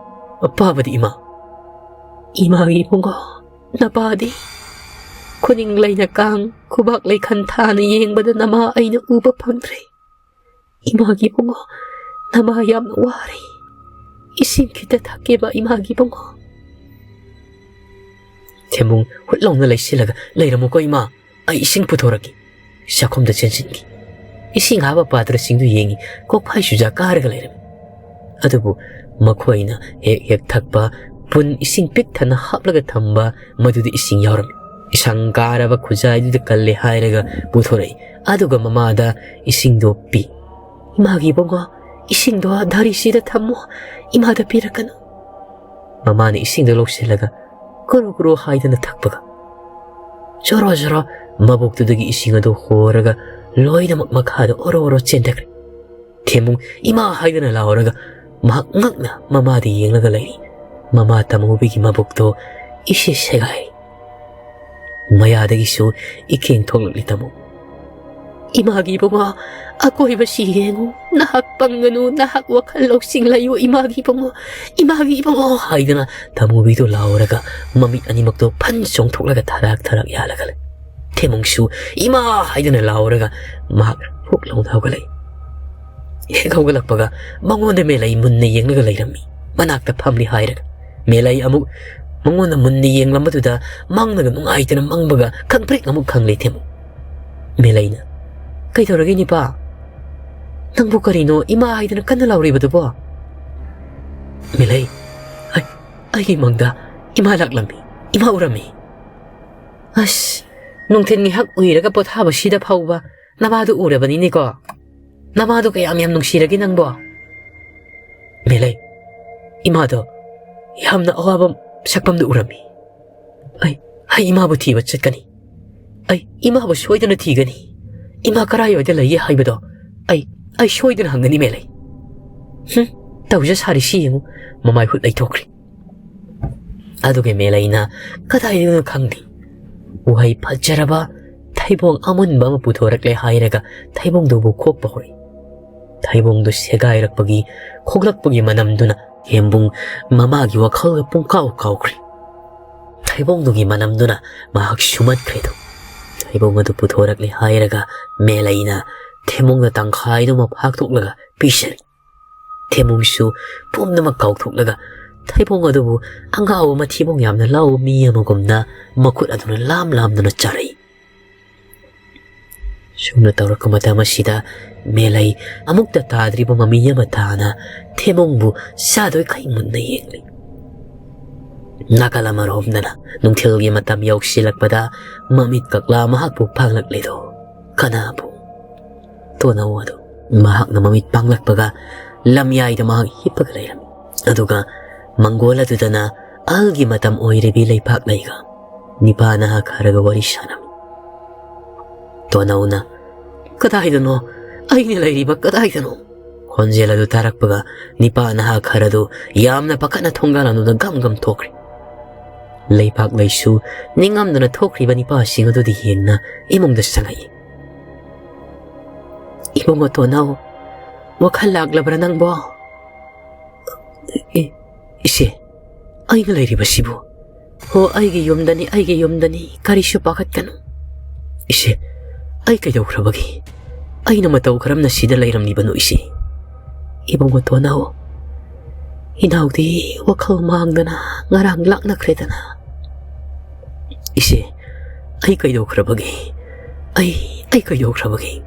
ꯑꯄꯥꯕꯗꯤ ꯏꯃꯥ꯫ ꯏꯃꯥꯒꯤ ꯏꯕꯨꯡꯉꯣ, ꯅꯄꯥꯗꯤ ꯈꯨꯅꯤꯡ ꯂꯩꯅ ꯀꯥꯡ, ꯈꯨꯕꯥꯛ ꯂꯩꯈꯟ ꯊꯥꯅ ꯌꯦꯡꯕꯗ ꯅꯃꯥ ꯑꯩꯅ ꯎꯕ ꯐꯪꯗ꯭ꯔꯦ꯫ ꯏꯃꯥꯒꯤ ꯏꯕꯨꯡꯉꯣ, ꯅꯃꯥ ꯌꯥꯝꯅ ꯋꯥꯔꯦ꯫ ꯏꯁꯤꯡ ꯈꯤꯇ ꯊꯛꯀꯦꯕ ꯏꯃꯥꯒꯤ ꯏꯕꯨꯡꯉꯣ꯫" ꯊꯦꯝꯕꯨꯡ ꯍꯨꯠ ꯂꯥꯎꯅ ꯂꯩꯁꯤꯜꯂꯒ, "ꯂꯩꯔꯝꯃꯨꯀꯣ ꯏꯃꯥ, ꯑꯩ ꯏꯁꯤꯡ ꯄꯨꯊꯣꯔꯛꯀꯦ꯫" ꯆꯥꯛꯈꯨꯝꯗ ꯆꯦꯟꯁꯤꯟꯈꯤ꯫ ꯏꯁꯤꯡ ꯍꯥꯞꯄ ꯄꯥꯇ꯭ꯔꯁꯤꯡꯗꯨ ꯌꯦꯡꯉꯤ, ꯀꯣꯛꯐꯥꯏ ꯆꯨꯖꯥꯛ ꯀꯥꯔꯒ ꯂꯩꯔꯝꯃꯤ꯫ ꯑꯗꯨꯕꯨ ꯃꯈꯣꯏꯅ ꯍꯦꯛ ꯍꯦꯛ ꯊꯛꯄ ꯄꯨꯟ ꯏꯁꯤꯡ ꯄꯤꯛ ꯊꯟꯅ ꯍꯥꯞꯂꯒ ꯊꯝꯕ ꯃꯗꯨꯗꯤ ꯏꯁꯤꯡ ꯌꯥꯎꯔꯝꯃꯤ꯫ ꯏꯁꯪ ꯀꯥꯔꯕ ꯈꯨꯖꯥꯏꯗꯨꯗ ꯀꯜꯂꯦ ꯍꯥꯏꯔꯒ ꯄꯨꯊꯣꯔꯛꯏ꯫ ꯑꯗꯨꯒ ꯃꯃꯥꯗ ꯏꯁꯤꯡꯗꯣ ꯄꯤ꯫ "ꯏꯃꯥꯒꯤ ꯏꯕꯨꯡꯉꯣ, ꯏꯁꯤꯡꯗꯣ ꯙꯥꯔꯤꯁꯤꯗ ꯊꯝꯃꯣ, ꯏꯃꯥꯗ ꯄꯤꯔꯛꯀꯅꯨ꯫" ꯃꯃꯥꯅ ꯏꯁꯤꯡꯗꯣ ꯂꯧꯁꯤꯜꯂꯒ ꯀꯨꯔꯨ ꯀꯨꯔꯨ ꯍꯥꯏꯗꯅ ꯊꯛꯄꯒ, ꯖꯣꯔꯣ ꯖꯣꯔꯣ ꯃꯕꯨꯛꯇꯨꯗꯒꯤ ꯏꯁꯤꯡ ꯑꯗꯨ ꯍꯣꯔꯒ ꯂꯣꯏꯅꯃꯛ ꯃꯈꯥꯗ ꯑꯣꯔꯣ ꯑꯣꯔꯣ ꯆꯦꯟꯊꯈ꯭ꯔꯦ꯫ ꯊꯦꯝꯕꯨꯡ "ꯏꯃꯥ" ꯍꯥꯏꯗꯅ ꯂꯥꯎꯔꯒ ꯃꯍꯥꯛ ꯉꯛꯅ ꯃꯃꯥꯗ ꯌꯦꯡꯂꯒ ꯂꯩꯔꯤ꯫ ꯃꯃꯥ ꯇꯥꯃꯣꯕꯤꯒꯤ ꯃꯕꯨꯛꯇꯣ ꯏꯁꯦ ꯁꯦꯒꯥꯏ꯫ ꯃꯌꯥꯗꯒꯤꯁꯨ ꯏꯀꯦꯡ ꯊꯣꯛꯂꯛꯂꯤ ꯇꯥꯃꯣ꯫ "ꯏꯃꯥꯒꯤ ꯏꯕꯨꯡꯉꯣ, ꯑꯀꯣꯏꯕꯁꯤ ꯌꯦꯡꯉꯨ, ꯅꯍꯥꯛ ꯄꯪꯒꯅꯨ, ꯅꯍꯥꯛ ꯋꯥꯈꯜ ꯂꯧꯁꯤꯡ ꯂꯩꯌꯨ, ꯏꯃꯥꯒꯤ ꯏꯕꯨꯡꯉꯣ, ꯏꯃꯥꯒꯤ ꯏꯕꯨꯡꯉꯣ" ꯍꯥꯏꯗꯅ ꯇꯥꯃꯣꯕꯤꯗꯨ ꯂꯥꯎꯔꯒ ꯃꯃꯤꯠ ꯑꯅꯤꯃꯛꯇꯣ ꯐꯟ ꯆꯣꯡꯊꯣꯛꯂꯒ ꯊꯔꯥꯛ ꯊꯔꯥꯛ ꯌꯥꯜꯂꯒ ꯂꯩ꯫ ꯊꯦꯝꯕꯨꯡꯁꯨ "ꯏꯃꯥ" ꯍꯥꯏꯗꯅ ꯂꯥꯎꯔꯒ ꯃꯍꯥꯛ ꯍꯨꯛ ꯂꯥꯎꯅ ꯍꯧꯒꯠꯂꯛꯏ꯫ ꯍꯦꯛ ꯍꯧꯒꯠꯂꯛꯄꯒ ꯃꯉꯣꯟꯗ ꯃꯦꯂꯩ ꯃꯨꯟꯅ ꯌꯦꯡꯂꯒ ꯂꯩꯔꯝꯃꯤ꯫ ꯃꯅꯥꯛꯇ ꯐꯝꯂꯤ ꯍꯥꯏꯔꯒ ꯃꯦꯂꯩ ꯑꯃꯨꯛ ꯃꯉꯣꯟꯗ ꯃꯨꯟꯅ ꯌꯦꯡꯂꯝꯕꯗꯨꯗ ꯃꯪꯅꯒ ꯅꯨꯡꯉꯥꯏꯇꯅ ꯃꯪꯕꯒ ꯈꯪꯄ꯭ꯔꯦꯛ ꯑꯃꯨꯛ ꯈꯪꯂꯦ ꯊꯦꯝꯕꯨꯡ꯫ ꯃꯦꯂꯩꯅ, "ꯀꯩꯗꯧꯔꯒꯦ ꯅꯤꯄꯥ? ꯅꯪꯕꯨ ꯀꯔꯤꯅꯣ ꯏꯃꯥ ꯍꯥꯏꯗꯅ ꯀꯟꯅ ꯂꯥꯎꯔꯤꯕꯗꯨꯕꯣ?" ꯃꯦꯂꯩ, "ꯑꯩ, ꯑꯩꯒꯤ ꯃꯪꯗ ꯏꯃꯥ ꯂꯥꯛꯂꯝꯃꯤ, ꯏꯃꯥ ꯎꯔꯝꯃꯤ꯫" "ꯑꯁ, ꯅꯨꯡꯊꯤꯜ ꯉꯥꯏꯍꯥꯛ ꯎꯏꯔꯒ ꯄꯣꯊꯥꯕꯁꯤꯗ ꯐꯥꯎꯕ ꯅꯃꯥꯗꯨ ꯎꯔꯕꯅꯤꯅꯦꯀꯣ꯫ ꯅꯃꯥꯗꯣ ꯀꯌꯥꯝ ꯌꯥꯝ ꯅꯨꯡꯁꯤꯔꯒꯦ ꯅꯪꯕꯣ?" ꯃꯦꯂꯩ, "ꯏꯃꯥꯗꯣ ꯌꯥꯝꯅ ꯑꯋꯥꯕ ꯁꯛꯐꯝꯗꯨ ꯎꯔꯝꯃꯤ꯫ ꯑꯩ, ꯑꯩ ꯏꯃꯥꯕꯨ ꯊꯤꯕ ꯆꯠꯀꯅꯤ꯫" ꯑꯩ ꯏꯃꯥꯕꯨ ꯁꯣꯏꯗꯅ ꯊꯤꯒꯅꯤ꯫ ꯏꯃꯥ ꯀꯔꯥꯏꯋꯥꯏꯗ ꯂꯩꯒꯦ ꯍꯥꯏꯕꯗꯣ ꯑꯩ, ꯑꯩ ꯁꯣꯏꯗꯅ ꯍꯪꯒꯅꯤ, ꯃꯦꯂꯩ꯫ "ꯍꯨꯝ, ꯇꯧꯖ ꯁꯥꯔꯤꯁꯤ ꯌꯦꯡꯉꯨ", ꯃꯃꯥꯏ ꯍꯨꯠ ꯂꯩꯊꯣꯛꯈ꯭ꯔꯦ꯫ ꯑꯗꯨꯒ ꯃꯦꯂꯩꯅ ꯀꯗꯥꯏꯗꯅꯣ ꯈꯪꯗꯦ, ꯎꯍꯩ ꯐꯖꯔꯕ ꯊꯩꯕꯣꯡ ꯑꯃꯨꯟꯕ ꯑꯃ ꯄꯨꯊꯣꯔꯛꯂꯦ ꯍꯥꯏꯔꯒ ꯊꯩꯕꯣꯡꯗꯨꯕꯨ ꯈꯣꯛꯄ ꯍꯧꯔꯛꯏ꯫ ꯊꯩꯕꯣꯡꯗꯨ ꯁꯦꯒꯥꯏꯔꯛꯄꯒꯤ, ꯈꯣꯛꯂꯛꯄꯒꯤ ꯃꯅꯝꯗꯨꯅ ꯊꯦꯝꯕꯨꯡ ꯃꯃꯥꯒꯤ ꯋꯥꯈꯜꯒ ꯄꯨꯡꯀꯥꯎ ꯀꯥꯎꯈ꯭ꯔꯦ꯫ ꯊꯩꯕꯣꯡꯗꯨꯒꯤ ꯃꯅꯝꯗꯨꯅ ꯃꯍꯥꯛ ꯁꯨꯃꯠꯈ꯭ꯔꯦꯗꯣ꯫ ꯊꯩꯕꯣꯡ ꯑꯗꯨ ꯄꯨꯊꯣꯔꯛꯂꯦ ꯍꯥꯏꯔꯒ ꯃꯦꯂꯩꯅ ꯊꯩꯕꯣꯡꯗ ꯇꯪꯈꯥꯏꯗꯨꯃ ꯐꯥꯛꯇꯣꯛꯂꯒ ꯄꯤꯁꯔꯦ꯫ ꯊꯩꯕꯣꯡꯁꯨ ꯄꯨꯝꯅꯃꯛ ꯀꯥꯎꯊꯣꯛꯂꯒ ꯊꯩꯕꯣꯡ ꯑꯗꯨꯕꯨ ꯑꯉꯥꯎꯕ ꯑꯃ, ꯊꯤꯕꯣꯡ ꯌꯥꯝꯅ ꯂꯥꯎꯕ ꯃꯤ ꯑꯃꯒꯨꯝꯅ ꯃꯈꯨꯠ ꯑꯗꯨꯅ ꯂꯥꯝ ꯂꯥꯝꯗꯨꯅ ꯆꯥꯔꯛꯏ꯫ ꯁꯨꯝꯅ ꯇꯧꯔꯛꯄ ꯃꯇꯝ ꯑꯁꯤꯗ ꯃꯦꯂꯩ ꯑꯃꯨꯛꯇ ꯇꯥꯗ꯭ꯔꯤꯕ ꯃꯃꯤ ꯑꯃ ꯇꯥꯅ ꯊꯩꯕꯣꯡꯕꯨ ꯆꯥꯗꯣꯏꯈꯩ ꯃꯨꯟꯅ ꯌꯦꯡꯂꯤ꯫ ꯅꯥꯀꯜ ꯑꯃꯔꯣꯝꯗꯅ ꯅꯨꯡꯊꯤꯜꯒꯤ ꯃꯇꯝ ꯌꯧꯁꯤꯜꯂꯛꯄꯗ ꯃꯃꯤꯠ ꯀꯛꯂꯥ ꯃꯍꯥꯛꯄꯨ ꯐꯥꯡꯂꯛꯂꯤꯗꯣ꯫ ꯀꯅꯥꯕꯨ? ꯇꯣꯅꯧ ꯑꯗꯨ꯫ ꯃꯍꯥꯛꯅ ꯃꯃꯤꯠ ꯄꯥꯡꯂꯛꯄꯒ ꯂꯝꯌꯥꯏꯗ ꯃꯍꯥꯛ ꯍꯤꯞꯄꯒ ꯂꯩꯔꯝꯃꯤ꯫ ꯑꯗꯨꯒ ꯃꯪꯒꯣꯜ ꯑꯗꯨꯗꯅ ꯑꯍꯜꯒꯤ ꯃꯇꯝ ꯑꯣꯏꯔꯕꯤ ꯂꯩꯄꯥꯛ ꯂꯩꯒ ꯅꯤꯄꯥ ꯅꯍꯥ ꯈꯔꯒ ꯋꯥꯔꯤ ꯁꯥꯔꯝꯃꯤ꯫ ꯇꯣꯅꯧꯅ, "ꯀꯗꯥꯏꯗꯅꯣ ꯑꯩꯅ ꯂꯩꯔꯤꯕ, ꯀꯗꯥꯏꯗꯅꯣ?" ꯈꯣꯟꯖꯦꯜ ꯑꯗꯨ ꯇꯥꯔꯛꯄꯒ ꯅꯤꯄꯥ ꯅꯍꯥ ꯈꯔꯗꯨ ꯌꯥꯝꯅ ꯄꯥꯈꯠꯅ ꯊꯣꯡꯒꯥꯜ ꯑꯗꯨꯗ ꯒꯝ ꯒꯝ ꯊꯣꯛꯈ꯭ꯔꯦ꯫ ꯂꯩꯄꯥꯛ ꯂꯩꯁꯨ ꯅꯤꯡꯉꯝꯗꯅ ꯊꯣꯛꯈ꯭ꯔꯤꯕ ꯅꯤꯄꯥꯁꯤꯡ ꯑꯗꯨꯗꯤ ꯍꯦꯟꯅ ꯏꯃꯨꯡꯗ ꯆꯪꯉꯛꯏ꯫ "ꯏꯕꯨꯡꯉꯣ ꯇꯣꯅꯧ, ꯋꯥꯈꯜ ꯂꯥꯛꯂꯕ꯭ꯔꯥ ꯅꯪꯕꯣ?" "ꯏ-, ꯏꯆꯦ, ꯑꯩꯅ ꯂꯩꯔꯤꯕꯁꯤꯕꯨ?" "ꯍꯣ, ꯑꯩꯒꯤ ꯌꯨꯝꯗꯅꯤ, ꯑꯩꯒꯤ ꯌꯨꯝꯗꯅꯤ, ꯀꯔꯤꯁꯨ ꯄꯥꯈꯠꯀꯅꯨ꯫" "ꯏꯆꯦ, ꯑꯩ ꯀꯩꯗꯧꯈ꯭ꯔꯕꯒꯦ? ꯑꯩꯅ ꯃꯇꯧ ꯀꯔꯝꯅ ꯁꯤꯗ ꯂꯩꯔꯝꯂꯤꯕꯅꯣ ꯏꯆꯦ?" "ꯏꯕꯨꯡꯉꯣ ꯇꯣꯅꯧ, ꯏꯅꯥꯎꯗꯤ ꯋꯥꯈꯜ ꯃꯥꯡꯗꯅ ꯉꯔꯥꯡ ꯂꯥꯛꯅꯈ꯭ꯔꯦꯗꯅ꯫" "ꯏꯆꯦ, ꯑꯩ ꯀꯩꯗꯧꯈ꯭ꯔꯕꯒꯦ? ꯑꯩ, ꯑꯩ ꯀꯩꯗꯧꯈ꯭ꯔꯕꯒꯦ?"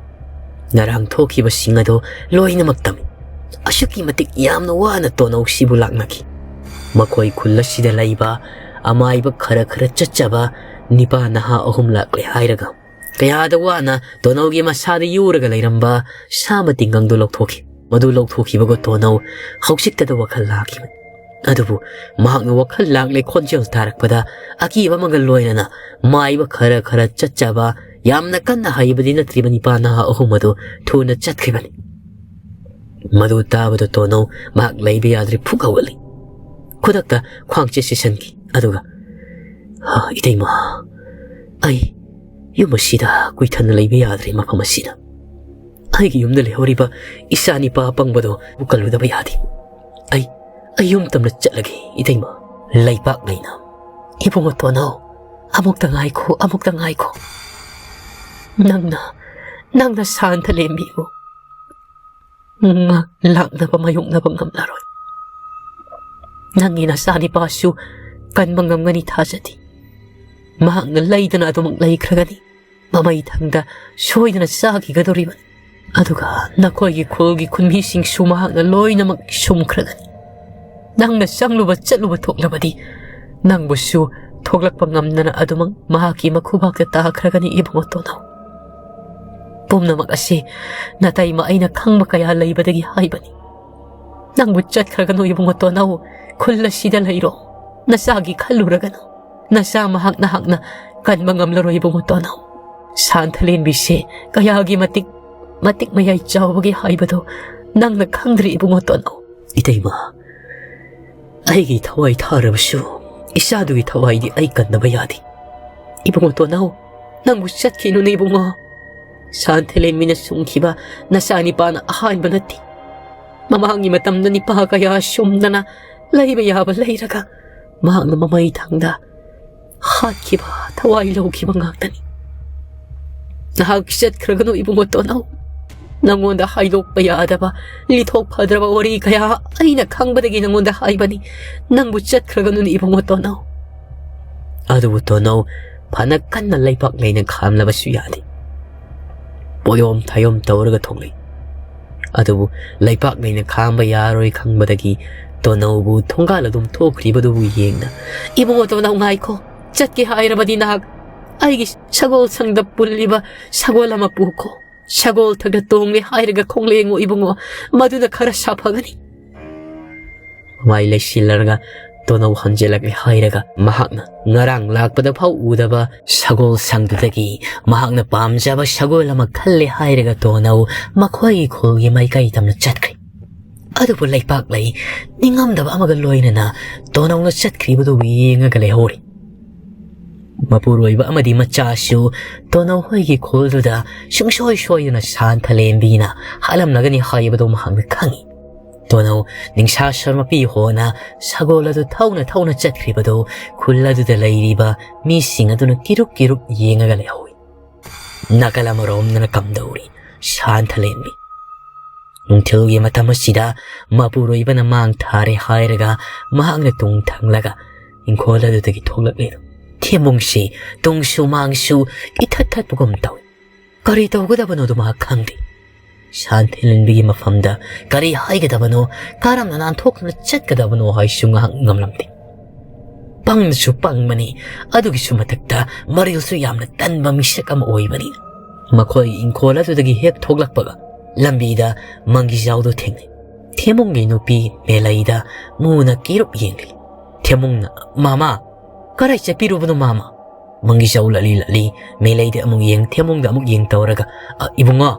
ꯉꯔꯥꯡ ꯊꯣꯛꯈꯤꯕꯁꯤꯡ ꯑꯗꯣ ꯂꯣꯏꯅꯃꯛ ꯇꯝꯃꯤ꯫ ꯑꯁꯨꯛꯀꯤ ꯃꯇꯤꯛ ꯌꯥꯝꯅ ꯋꯥꯅ ꯇꯣꯅꯧꯁꯤꯕꯨ ꯂꯥꯛꯅꯈꯤ꯫ ꯃꯈꯣꯏ ꯈꯨꯜ ꯑꯁꯤꯗ ꯂꯩꯕ ꯑꯃꯥꯏꯕ ꯈꯔ ꯈꯔ ꯆꯠꯆꯕ ꯅꯤꯄꯥ ꯅꯍꯥ ꯑꯍꯨꯝ ꯂꯥꯛꯂꯦ ꯍꯥꯏꯔꯒ ꯀꯌꯥꯗ ꯋꯥꯅ ꯇꯣꯅꯧꯒꯤ ꯃꯁꯥꯗ ꯌꯨꯔꯒ ꯂꯩꯔꯝꯕ ꯁꯥ ꯃꯇꯤꯡꯒꯪꯗꯨ ꯂꯧꯊꯣꯛꯈꯤ꯫ ꯃꯗꯨ ꯂꯧꯊꯣꯛꯈꯤꯕꯒ ꯇꯣꯅꯧ ꯍꯧꯖꯤꯛꯇꯗ ꯋꯥꯈꯜ ꯂꯥꯛꯈꯤꯕꯅꯤ꯫ ꯑꯗꯨꯕꯨ ꯃꯍꯥꯛꯅ ꯋꯥꯈꯜ ꯂꯥꯡꯂꯦ ꯈꯣꯟꯖꯦꯜ ꯇꯥꯔꯛꯄꯗ ꯑꯀꯤꯕ ꯑꯃꯒ ꯂꯣꯏꯅꯅ ꯃꯥꯏꯕ ꯈꯔ ꯈꯔ ꯆꯠꯆꯕ, ꯌꯥꯝꯅ ꯀꯟꯅ ꯍꯩꯕꯗꯤ ꯅꯠꯇ꯭ꯔꯤꯕ ꯅꯤꯄꯥ ꯅꯍꯥ ꯑꯍꯨꯝ ꯑꯗꯨ ꯊꯨꯅ ꯆꯠꯈꯤꯕꯅꯤ꯫ ꯃꯗꯨ ꯇꯥꯕꯗ ꯇꯣꯅꯧ ꯃꯍꯥꯛ ꯂꯩꯕ ꯌꯥꯗ꯭ꯔꯦ, ꯐꯨꯛ ꯍꯧꯒꯠꯂꯤ꯫ ꯈꯨꯗꯛꯇ ꯈ꯭ꯋꯥꯡꯆꯦꯠ ꯆꯦꯠꯁꯤꯟꯈꯤ꯫ ꯑꯗꯨꯒ, "ꯍꯥ, ꯏꯇꯩꯃ, ꯑꯩ ꯌꯨꯝ ꯑꯁꯤꯗ ꯀꯨꯏꯊꯅ ꯂꯩꯕ ꯌꯥꯗ꯭ꯔꯦ꯫ ꯃꯐꯝ ꯑꯁꯤꯗ ꯑꯩꯒꯤ ꯌꯨꯝꯗ ꯂꯩꯍꯧꯔꯤꯕ ꯏꯆꯥ ꯅꯤꯄꯥ ꯑꯄꯪꯕꯗꯣ ꯀꯜꯂꯨꯗꯕ ꯌꯥꯗꯦ꯫ ꯑꯩ, ꯑꯩ ꯌꯨꯝ ꯇꯝꯅ ꯆꯠꯂꯒꯦ, ꯏꯇꯩꯃ꯫" ꯂꯩꯄꯥꯛ ꯂꯩꯅ, "ꯏꯕꯨꯡꯉꯣ ꯇꯣꯅꯧ, ꯑꯃꯨꯛꯇ ꯉꯥꯏꯈꯣ, ꯑꯃꯨꯛꯇ ꯉꯥꯏꯈꯣ꯫ ꯅꯪꯅ, ꯅꯪꯅ ꯁꯥꯟꯊ ꯂꯦꯝꯕꯤꯕꯨ ꯉ-, ꯂꯥꯛꯅꯕ ꯃꯥꯌꯣꯛꯅꯕ ꯉꯝꯂꯔꯣꯏ꯫ ꯅꯪꯒꯤ ꯅꯆꯥꯅꯤꯄꯥꯁꯨ ꯀꯟꯕ ꯉꯝꯒꯅꯤ ꯊꯥꯖꯗꯦ꯫ ꯃꯍꯥꯛꯅ ꯂꯩꯗꯅ ꯑꯗꯨꯃꯛ ꯂꯩꯈ꯭ꯔꯒꯅꯤ꯫ ꯃꯃꯩ ꯊꯪꯗ ꯁꯣꯏꯗꯅ ꯆꯥꯈꯤꯒꯗꯧꯔꯤꯕꯅꯤ꯫ ꯑꯗꯨꯒ ꯅꯈꯣꯏꯒꯤ ꯈꯨꯜꯒꯤ ꯈꯨꯟꯃꯤꯁꯤꯡꯁꯨ ꯃꯍꯥꯛꯅ ꯂꯣꯏꯅꯃꯛ ꯁꯨꯝꯈ꯭ꯔꯒꯅꯤ꯫ ꯅꯪꯅ ꯆꯪꯂꯨꯕ ꯆꯠꯂꯨꯕ ꯊꯣꯛꯂꯕꯗꯤ ꯅꯪꯕꯨꯁꯨ ꯊꯣꯛꯂꯛꯄ ꯉꯝꯗꯅ ꯑꯗꯨꯃꯛ ꯃꯍꯥꯛꯀꯤ ꯃꯈꯨꯕꯥꯛꯇ ꯇꯥꯈ꯭ꯔꯒꯅꯤ, ꯏꯕꯨꯡꯉꯣ ꯇꯣꯅꯧ꯫ ꯄꯨꯝꯅꯃꯛ ꯑꯁꯤ ꯅꯇꯩꯃ ꯑꯩꯅ ꯈꯪꯕ ꯀꯌꯥ ꯂꯩꯕꯗꯒꯤ ꯍꯥꯏꯕꯅꯤ꯫ ꯅꯪꯕꯨ ꯆꯠꯈ꯭ꯔꯒꯅꯨ, ꯏꯕꯨꯡꯉꯣ ꯇꯣꯅꯧ꯫ ꯈꯨꯜ ꯑꯁꯤꯗ ꯂꯩꯔꯣ꯫ ꯅꯆꯥꯒꯤ ꯈꯜꯂꯨꯔꯒꯅꯨ꯫ ꯅꯆꯥ ꯃꯍꯥꯛ ꯅꯍꯥꯛꯅ ꯀꯟꯕ ꯉꯝꯂꯔꯣꯏ, ꯏꯕꯨꯡꯉꯣ ꯇꯣꯅꯧ꯫ ꯁꯥꯟꯊꯂꯦꯟꯕꯤꯁꯦ ꯀꯌꯥꯒꯤ ꯃꯇꯤꯛ, ꯃꯇꯤꯛ ꯃꯌꯥꯏ ꯆꯥꯎꯕꯒꯦ ꯍꯥꯏꯕꯗꯣ ꯅꯪꯅ ꯈꯪꯗ꯭ꯔꯤ, ꯏꯕꯨꯡꯉꯣ ꯇꯣꯅꯧ꯫ ꯏꯇꯩꯃ, ꯑꯩꯒꯤ ꯊꯋꯥꯏ ꯊꯥꯔꯕꯁꯨ ꯏꯆꯥꯗꯨꯒꯤ ꯊꯋꯥꯏꯗꯤ ꯑꯩ ꯀꯟꯗꯕ ꯌꯥꯗꯦ꯫ ꯏꯕꯨꯡꯉꯣ ꯇꯣꯅꯧ, ꯅꯪꯕꯨ ꯆꯠꯈꯤꯅꯨꯅꯦ, ꯏꯕꯨꯡꯉꯣ꯫ ꯁꯥꯟꯊꯂꯦꯟꯕꯤꯅ ꯁꯨꯝꯈꯤꯕ ꯅꯆꯥ ꯅꯤꯄꯥꯅ ꯑꯍꯥꯟꯕ ꯅꯠꯇꯦ꯫ ꯃꯃꯥꯡꯒꯤ ꯃꯇꯝꯗ ꯅꯤꯄꯥ ꯀꯌꯥ ꯁꯨꯝꯗꯅ ꯂꯩꯕ ꯌꯥꯕ ꯂꯩꯔꯒ ꯃꯍꯥꯛꯅ ꯃꯃꯩ ꯊꯪꯗ ꯍꯥꯠꯈꯤꯕ, ꯊꯋꯥꯏ ꯂꯧꯈꯤꯕ ꯉꯥꯛꯇꯅꯤ꯫ ꯅꯍꯥꯛ ꯆꯠꯈ꯭ꯔꯒꯅꯨ, ꯏꯕꯨꯡꯉꯣ ꯇꯣꯅꯧ꯫ ꯅꯉꯣꯟꯗ ꯍꯥꯏꯗꯣꯛꯄ ꯌꯥꯗꯕ, ꯂꯤꯊꯣꯛ ꯐꯗ꯭ꯔꯕ ꯋꯥꯔꯤ ꯀꯌꯥ ꯑꯩꯅ ꯈꯪꯕꯗꯒꯤ ꯅꯉꯣꯟꯗ ꯍꯥꯏꯕꯅꯤ꯫ ꯅꯪꯕꯨ ꯆꯠꯈ꯭ꯔꯒꯅꯨꯅꯦ, ꯏꯕꯨꯡꯉꯣ ꯇꯣꯅꯧ꯫ ꯑꯗꯨꯕꯨ ꯇꯣꯅꯧ ꯐꯅ ꯀꯟꯅ ꯂꯩꯄꯥꯛ ꯂꯩꯅ ꯈꯥꯝꯂꯕꯁꯨ ꯌꯥꯗꯦ꯫ ꯄꯣꯌꯣꯝ ꯊꯥꯌꯣꯝ ꯇꯧꯔꯒ ꯊꯣꯛꯂꯛꯏ꯫ ꯑꯗꯨꯕꯨ ꯂꯩꯄꯥꯛ ꯂꯩꯅ ꯈꯥꯝꯕ ꯌꯥꯔꯣꯏ ꯈꯪꯕꯗꯒꯤ ꯇꯣꯅꯧꯕꯨ ꯊꯣꯡꯒꯥꯜ ꯑꯗꯨꯝ ꯊꯣꯛꯈ꯭ꯔꯤꯕꯗꯨꯕꯨ ꯌꯦꯡꯅ, "ꯏꯕꯨꯡꯉꯣ ꯇꯣꯅꯧ, ꯉꯥꯏꯈꯣ꯫ ꯆꯠꯀꯦ ꯍꯥꯏꯔꯕꯗꯤ ꯅꯍꯥꯛ ꯑꯩꯒꯤ ꯁꯒꯣꯜ ꯁꯪꯗ ꯄꯨꯜꯂꯤꯕ ꯁꯒꯣꯜ ꯑꯃ ꯄꯨꯈꯣ꯫ ꯁꯒꯣꯜ ꯊꯛꯇ ꯇꯣꯡꯂꯦ ꯍꯥꯏꯔꯒ ꯈꯣꯡꯂꯦꯡꯉꯨ, ꯏꯕꯨꯡꯉꯣ꯫ ꯃꯗꯨꯅ ꯈꯔ ꯁꯥꯐꯒꯅꯤ꯫" ꯃꯥꯏ ꯂꯩꯁꯤꯜꯂꯔꯒ ꯇꯣꯅꯧ ꯍꯟꯖꯤꯜꯂꯛꯂꯦ ꯍꯥꯏꯔꯒ ꯃꯍꯥꯛꯅ ꯉꯔꯥꯡ ꯂꯥꯛꯄꯗ ꯐꯥꯎ ꯎꯗꯕ ꯁꯒꯣꯜ ꯁꯪꯗꯨꯗꯒꯤ ꯃꯍꯥꯛꯅ ꯄꯥꯝꯖꯕ ꯁꯒꯣꯜ ꯑꯃ ꯈꯜꯂꯦ ꯍꯥꯏꯔꯒ ꯇꯣꯅꯧ ꯃꯈꯣꯏꯒꯤ ꯈꯨꯜꯒꯤ ꯃꯥꯏꯀꯩ ꯇꯝꯅ ꯆꯠꯈ꯭ꯔꯦ꯫ ꯑꯗꯨꯕꯨ ꯂꯩꯄꯥꯛꯂꯩ ꯅꯤꯡꯉꯝꯗꯕ ꯑꯃꯒ ꯂꯣꯏꯅꯅ ꯇꯣꯅꯧꯅ ꯆꯠꯈ꯭ꯔꯤꯕꯗꯨ ꯌꯦꯡꯉꯒ ꯂꯩꯍꯧꯔꯤ꯫ ꯃꯄꯨꯔꯣꯏꯕ ꯑꯃꯗꯤ ꯃꯆꯥꯁꯨ ꯇꯣꯅꯧ ꯍꯣꯏꯒꯤ ꯈꯨꯜꯗꯨꯗ ꯁꯨꯡꯁꯣꯏ ꯁꯣꯏꯗꯅ ꯁꯥꯟꯊꯂꯦꯝꯕꯤꯅ ꯍꯥꯠꯂꯝꯂꯒꯅꯤ ꯍꯥꯏꯕꯗꯨ ꯃꯍꯥꯛꯅ ꯈꯪꯏ꯫ ꯇꯣꯅꯧ ꯅꯤꯡꯁꯥ ꯁꯔꯃꯄꯤ ꯍꯣꯅ ꯁꯒꯣꯜ ꯑꯗꯨ ꯊꯧꯅ ꯊꯧꯅ ꯆꯠꯈ꯭ꯔꯤꯕꯗꯨ ꯈꯨꯜ ꯑꯗꯨꯗ ꯂꯩꯔꯤꯕ ꯃꯤꯁꯤꯡ ꯑꯗꯨꯅ ꯀꯤꯔꯨꯛ ꯀꯤꯔꯨꯛ ꯌꯦꯡꯉꯒ ꯂꯩꯍꯧꯏ꯫ ꯅꯥꯀꯜ ꯑꯃꯔꯣꯝꯗꯅ ꯀꯝꯗꯧꯔꯤ ꯁꯥꯟꯊꯂꯦꯝꯕꯤ꯫ ꯅꯨꯡꯊꯤꯜꯒꯤ ꯃꯇꯝ ꯑꯁꯤꯗ ꯃꯄꯨꯔꯣꯏꯕꯅ ꯃꯥꯡ ꯊꯥꯔꯦ ꯍꯥꯏꯔꯒ ꯃꯍꯥꯛꯅ ꯇꯨꯡ ꯊꯪꯂꯒ ꯏꯪꯈꯣꯜ ꯑꯗꯨꯗꯒꯤ ꯊꯣꯛꯂꯛꯂꯦ꯫ ꯊꯦꯝꯕꯨꯡꯁꯤ ꯇꯨꯡꯁꯨ ꯃꯥꯡꯁꯨ ꯏꯊꯠ ꯊꯠꯄꯒꯨꯝ ꯇꯧꯏ꯫ ꯀꯔꯤ ꯇꯧꯒꯗꯕꯅꯣꯗꯨ ꯃꯍꯥꯛ ꯈꯪꯗꯦ꯫ ꯁꯥꯟꯊꯂꯦꯝꯕꯤꯒꯤ ꯃꯐꯝꯗ ꯀꯔꯤ ꯍꯥꯏꯒꯗꯕꯅꯣ, ꯀꯔꯝꯅ ꯅꯥꯟꯊꯣꯛꯇꯨꯅ ꯆꯠꯀꯗꯕꯅꯣ ꯍꯥꯏꯁꯨ ꯉꯥꯏꯍꯥꯛ ꯉꯝꯂꯝꯗꯦ꯫ ꯄꯪꯅꯁꯨ ꯄꯪꯕꯅꯤ, ꯑꯗꯨꯒꯤꯁꯨ ꯃꯊꯛꯇ ꯃꯔꯤꯜꯁꯨ ꯌꯥꯝꯅ ꯇꯟꯕ ꯃꯤꯁꯛ ꯑꯃ ꯑꯣꯏꯕꯅꯤ꯫ ꯃꯈꯣꯏ ꯏꯪꯈꯣꯜ ꯑꯗꯨꯗꯒꯤ ꯍꯦꯛ ꯊꯣꯛꯂꯛꯄꯒ ꯂꯝꯕꯤꯗ ꯃꯪꯒꯤꯖꯥꯎꯗꯣ ꯊꯦꯡꯅꯩ꯫ ꯊꯦꯝꯕꯨꯡꯒꯤ ꯅꯨꯄꯤ ꯃꯦꯂꯩꯗ ꯃꯨꯅ ꯀꯤꯔꯨꯞ ꯌꯦꯡꯂꯤ꯫ ꯊꯦꯝꯕꯨꯡꯅ, "ꯃꯥꯃꯥ, ꯀꯔꯥꯏ ꯆꯠꯄꯤꯔꯨꯕꯅꯣ ꯃꯥꯃꯥ?" ꯃꯪꯒꯤꯖꯥꯎ ꯂꯠꯂꯤ ꯂꯠꯂꯤ ꯃꯦꯂꯩꯗ ꯑꯃꯨꯛ ꯌꯦꯡ, ꯊꯦꯝꯕꯨꯡꯗ ꯑꯃꯨꯛ ꯌꯦꯡ ꯇꯧꯔꯒ, "ꯑ, ꯏꯕꯨꯡꯉꯣ,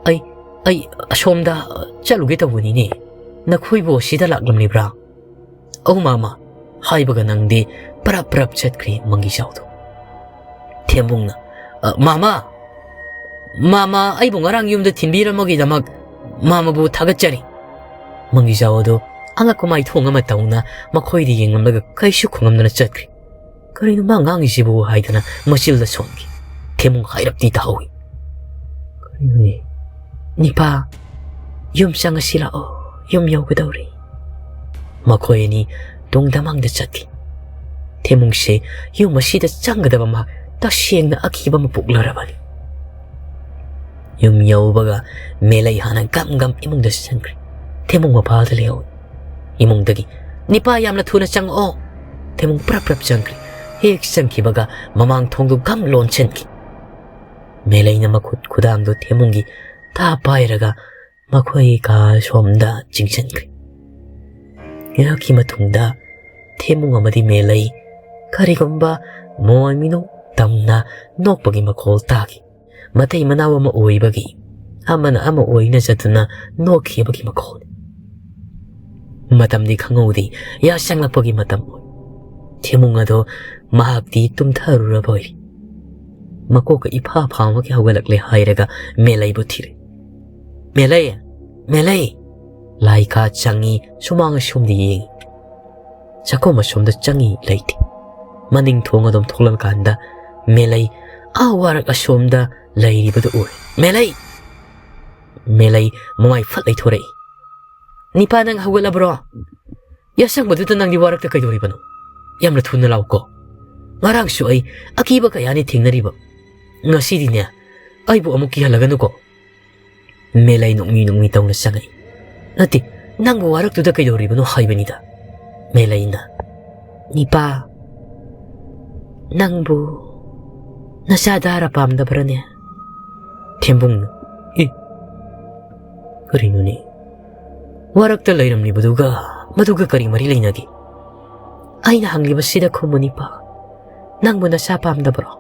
ꯑꯩ, ꯑꯩ ꯑꯁꯣꯝꯗ ꯆꯠꯂꯨꯒꯦ ꯇꯧꯕꯅꯤꯅꯦ꯫ ꯅꯈꯣꯏꯕꯨ ꯑꯁꯤꯗ ꯂꯥꯛꯂꯝꯂꯤꯕ꯭ꯔꯥ?" "ꯑꯧ ꯃꯥꯃꯥ" ꯍꯥꯏꯕꯒ ꯅꯪꯗꯤ ꯄꯔꯞ ꯄꯔꯞ ꯆꯠꯈ꯭ꯔꯦ ꯃꯪꯒꯤꯖꯥꯎꯗꯣ꯫ ꯊꯦꯝꯕꯨꯡꯅ, "ꯑ, ꯃꯥꯃꯥ, ꯃꯥꯃꯥ, ꯑꯩꯕꯨ ꯉꯔꯥꯡ ꯌꯨꯝꯗ ꯊꯤꯟꯕꯤꯔꯝꯕꯒꯤꯗꯃꯛ ꯃꯥꯃꯥꯕꯨ ꯊꯥꯒꯠꯆꯔꯤ"꯫ ꯃꯪꯒꯤꯖꯥꯎ ꯑꯗꯣ ꯑꯉꯛꯄ ꯃꯥꯏꯊꯣꯡ ꯑꯃ ꯇꯧꯅ ꯃꯈꯣꯏꯗ ꯌꯦꯡꯂꯝꯂꯒ ꯀꯩꯁꯨ ꯈꯨꯝꯂꯝꯗꯅ ꯆꯠꯈ꯭ꯔꯦ꯫ "ꯀꯔꯤꯅꯣ ꯃꯥ ꯉꯥꯡꯉꯤꯁꯤꯕꯨ?" ꯍꯥꯏꯗꯅ ꯃꯆꯤꯜꯗ ꯁꯣꯟꯈꯤ꯫ ꯊꯦꯝꯕꯨꯡ ꯍꯥꯏꯔꯞꯇꯤ ꯇꯥꯍꯧꯏ꯫ "ꯀꯔꯤꯅꯣꯅꯦ?" "ꯅꯤꯄꯥ, ꯌꯨꯝ ꯆꯪꯉꯁꯤ ꯂꯥꯛꯑꯣ, ꯌꯨꯝ ꯌꯧꯒꯗꯧꯔꯦ"꯫ ꯃꯈꯣꯏ ꯑꯅꯤ ꯇꯨꯡꯗ ꯃꯥꯡꯗ ꯆꯠꯈꯤ꯫ ꯊꯦꯝꯕꯨꯡꯁꯦ ꯌꯨꯝ ꯑꯁꯤꯗ ꯆꯪꯒꯗꯕ ꯃꯍꯥꯛ ꯇꯁꯦꯡꯅ ꯑꯀꯤꯕ ꯑꯃ ꯄꯣꯛꯂꯔꯕꯅꯤ꯫ ꯌꯨꯝ ꯌꯧꯕꯒ ꯃꯦꯂꯩ ꯍꯥꯟꯅ ꯒꯝ ꯒꯝ ꯏꯃꯨꯡꯗ ꯆꯪꯈ꯭ꯔꯦ꯫ ꯊꯦꯝꯕꯨꯡ ꯃꯄꯥꯗ ꯂꯩꯍꯧꯏ꯫ ꯏꯃꯨꯡꯗꯒꯤ, "ꯅꯤꯄꯥ, ꯌꯥꯝꯅ ꯊꯨꯅ ꯆꯪꯉꯛꯑꯣ"꯫ ꯊꯦꯝꯕꯨꯡ ꯄ꯭ꯔꯞ ꯄ꯭ꯔꯞ ꯆꯪꯈ꯭ꯔꯦ꯫ ꯍꯦꯛ ꯆꯪꯈꯤꯕꯒ ꯃꯃꯥꯡ ꯊꯣꯡꯗꯨ ꯒꯝ ꯂꯣꯟꯁꯤꯟꯈꯤ꯫ ꯃꯦꯂꯩꯅ ꯃꯈꯨꯠ ꯈꯨꯗꯥꯡꯗꯨ ꯊꯦꯝꯕꯨꯡꯒꯤ ꯇꯥ ꯄꯥꯏꯔꯒ ꯃꯈꯣꯏꯒꯤ ꯀꯥ ꯁꯣꯝꯗ ꯆꯤꯡꯁꯤꯟꯈ꯭ꯔꯦ꯫ ꯉꯥꯏꯍꯥꯛꯀꯤ ꯃꯇꯨꯡꯗ ꯊꯦꯝꯃꯨꯡ ꯑꯃꯗꯤ ꯃꯦꯂꯩ ꯀꯔꯤꯒꯨꯝꯕ ꯃꯣꯏ ꯃꯤꯅꯣꯛ ꯇꯝꯅ ꯅꯣꯛꯄꯒꯤ ꯃꯈꯣꯜ ꯇꯥꯈꯤ꯫ ꯃꯇꯩ ꯃꯅꯥꯎ ꯑꯃ ꯑꯣꯏꯕꯒꯤ ꯑꯃꯅ ꯑꯃ ꯑꯣꯏꯅ ꯆꯠꯇꯨꯅ ꯅꯣꯛꯈꯤꯕꯒꯤ ꯃꯈꯣꯜ꯫ ꯃꯇꯝꯗꯤ ꯈꯪꯍꯧꯗꯦ, ꯌꯥꯆꯪꯂꯛꯄꯒꯤ ꯃꯇꯝ ꯑꯣꯏ꯫ ꯊꯦꯝꯃꯨꯡ ꯑꯗꯣ ꯃꯍꯥꯛꯇꯤ ꯇꯨꯝꯊꯔꯨꯔꯕ ꯑꯣꯏꯔꯤ꯫ ꯃꯀꯣꯛꯀ ꯏꯐꯥ ꯐꯥꯕꯒꯤ ꯍꯧꯒꯠꯂꯛꯂꯦ ꯍꯥꯏꯔꯒ ꯃꯦꯂꯩꯕꯨ ꯊꯤꯔꯦ꯫ "ꯃꯦꯂꯩ! ꯃꯦꯂꯩ!" ꯂꯥꯏꯀꯥ ꯆꯪꯉꯤ, ꯁꯨꯃꯥꯡ ꯑꯁꯣꯝꯗ ꯌꯦꯡꯉꯤ꯫ ꯆꯥꯛꯈꯨꯝ ꯑꯁꯣꯝꯗ ꯆꯪꯉꯤ, ꯂꯩꯇꯦ꯫ ꯃꯅꯤꯡ ꯊꯣꯡ ꯑꯗꯨꯝ ꯊꯣꯛꯂꯛꯀꯥꯟꯗ ꯃꯦꯂꯩ ꯑꯥ ꯋꯥꯔꯛ ꯑꯁꯣꯝꯗ ꯂꯩꯔꯤꯕꯗꯨ ꯎꯔꯦ꯫ "ꯃꯦꯂꯩ!" ꯃꯦꯂꯩ ꯃꯃꯥꯏ ꯐꯠ ꯂꯩꯊꯣꯔꯛꯏ꯫ "ꯅꯤꯄꯥ, ꯅꯪ ꯍꯧꯒꯠꯂꯕ꯭ꯔꯣ? ꯌꯥꯁꯪꯕꯗꯨꯗ ꯅꯪꯗꯤ ꯋꯥꯔꯛꯇ ꯀꯩꯗꯧꯔꯤꯕꯅꯣ? ꯌꯥꯝꯅ ꯊꯨꯅ ꯂꯥꯛꯎꯀꯣ꯫ ꯉꯔꯥꯡꯁꯨ ꯑꯩ ꯑꯀꯤꯕ ꯀꯌꯥꯅꯤ ꯊꯦꯡꯅꯔꯤꯕ꯫ ꯉꯁꯤꯗꯤꯅꯦ, ꯑꯩꯕꯨ ꯑꯃꯨꯛ ꯀꯤꯍꯜꯂꯒꯅꯨꯀꯣ꯫" ꯃꯦꯂꯩ ꯅꯣꯛꯃꯤ ꯅꯣꯛꯃꯤ ꯇꯧꯅ ꯆꯪꯉꯛꯏ꯫ "ꯅꯠꯇꯦ, ꯅꯪꯕꯨ ꯋꯥꯔꯛꯇꯨꯗ ꯀꯩꯗꯧꯔꯤꯕꯅꯣ ꯍꯥꯏꯕꯅꯤꯗ꯫" ꯃꯦꯂꯩꯅ, "ꯅꯤꯄꯥ, ꯅꯪꯕꯨ ꯅꯆꯥ ꯗꯥꯔ ꯄꯥꯝꯗꯕ꯭ꯔꯅꯦ?" ꯊꯦꯝꯕꯨꯡꯅ, "ꯑꯦ, ꯀꯔꯤꯅꯣꯅꯦ? ꯋꯥꯔꯛꯇ ꯂꯩꯔꯝꯂꯤꯕꯗꯨꯒ ꯃꯗꯨꯒ ꯀꯔꯤ ꯃꯔꯤ ꯂꯩꯅꯒꯦ?" "ꯑꯩꯅ ꯍꯪꯂꯤꯕꯁꯤꯗ ꯈꯨꯝꯃꯨ, ꯅꯤꯄꯥ꯫ ꯅꯪꯕꯨ ꯅꯆꯥ ꯄꯥꯝꯗꯕ꯭ꯔꯣ?"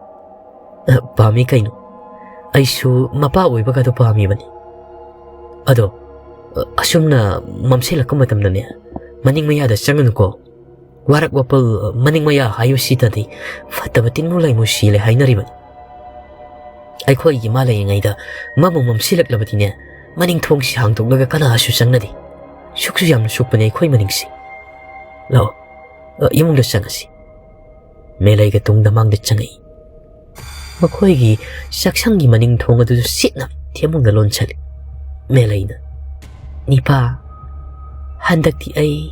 "ꯑ, ꯄꯥꯝꯃꯤ ꯀꯩꯅꯣ꯫ ꯑꯩꯁꯨ ꯃꯄꯥ ꯑꯣꯏꯕꯒꯗꯣ ꯄꯥꯝꯃꯤꯕꯅꯤ꯫ ꯑꯗꯣ, ꯑ, ꯑꯁꯨꯝꯅ ꯃꯝꯁꯤꯜꯂꯛꯄ ꯃꯇꯝꯗꯅꯦ, ꯃꯅꯤꯡ ꯃꯌꯥꯗ ꯆꯪꯒꯅꯨꯀꯣ꯫ ꯋꯥꯔꯛ ꯋꯥꯄꯜ, ꯑ, ꯃꯅꯤꯡ ꯃꯌꯥ ꯍꯥꯏꯕꯁꯤꯗꯗꯤ ꯐꯠꯇꯕ ꯇꯤꯟꯃꯨ ꯂꯩꯃꯨ ꯁꯤꯜꯂꯦ ꯍꯥꯏꯅꯔꯤꯕꯅꯤ꯫ ꯑꯩꯈꯣꯏꯒꯤ ꯏꯃꯥ ꯂꯩꯔꯤꯉꯩꯗ ꯃꯝꯕꯨ ꯃꯝꯁꯤꯜꯂꯛꯂꯕꯗꯤꯅꯦ, ꯃꯅꯤꯡ ꯊꯣꯡꯁꯤ ꯍꯥꯡꯗꯣꯛꯂꯒ ꯀꯅꯥꯁꯨ ꯆꯪꯅꯗꯦ꯫ ꯁꯨꯛꯁꯨ ꯌꯥꯝꯅ ꯁꯨꯛꯄꯅꯦ ꯑꯩꯈꯣꯏ ꯃꯅꯤꯡꯁꯤ꯫ ꯂꯥꯛꯑꯣ, ꯑ, ꯏꯃꯨꯡꯗ ꯆꯪꯉꯁꯤ꯫" ꯃꯦꯂꯩꯒ ꯇꯨꯡꯗ ꯃꯥꯡꯗ ꯆꯪꯉꯛꯏ꯫ ꯃꯈꯣꯏꯒꯤ ꯆꯥꯛꯁꯪꯒꯤ ꯃꯅꯤꯡ ꯊꯣꯡ ꯑꯗꯨꯁꯨ ꯁꯤꯠꯅ ꯊꯦꯝꯃꯨꯡꯅ ꯂꯣꯟꯁꯜꯂꯤ꯫ ꯃꯦꯂꯩꯅ, "ꯅꯤꯄꯥ, ꯍꯟꯗꯛꯇꯤ ꯑꯩ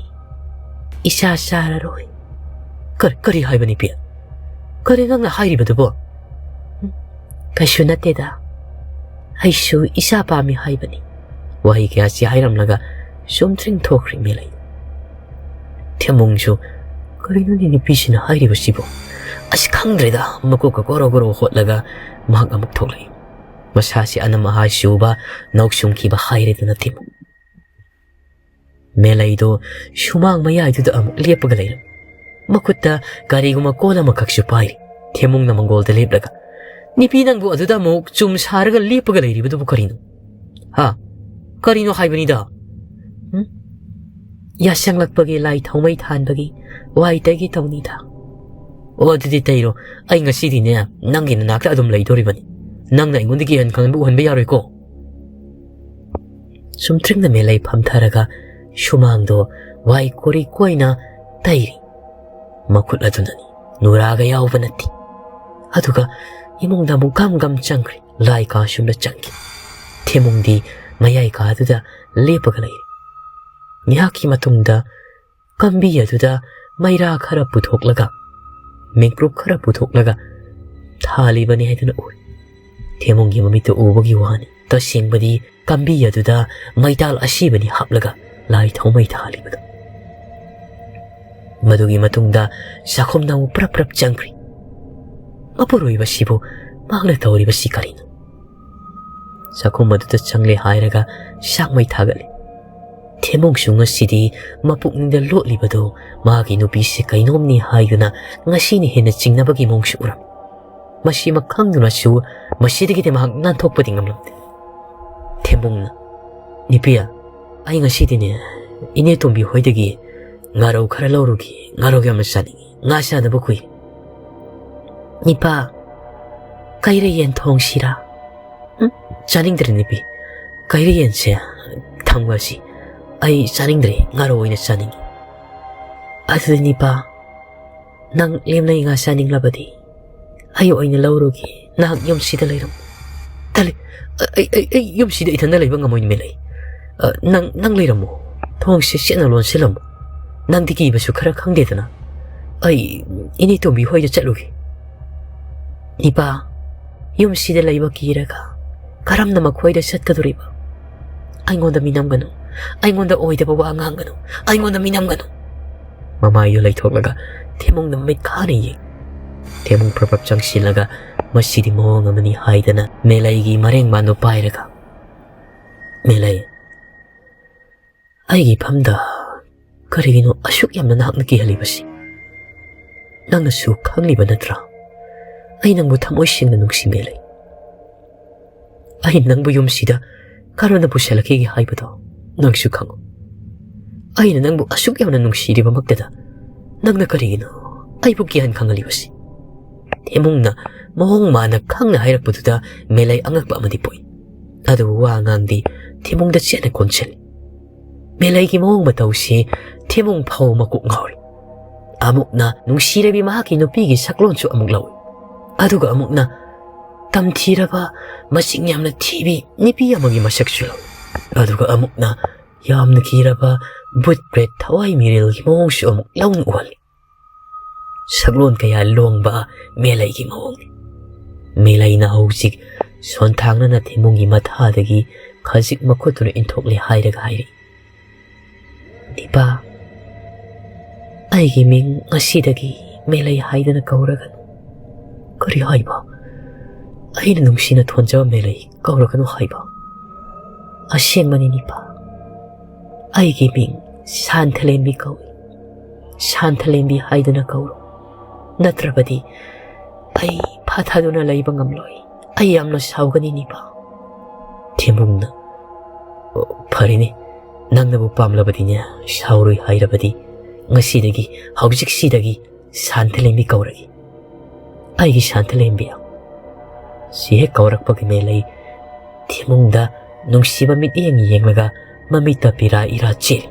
ꯏꯆꯥ ꯆꯥꯔꯔꯣꯏ꯫" "ꯀꯔꯤ, ꯀꯔꯤ ꯍꯥꯏꯕ, ꯅꯤꯄꯤ? ꯀꯔꯤ ꯅꯪꯅ ꯍꯥꯏꯔꯤꯕꯗꯨꯕꯣ?" "ꯎꯝ, ꯀꯩꯁꯨ ꯅꯠꯇꯦꯗ꯫ ꯑꯩꯁꯨ ꯏꯆꯥ ꯄꯥꯝꯃꯤ ꯍꯥꯏꯕꯅꯤ꯫" ꯋꯥꯍꯩ ꯀꯌꯥꯁꯤ ꯍꯥꯏꯔꯝꯂꯒ ꯆꯨꯝꯗ꯭ꯔꯤꯡ ꯊꯣꯛꯈ꯭ꯔꯦ ꯃꯦꯂꯩ꯫ ꯊꯦꯝꯃꯨꯡꯁꯨ, "ꯀꯔꯤꯅꯣꯅꯦ ꯅꯨꯄꯤꯁꯤꯅ ꯍꯥꯏꯔꯤꯕꯁꯤꯕꯣ? ꯑꯁ, ꯈꯪꯗ꯭ꯔꯦꯗ꯫" ꯃꯀꯣꯛꯀ ꯒꯣꯔꯣ ꯒꯣꯔꯣ ꯍꯣꯠꯂꯒ ꯃꯍꯥꯛ ꯑꯃꯨꯛ ꯊꯣꯛꯂꯛꯏ꯫ ꯃꯁꯥꯁꯤ ꯑꯅꯝ ꯑꯍꯥꯏ ꯆꯨꯕ, ꯅꯧ ꯁꯨꯝꯈꯤꯕ ꯍꯥꯏꯔꯦꯗꯅ ꯊꯦꯝꯃꯨꯡ꯫ ꯃꯦꯂꯩꯗꯣ ꯁꯨꯃꯥꯡ ꯃꯌꯥꯏꯗꯨꯗ ꯑꯃꯨꯛ ꯂꯦꯞꯄꯒ ꯂꯩꯔꯝꯃꯤ꯫ ꯃꯈꯨꯠꯇ ꯀꯔꯤꯒꯨꯝꯕ ꯀꯣꯜ ꯑꯃꯈꯛꯁꯨ ꯄꯥꯏꯔꯤ꯫ ꯊꯦꯃꯨꯡꯅ ꯃꯪꯒꯣꯜꯗ ꯂꯦꯞꯂꯒ, "ꯅꯨꯄꯤ ꯅꯪꯕꯨ ꯑꯗꯨꯗ ꯑꯃꯨꯛ ꯆꯨꯝ ꯁꯥꯔꯒ ꯂꯦꯞꯄꯒ ꯂꯩꯔꯤꯕꯗꯨꯕꯨ ꯀꯔꯤꯅꯣ? ꯍꯥ? ꯀꯔꯤꯅꯣ ꯍꯥꯏꯕꯅꯤꯗ?" ꯎꯝ? "ꯌꯥꯁꯪꯂꯛꯄꯒꯤ ꯂꯥꯏ ꯊꯧꯃꯩ ꯊꯥꯟꯕꯒꯤ ꯋꯥꯏ ꯇꯩꯒꯦ ꯇꯧꯅꯤꯗ꯫" "ꯑꯣ, ꯑꯗꯨꯗꯤ ꯇꯩꯔꯣ꯫ ꯑꯩ ꯉꯁꯤꯗꯤꯅꯦ, ꯅꯪꯒꯤ ꯅꯅꯥꯛꯇ ꯑꯗꯨꯝ ꯂꯩꯗꯣꯔꯤꯕꯅꯤ꯫ ꯅꯪꯅ ꯑꯩꯉꯣꯟꯗꯒꯤ ꯍꯦꯟ ꯈꯪꯍꯟꯕ ꯎꯍꯟꯕ ꯌꯥꯔꯣꯏꯀꯣ?" ꯁꯨꯝꯇ꯭ꯔꯤꯡꯅ ꯃꯦꯂꯩ ꯐꯝꯊꯔꯒ ꯁꯨꯃꯥꯡꯗꯣ ꯋꯥꯏ ꯀꯣꯔꯤ ꯀꯣꯏꯅ ꯇꯩꯔꯤ꯫ ꯃꯈꯨꯠ ꯑꯗꯨꯅꯅꯤ, ꯅꯨꯔꯥꯒ ꯌꯥꯎꯕ ꯅꯠꯇꯦ꯫ ꯑꯗꯨꯒ ꯏꯃꯨꯡꯗ ꯑꯃꯨꯛ ꯒꯝ ꯒꯝ ꯆꯪꯈ꯭ꯔꯦ, ꯂꯥꯏ ꯀꯥ ꯁꯨꯝꯅ ꯆꯪꯈꯤ꯫ ꯊꯦꯃꯨꯡꯗꯤ ꯃꯌꯥꯏ ꯀꯥꯗꯨꯗ ꯂꯦꯞꯄꯒ ꯂꯩꯔꯦ꯫ ꯉꯥꯏꯍꯥꯛꯀꯤ ꯃꯇꯨꯡꯗ ꯄꯥꯝꯕꯤ ꯑꯗꯨꯗ ꯃꯩꯔꯥ ꯈꯔ ꯄꯨꯊꯣꯛꯂꯒ, ꯃꯤꯡꯄ꯭ꯔꯨꯞ ꯈꯔ ꯄꯨꯊꯣꯛꯂꯒ ꯊꯥꯜꯂꯤꯕꯅꯤ ꯍꯥꯏꯗꯨꯅ ꯎꯔꯦ꯫ ꯊꯦꯃꯨꯡꯒꯤ ꯃꯃꯤꯠꯇ ꯎꯕꯒꯤ ꯋꯥꯅꯤ꯫ ꯇꯁꯦꯡꯕꯗꯤ ꯄꯥꯝꯕꯤ ꯑꯗꯨꯗ ꯃꯩꯇꯥꯜ ꯑꯁꯤꯕꯅꯤ ꯍꯥꯞꯂꯒ ꯂꯥꯏ ꯊꯧꯃꯩ ꯊꯥꯜꯂꯤꯕꯗꯨ꯫ ꯃꯗꯨꯒꯤ ꯃꯇꯨꯡꯗ ꯆꯥꯛꯈꯨꯝꯗ ꯑꯃꯨꯛ ꯄ꯭ꯔꯞ ꯄ꯭ꯔꯞ ꯆꯪꯈ꯭ꯔꯤ꯫ ꯃꯄꯨꯔꯣꯏꯕꯁꯤꯕꯨ ꯃꯍꯥꯛꯅ ꯇꯧꯔꯤꯕꯁꯤ ꯀꯔꯤꯅꯣ? ꯆꯥꯛꯈꯨꯝ ꯑꯗꯨꯗ ꯆꯪꯂꯦ ꯍꯥꯏꯔꯒ ꯆꯥꯛꯃꯩ ꯊꯥꯒꯠꯂꯤ꯫ ꯊꯦꯃꯨꯡꯁꯨ ꯉꯁꯤꯗꯤ ꯃꯄꯨꯛꯅꯤꯡꯗ ꯂꯣꯠꯂꯤꯕꯗꯨ ꯃꯥꯒꯤ ꯅꯨꯄꯤꯁꯦ ꯀꯩꯅꯣꯝꯅꯤ ꯍꯥꯏꯗꯨꯅ ꯉꯁꯤꯅ ꯍꯦꯟꯅ ꯆꯤꯡꯅꯕꯒꯤ ꯃꯑꯣꯡꯁꯨ ꯎꯔꯝꯃꯤ꯫ ꯃꯁꯤꯃꯛ ꯈꯪꯗꯨꯅꯁꯨ ꯃꯁꯤꯗꯒꯤꯗꯤ ꯃꯍꯥꯛ ꯅꯥꯟꯊꯣꯛꯄꯗꯤ ꯉꯝꯂꯝꯗꯦ꯫ ꯊꯦꯝꯕꯨꯡꯅ, "ꯅꯨꯄꯤ, ꯑꯩ ꯉꯁꯤꯗꯤꯅꯦ ꯏꯅꯦ ꯇꯣꯝꯕꯤ ꯍꯣꯏꯗꯒꯤ ꯉꯥꯔꯧ ꯈꯔ ꯂꯧꯔꯨꯒꯦ, ꯉꯥꯔꯧ ꯌꯥꯝꯅ ꯆꯥꯅꯤꯡꯉꯤ, ꯉꯥ ꯆꯥꯗꯕ ꯀꯨꯏꯔꯦ꯫" "ꯅꯤꯄꯥ, ꯀꯩꯔꯦ ꯌꯦꯟ ꯊꯣꯡꯁꯤꯔꯥ?" "ꯎꯝ, ꯆꯥꯅꯤꯡꯗ꯭ꯔꯦ ꯅꯨꯄꯤ, ꯀꯩꯔꯦ ꯌꯦꯟꯁꯦ ꯊꯝꯈ꯭ꯔꯁꯤ, ꯑꯩ ꯆꯥꯅꯤꯡꯗ꯭ꯔꯦ, ꯉꯥꯔꯧ ꯑꯣꯏꯅ ꯆꯥꯅꯤꯡꯉꯤ꯫" "ꯑꯗꯨꯗꯤ ꯅꯤꯄꯥ, ꯅꯪ ꯂꯦꯝꯅꯩ ꯉꯥ ꯆꯥꯅꯤꯡꯂꯕꯗꯤ ꯑꯩ ꯑꯣꯏꯅ ꯂꯧꯔꯨꯒꯦ, ꯅꯍꯥꯛ ꯌꯨꯝꯁꯤꯗ ꯂꯩꯔꯝꯃꯨ꯫" "ꯇꯜꯂꯤ, ꯑꯩ, ꯑꯩ, ꯑꯩ ꯌꯨꯝꯁꯤꯗ ꯏꯊꯟꯗ ꯂꯩꯕ ꯉꯝꯃꯣꯏ ꯅꯨꯃꯤꯠꯂꯩ꯫ ꯑ, ꯅꯪ, ꯅꯪ ꯂꯩꯔꯝꯃꯨ, ꯊꯣꯡꯁꯦ ꯆꯦꯠꯅ ꯂꯣꯟꯁꯤꯜꯂꯝꯃꯨ, ꯅꯪꯗꯤ ꯀꯤꯕꯁꯨ ꯈꯔ ꯈꯪꯗꯦꯗꯅ꯫ ꯑꯩ ꯏꯅꯦ ꯇꯣꯝꯕꯤ ꯍꯣꯏꯗ ꯆꯠꯂꯨꯒꯦ꯫" "ꯅꯤꯄꯥ, ꯌꯨꯝꯁꯤꯗ ꯂꯩꯕ ꯀꯤꯔꯒ ꯀꯔꯝꯅ ꯃꯈꯣꯏꯗ ꯆꯠꯀꯗꯣꯔꯤꯕ? ꯑꯩꯉꯣꯟꯗ ꯃꯤꯅꯝꯒꯅꯨ, ꯑꯩꯉꯣꯟꯗ ꯑꯣꯏꯗꯕ ꯋꯥ ꯉꯥꯡꯒꯅꯨ, ꯑꯩꯉꯣꯟꯗ ꯃꯤꯅꯝꯒꯅꯨ꯫" ꯃꯃꯥꯏꯗꯨ ꯂꯩꯊꯣꯛꯂꯒ ꯊꯦꯝꯕꯨꯡꯗ ꯃꯃꯤꯠ ꯈꯥꯅ ꯌꯦꯡ꯫ ꯊꯦꯝꯕꯨꯡ ꯄ꯭ꯔꯞ ꯄ꯭ꯔꯞ ꯆꯪꯁꯤꯜꯂꯒ, "ꯃꯁꯤꯗꯤ ꯃꯑꯣꯡ ꯑꯃꯅꯤ" ꯍꯥꯏꯗꯅ ꯃꯦꯂꯩꯒꯤ ꯃꯔꯦꯡꯕꯥꯟꯗꯨ ꯄꯥꯏꯔꯒ, "ꯃꯦꯂꯩ, ꯑꯩꯒꯤ ꯏꯐꯝꯗ ꯀꯔꯤꯒꯤꯅꯣ ꯑꯁꯨꯛ ꯌꯥꯝꯅ ꯅꯍꯥꯛꯅ ꯀꯤꯍꯜꯂꯤꯕꯁꯤ? ꯅꯪꯅꯁꯨ ꯈꯪꯂꯤꯕ ꯅꯠꯇ꯭ꯔꯥ? ꯑꯩ ꯅꯪꯕꯨ ꯊꯃꯣꯏ ꯁꯦꯡꯅ ꯅꯨꯡꯁꯤ, ꯃꯦꯂꯩ꯫ ꯑꯩ ꯅꯪꯕꯨ ꯌꯨꯝꯁꯤꯗ ꯀꯔꯝꯅ ꯄꯨꯁꯜꯂꯛꯈꯤꯒꯦ ꯍꯥꯏꯕꯗꯣ ꯅꯪꯁꯨ ꯈꯪꯉꯨ꯫ ꯑꯩꯅ ꯅꯪꯕꯨ ꯑꯁꯨꯛ ꯌꯥꯝꯅ ꯅꯨꯡꯁꯤꯔꯤꯕꯃꯛꯇꯗ ꯅꯪꯅ ꯀꯔꯤꯒꯤꯅꯣ ꯑꯩꯕꯨ ꯒ꯭ꯌꯥꯟ ꯈꯪꯍꯜꯂꯤꯕꯁꯤ? ꯊꯦꯃꯨꯡꯅ ꯃꯑꯣꯡ ꯃꯥꯅ ꯈꯪꯅ ꯍꯥꯏꯔꯛꯄꯗꯨꯗ ꯃꯦꯂꯩ ꯑꯉꯛꯄ ꯑꯃꯗꯤ ꯄꯣꯛꯏ꯫ ꯑꯗꯨꯕꯨ ꯋꯥ ꯑꯉꯥꯡꯗꯤ ꯊꯦꯃꯨꯡꯗ ꯆꯦꯠꯅ ꯀꯣꯟꯁꯤꯜꯂꯤ꯫ ꯃꯦꯂꯩꯒꯤ ꯃꯑꯣꯡ ꯃꯇꯧꯁꯤ ꯊꯦꯃꯨꯡ ꯐꯥꯎ ꯃꯀꯣꯛ ꯉꯥꯎꯔꯤ꯫ ꯑꯃꯨꯛꯅ ꯅꯨꯡꯁꯤꯔꯕꯤ ꯃꯍꯥꯛꯀꯤ ꯅꯨꯄꯤꯒꯤ ꯁꯛꯂꯣꯟꯁꯨ ꯑꯃꯨꯛ ꯂꯧꯏ꯫ ꯑꯗꯨꯒ ꯑꯃꯨꯛꯅ ꯇꯝꯊꯤꯔꯕ, ꯃꯁꯤꯡ ꯌꯥꯝꯅ ꯊꯤꯕꯤ ꯅꯨꯄꯤ ꯑꯃꯒꯤ ꯃꯁꯛꯁꯨ ꯂꯧꯏ꯫ ꯑꯗꯨꯒ ꯑꯃꯨꯛꯅ ꯌꯥꯝꯅ ꯀꯤꯔꯕ ꯕꯨꯠ ꯄ꯭ꯔꯦꯠ ꯊꯋꯥꯏ ꯃꯤꯔꯦꯜꯒꯤ ꯃꯑꯣꯡꯁꯨ ꯑꯃꯨꯛ ꯂꯧꯅ ꯎꯍꯜꯂꯤ꯫ ꯁꯛꯂꯣꯟ ꯀꯌꯥ ꯂꯣꯡꯕ ꯃꯦꯂꯩꯒꯤ ꯃꯑꯣꯡꯅꯤ꯫ ꯃꯦꯂꯩꯅ ꯍꯧꯖꯤꯛ ꯁꯣꯟꯊꯥꯡꯅꯅ ꯊꯦꯃꯨꯡꯒꯤ ꯃꯊꯥꯗꯒꯤ ꯈꯖꯤꯛ ꯃꯈꯨꯠꯇꯨꯅ ꯏꯟꯊꯣꯛꯂꯦ ꯍꯥꯏꯔꯒ ꯍꯥꯏꯔꯤ, "ꯅꯤꯄꯥ, ꯑꯩꯒꯤ ꯃꯤꯡ ꯉꯁꯤꯗꯒꯤ ꯃꯦꯂꯩ ꯍꯥꯏꯗꯅ ꯀꯧꯔꯒꯅꯨ꯫" "ꯀꯔꯤ ꯍꯥꯏꯕ? ꯑꯩꯅ ꯅꯨꯡꯁꯤꯅ ꯊꯣꯟꯖꯕ ꯃꯦꯂꯩ ꯀꯧꯔꯒꯅꯨ ꯍꯥꯏꯕ?" "ꯑꯁꯦꯡꯕꯅꯤ ꯅꯤꯄꯥ, ꯑꯩꯒꯤ ꯃꯤꯡ ꯁꯥꯟꯊꯂꯦꯝꯕꯤ ꯀꯧꯏ꯫ ꯁꯥꯟꯊꯂꯦꯝꯕꯤ ꯍꯥꯏꯗꯅ ꯀꯧꯔꯣ, ꯅꯠꯇ꯭ꯔꯕꯗꯤ ꯑꯩ ꯐꯥꯊꯗꯨꯅ ꯂꯩꯕ ꯉꯝꯂꯣꯏ꯫ ꯑꯩ ꯌꯥꯝꯅ ꯁꯥꯎꯒꯅꯤ ꯅꯤꯄꯥ꯫" ꯊꯦꯝꯕꯨꯡꯅ, "ꯑꯣ, ꯐꯔꯦꯅꯦ, ꯅꯪꯅꯕꯨ ꯄꯥꯝꯂꯕꯗꯤꯅꯦ, ꯁꯥꯎꯔꯣꯏ ꯍꯥꯏꯔꯕꯗꯤ ꯉꯁꯤꯗꯒꯤ, ꯍꯧꯖꯤꯛꯁꯤꯗꯒꯤ ꯁꯥꯟꯊꯂꯦꯝꯕꯤ ꯀꯧꯔꯒꯦ꯫ ꯑꯩꯒꯤ ꯁꯥꯟꯊꯂꯦꯝꯕꯤ꯫" ꯁꯤ ꯍꯦꯛ ꯀꯧꯔꯛꯄꯒꯤ ꯃꯦꯂꯩ ꯊꯦꯝꯕꯨꯡꯗ ꯅꯨꯡꯁꯤꯕ ꯃꯤꯠꯌꯦꯡ ꯌꯦꯡꯂꯒ ꯃꯃꯤꯠꯇ ꯄꯤꯔꯥ ꯏꯔꯥ ꯆꯦꯜꯂꯤ꯫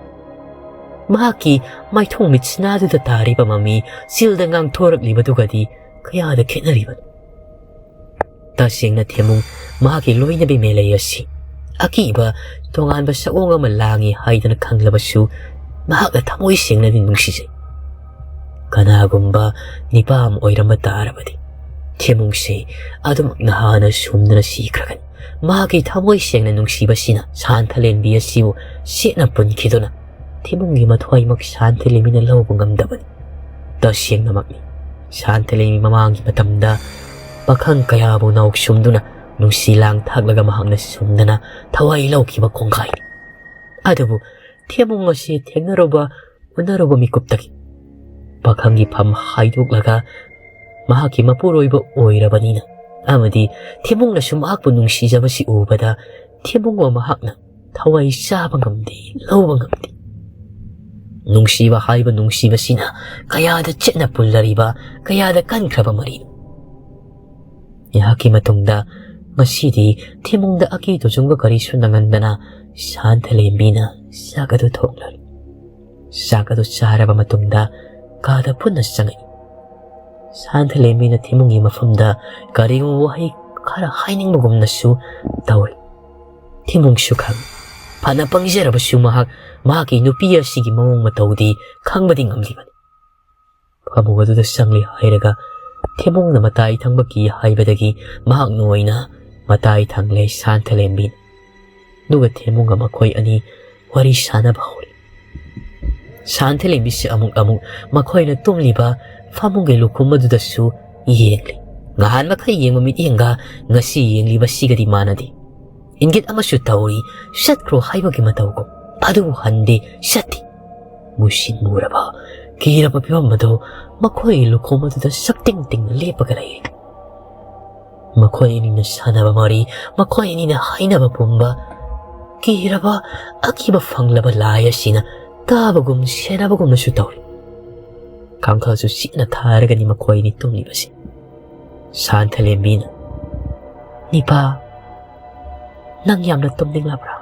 ꯃꯍꯥꯛꯀꯤ ꯃꯥꯏꯊꯣꯡ ꯃꯤꯠꯁꯤꯅꯥꯗꯨꯗ ꯇꯥꯔꯤꯕ ꯃꯃꯤ ꯆꯤꯜꯗ ꯉꯥꯡꯊꯣꯔꯛꯂꯤꯕꯗꯨꯒꯗꯤ ꯀꯌꯥꯗ ꯈꯦꯠꯅꯔꯤꯕꯅꯣ! ꯇꯁꯦꯡꯅ ꯊꯦꯝꯕꯨꯡ ꯃꯍꯥꯛꯀꯤ ꯂꯣꯏꯅꯕꯤ ꯃꯦꯂꯩ ꯑꯁꯤ ꯑꯀꯤꯕ ꯇꯣꯉꯥꯟꯕ ꯁꯛꯑꯣꯡ ꯑꯃ ꯂꯥꯡꯏ ꯍꯥꯏꯗꯅ ꯈꯪꯂꯕꯁꯨ, ꯃꯍꯥꯛꯅ ꯊꯃꯣꯏ ꯁꯦꯡꯅꯗꯤ ꯅꯨꯡꯁꯤꯖꯩ꯫ ꯀꯅꯥꯒꯨꯝꯕ ꯅꯤꯄꯥ ꯑꯃ ꯑꯣꯏꯔꯝꯕ ꯇꯥꯔꯕꯗꯤ ꯊꯦꯝꯕꯨꯡꯁꯦ ꯑꯗꯨꯃꯛ ꯅꯍꯥꯅ ꯁꯨꯝꯗꯅ ꯁꯤꯈ꯭ꯔꯒꯅꯤ꯫ ꯃꯍꯥꯛꯀꯤ ꯊꯃꯣꯏ ꯁꯦꯡꯅ ꯅꯨꯡꯁꯤꯕꯁꯤꯅ ꯁꯥꯟꯊꯂꯦꯝꯕꯤ ꯑꯁꯤꯕꯨ ꯁꯦꯠꯅ ꯄꯨꯟꯈꯤꯗꯨꯅ ꯊꯦꯝꯕꯨꯡꯒꯤ ꯃꯊ꯭ꯋꯥꯏꯃꯛ ꯁꯥꯟꯊꯂꯦꯝꯕꯤꯅ ꯂꯧꯕ ꯉꯝꯗꯕꯅꯤ꯫ ꯇꯁꯦꯡꯅꯃꯛꯅꯤ, ꯁꯥꯟꯊꯂꯦꯝꯕꯤ ꯃꯃꯥꯡꯒꯤ ꯃꯇꯝꯗ ꯄꯥꯈꯪ ꯀꯌꯥꯕꯨ ꯅꯥꯎꯁꯨꯝꯗꯨꯅ ꯅꯨꯡꯁꯤ ꯂꯥꯡ ꯊꯥꯛꯂꯒ ꯃꯍꯥꯛꯅ ꯁꯨꯝꯗꯅ ꯊꯋꯥꯏ ꯂꯧꯈꯤꯕ ꯀꯣꯡꯒꯥꯏꯅꯤ꯫ ꯑꯗꯨꯕꯨ ꯊꯦꯝꯃꯨꯡ ꯑꯁꯤ ꯊꯦꯡꯅꯔꯨꯕ, ꯎꯅꯔꯨꯕ ꯃꯤꯀꯨꯞꯇꯒꯤ ꯄꯥꯈꯪꯒꯤ ꯐꯝ ꯍꯥꯏꯗꯣꯛꯂꯒ ꯃꯍꯥꯛꯀꯤ ꯃꯄꯨꯔꯣꯏꯕ ꯑꯣꯏꯔꯕꯅꯤꯅ ꯑꯃꯗꯤ ꯊꯦꯝꯃꯨꯡꯅꯁꯨ ꯃꯍꯥꯛꯄꯨ ꯅꯨꯡꯁꯤꯖꯕꯁꯤ ꯎꯕꯗ ꯊꯦꯝꯃꯨꯡꯕꯨ ꯃꯍꯥꯛꯅ ꯊꯋꯥꯏ ꯆꯥꯕ ꯉꯝꯗꯦ, ꯂꯧꯕ ꯉꯝꯗꯦ꯫ ꯅꯨꯡꯁꯤꯕ ꯍꯥꯏꯕ ꯅꯨꯡꯁꯤꯕꯁꯤꯅ ꯀꯌꯥꯗ ꯆꯦꯠꯅ ꯄꯨꯜꯂꯔꯤꯕ, ꯀꯌꯥꯗ ꯀꯟꯈ꯭ꯔꯕ ꯃꯔꯤꯅꯣ꯫ ꯉꯥꯏꯍꯥꯛꯀꯤ ꯃꯇꯨꯡꯗ ꯉꯁꯤꯗꯤ ꯊꯦꯝꯃꯨꯡꯗ ꯑꯀꯤ ꯇꯨꯖꯨꯡꯕ ꯀꯔꯤꯁꯨ ꯅꯪꯍꯟꯗꯅ ꯁꯥꯟꯊꯂꯦꯝꯕꯤꯅ ꯆꯥꯛ ꯑꯗꯨ ꯊꯣꯡꯂꯔꯤ꯫ ꯆꯥꯛ ꯑꯗꯨ ꯆꯥꯔꯕ ꯃꯇꯨꯡꯗ ꯀꯥꯗ ꯄꯨꯟꯅ ꯆꯪꯉꯛꯏ꯫ ꯁꯥꯟꯊꯂꯦꯝꯕꯤꯅ ꯊꯦꯝꯃꯨꯡꯒꯤ ꯃꯐꯝꯗ ꯀꯔꯤꯒꯨꯝꯕ ꯋꯥꯍꯩ ꯈꯔ ꯍꯥꯏꯅꯤꯡꯕꯒꯨꯝꯅꯁꯨ ꯇꯧꯔꯤ꯫ ꯊꯦꯝꯃꯨꯡꯁꯨ ꯈꯪꯏ꯫ ꯐꯅ ꯄꯪꯖꯔꯕꯁꯨ ꯃꯍꯥꯛ ꯃꯍꯥꯛꯀꯤ ꯅꯨꯄꯤ ꯑꯁꯤꯒꯤ ꯃꯑꯣꯡ ꯃꯇꯧꯗꯤ ꯈꯪꯕꯗꯤ ꯉꯝꯂꯤꯕꯅꯤ꯫ ꯐꯃꯨꯡ ꯑꯗꯨꯗ ꯆꯪꯂꯦ ꯍꯥꯏꯔꯒ ꯊꯦꯝꯃꯨꯡꯅ ꯃꯇꯥꯏ ꯊꯪꯕ ꯀꯤ ꯍꯥꯏꯕꯗꯒꯤ ꯃꯍꯥꯛꯅ ꯑꯣꯏꯅ ꯃꯇꯥꯏ ꯊꯪꯂꯦ ꯁꯥꯟꯊꯂꯦꯝꯕꯤꯅ꯫ ꯑꯗꯨꯒ ꯊꯦꯝꯃꯨꯡꯒ ꯃꯈꯣꯏ ꯑꯅꯤ ꯋꯥꯔꯤ ꯁꯥꯟꯅꯕ ꯍꯧꯔꯦ꯫ ꯁꯥꯟꯊꯂꯦꯝꯕꯤꯁꯤ ꯑꯃꯨꯛ ꯑꯃꯨꯛ ꯃꯈꯣꯏꯅ ꯇꯨꯝꯂꯤꯕ ꯐꯃꯨꯡꯒꯤ ꯂꯨꯈꯨꯝ ꯑꯗꯨꯗꯁꯨ ꯌꯦꯡꯂꯤ꯫ ꯉꯍꯥꯟ ꯃꯈꯩ ꯌꯦꯡꯕ ꯃꯤꯠꯌꯦꯡꯒ ꯉꯁꯤ ꯌꯦꯡꯂꯤꯕꯁꯤꯒꯗꯤ ꯃꯥꯟꯅꯗꯦ꯫ ꯏꯪꯒꯤꯠ ꯑꯃꯁꯨ ꯇꯧꯔꯤ, ꯆꯠꯈ꯭ꯔꯣ ꯍꯥꯏꯕꯒꯤ ꯃꯇꯧꯒꯨꯝ꯫ ꯑꯗꯨꯕꯨ ꯍꯟꯗꯦ, ꯆꯠꯇꯦ꯫ ꯃꯨꯁꯤꯟ ꯃꯨꯔꯕ, ꯀꯤꯔꯕ ꯐꯤꯕꯝ ꯑꯗꯨ ꯃꯈꯣꯏ ꯂꯨꯈꯣꯡ ꯑꯗꯨꯗ ꯁꯛꯇꯤꯡ ꯇꯤꯡꯅ ꯂꯦꯞꯄꯒ ꯂꯩꯔꯤ꯫ ꯃꯈꯣꯏ ꯑꯅꯤꯅ ꯁꯥꯟꯅꯕ ꯋꯥꯔꯤ, ꯃꯈꯣꯏ ꯑꯅꯤꯅ ꯍꯥꯏꯅꯕ ꯄꯨꯝꯕ, ꯀꯤꯔꯕ, ꯑꯀꯤꯕ ꯐꯪꯂꯕ ꯂꯥꯏ ꯑꯁꯤꯅ ꯇꯥꯕꯒꯨꯝ ꯁꯦꯟꯅꯕꯒꯨꯝꯅꯁꯨ ꯇꯧꯔꯤ꯫ ꯀꯥꯡꯈꯜꯁꯨ ꯆꯤꯛꯅ ꯊꯥꯔꯒꯅꯤ ꯃꯈꯣꯏ ꯑꯅꯤ ꯇꯨꯝꯂꯤꯕꯁꯤ꯫ ꯁꯥꯟꯊꯂꯦꯝꯕꯤꯅ, "ꯅꯤꯄꯥ, ꯅꯪ ꯌꯥꯝꯅ ꯇꯨꯝꯅꯤꯡꯂꯕ꯭ꯔꯥ?"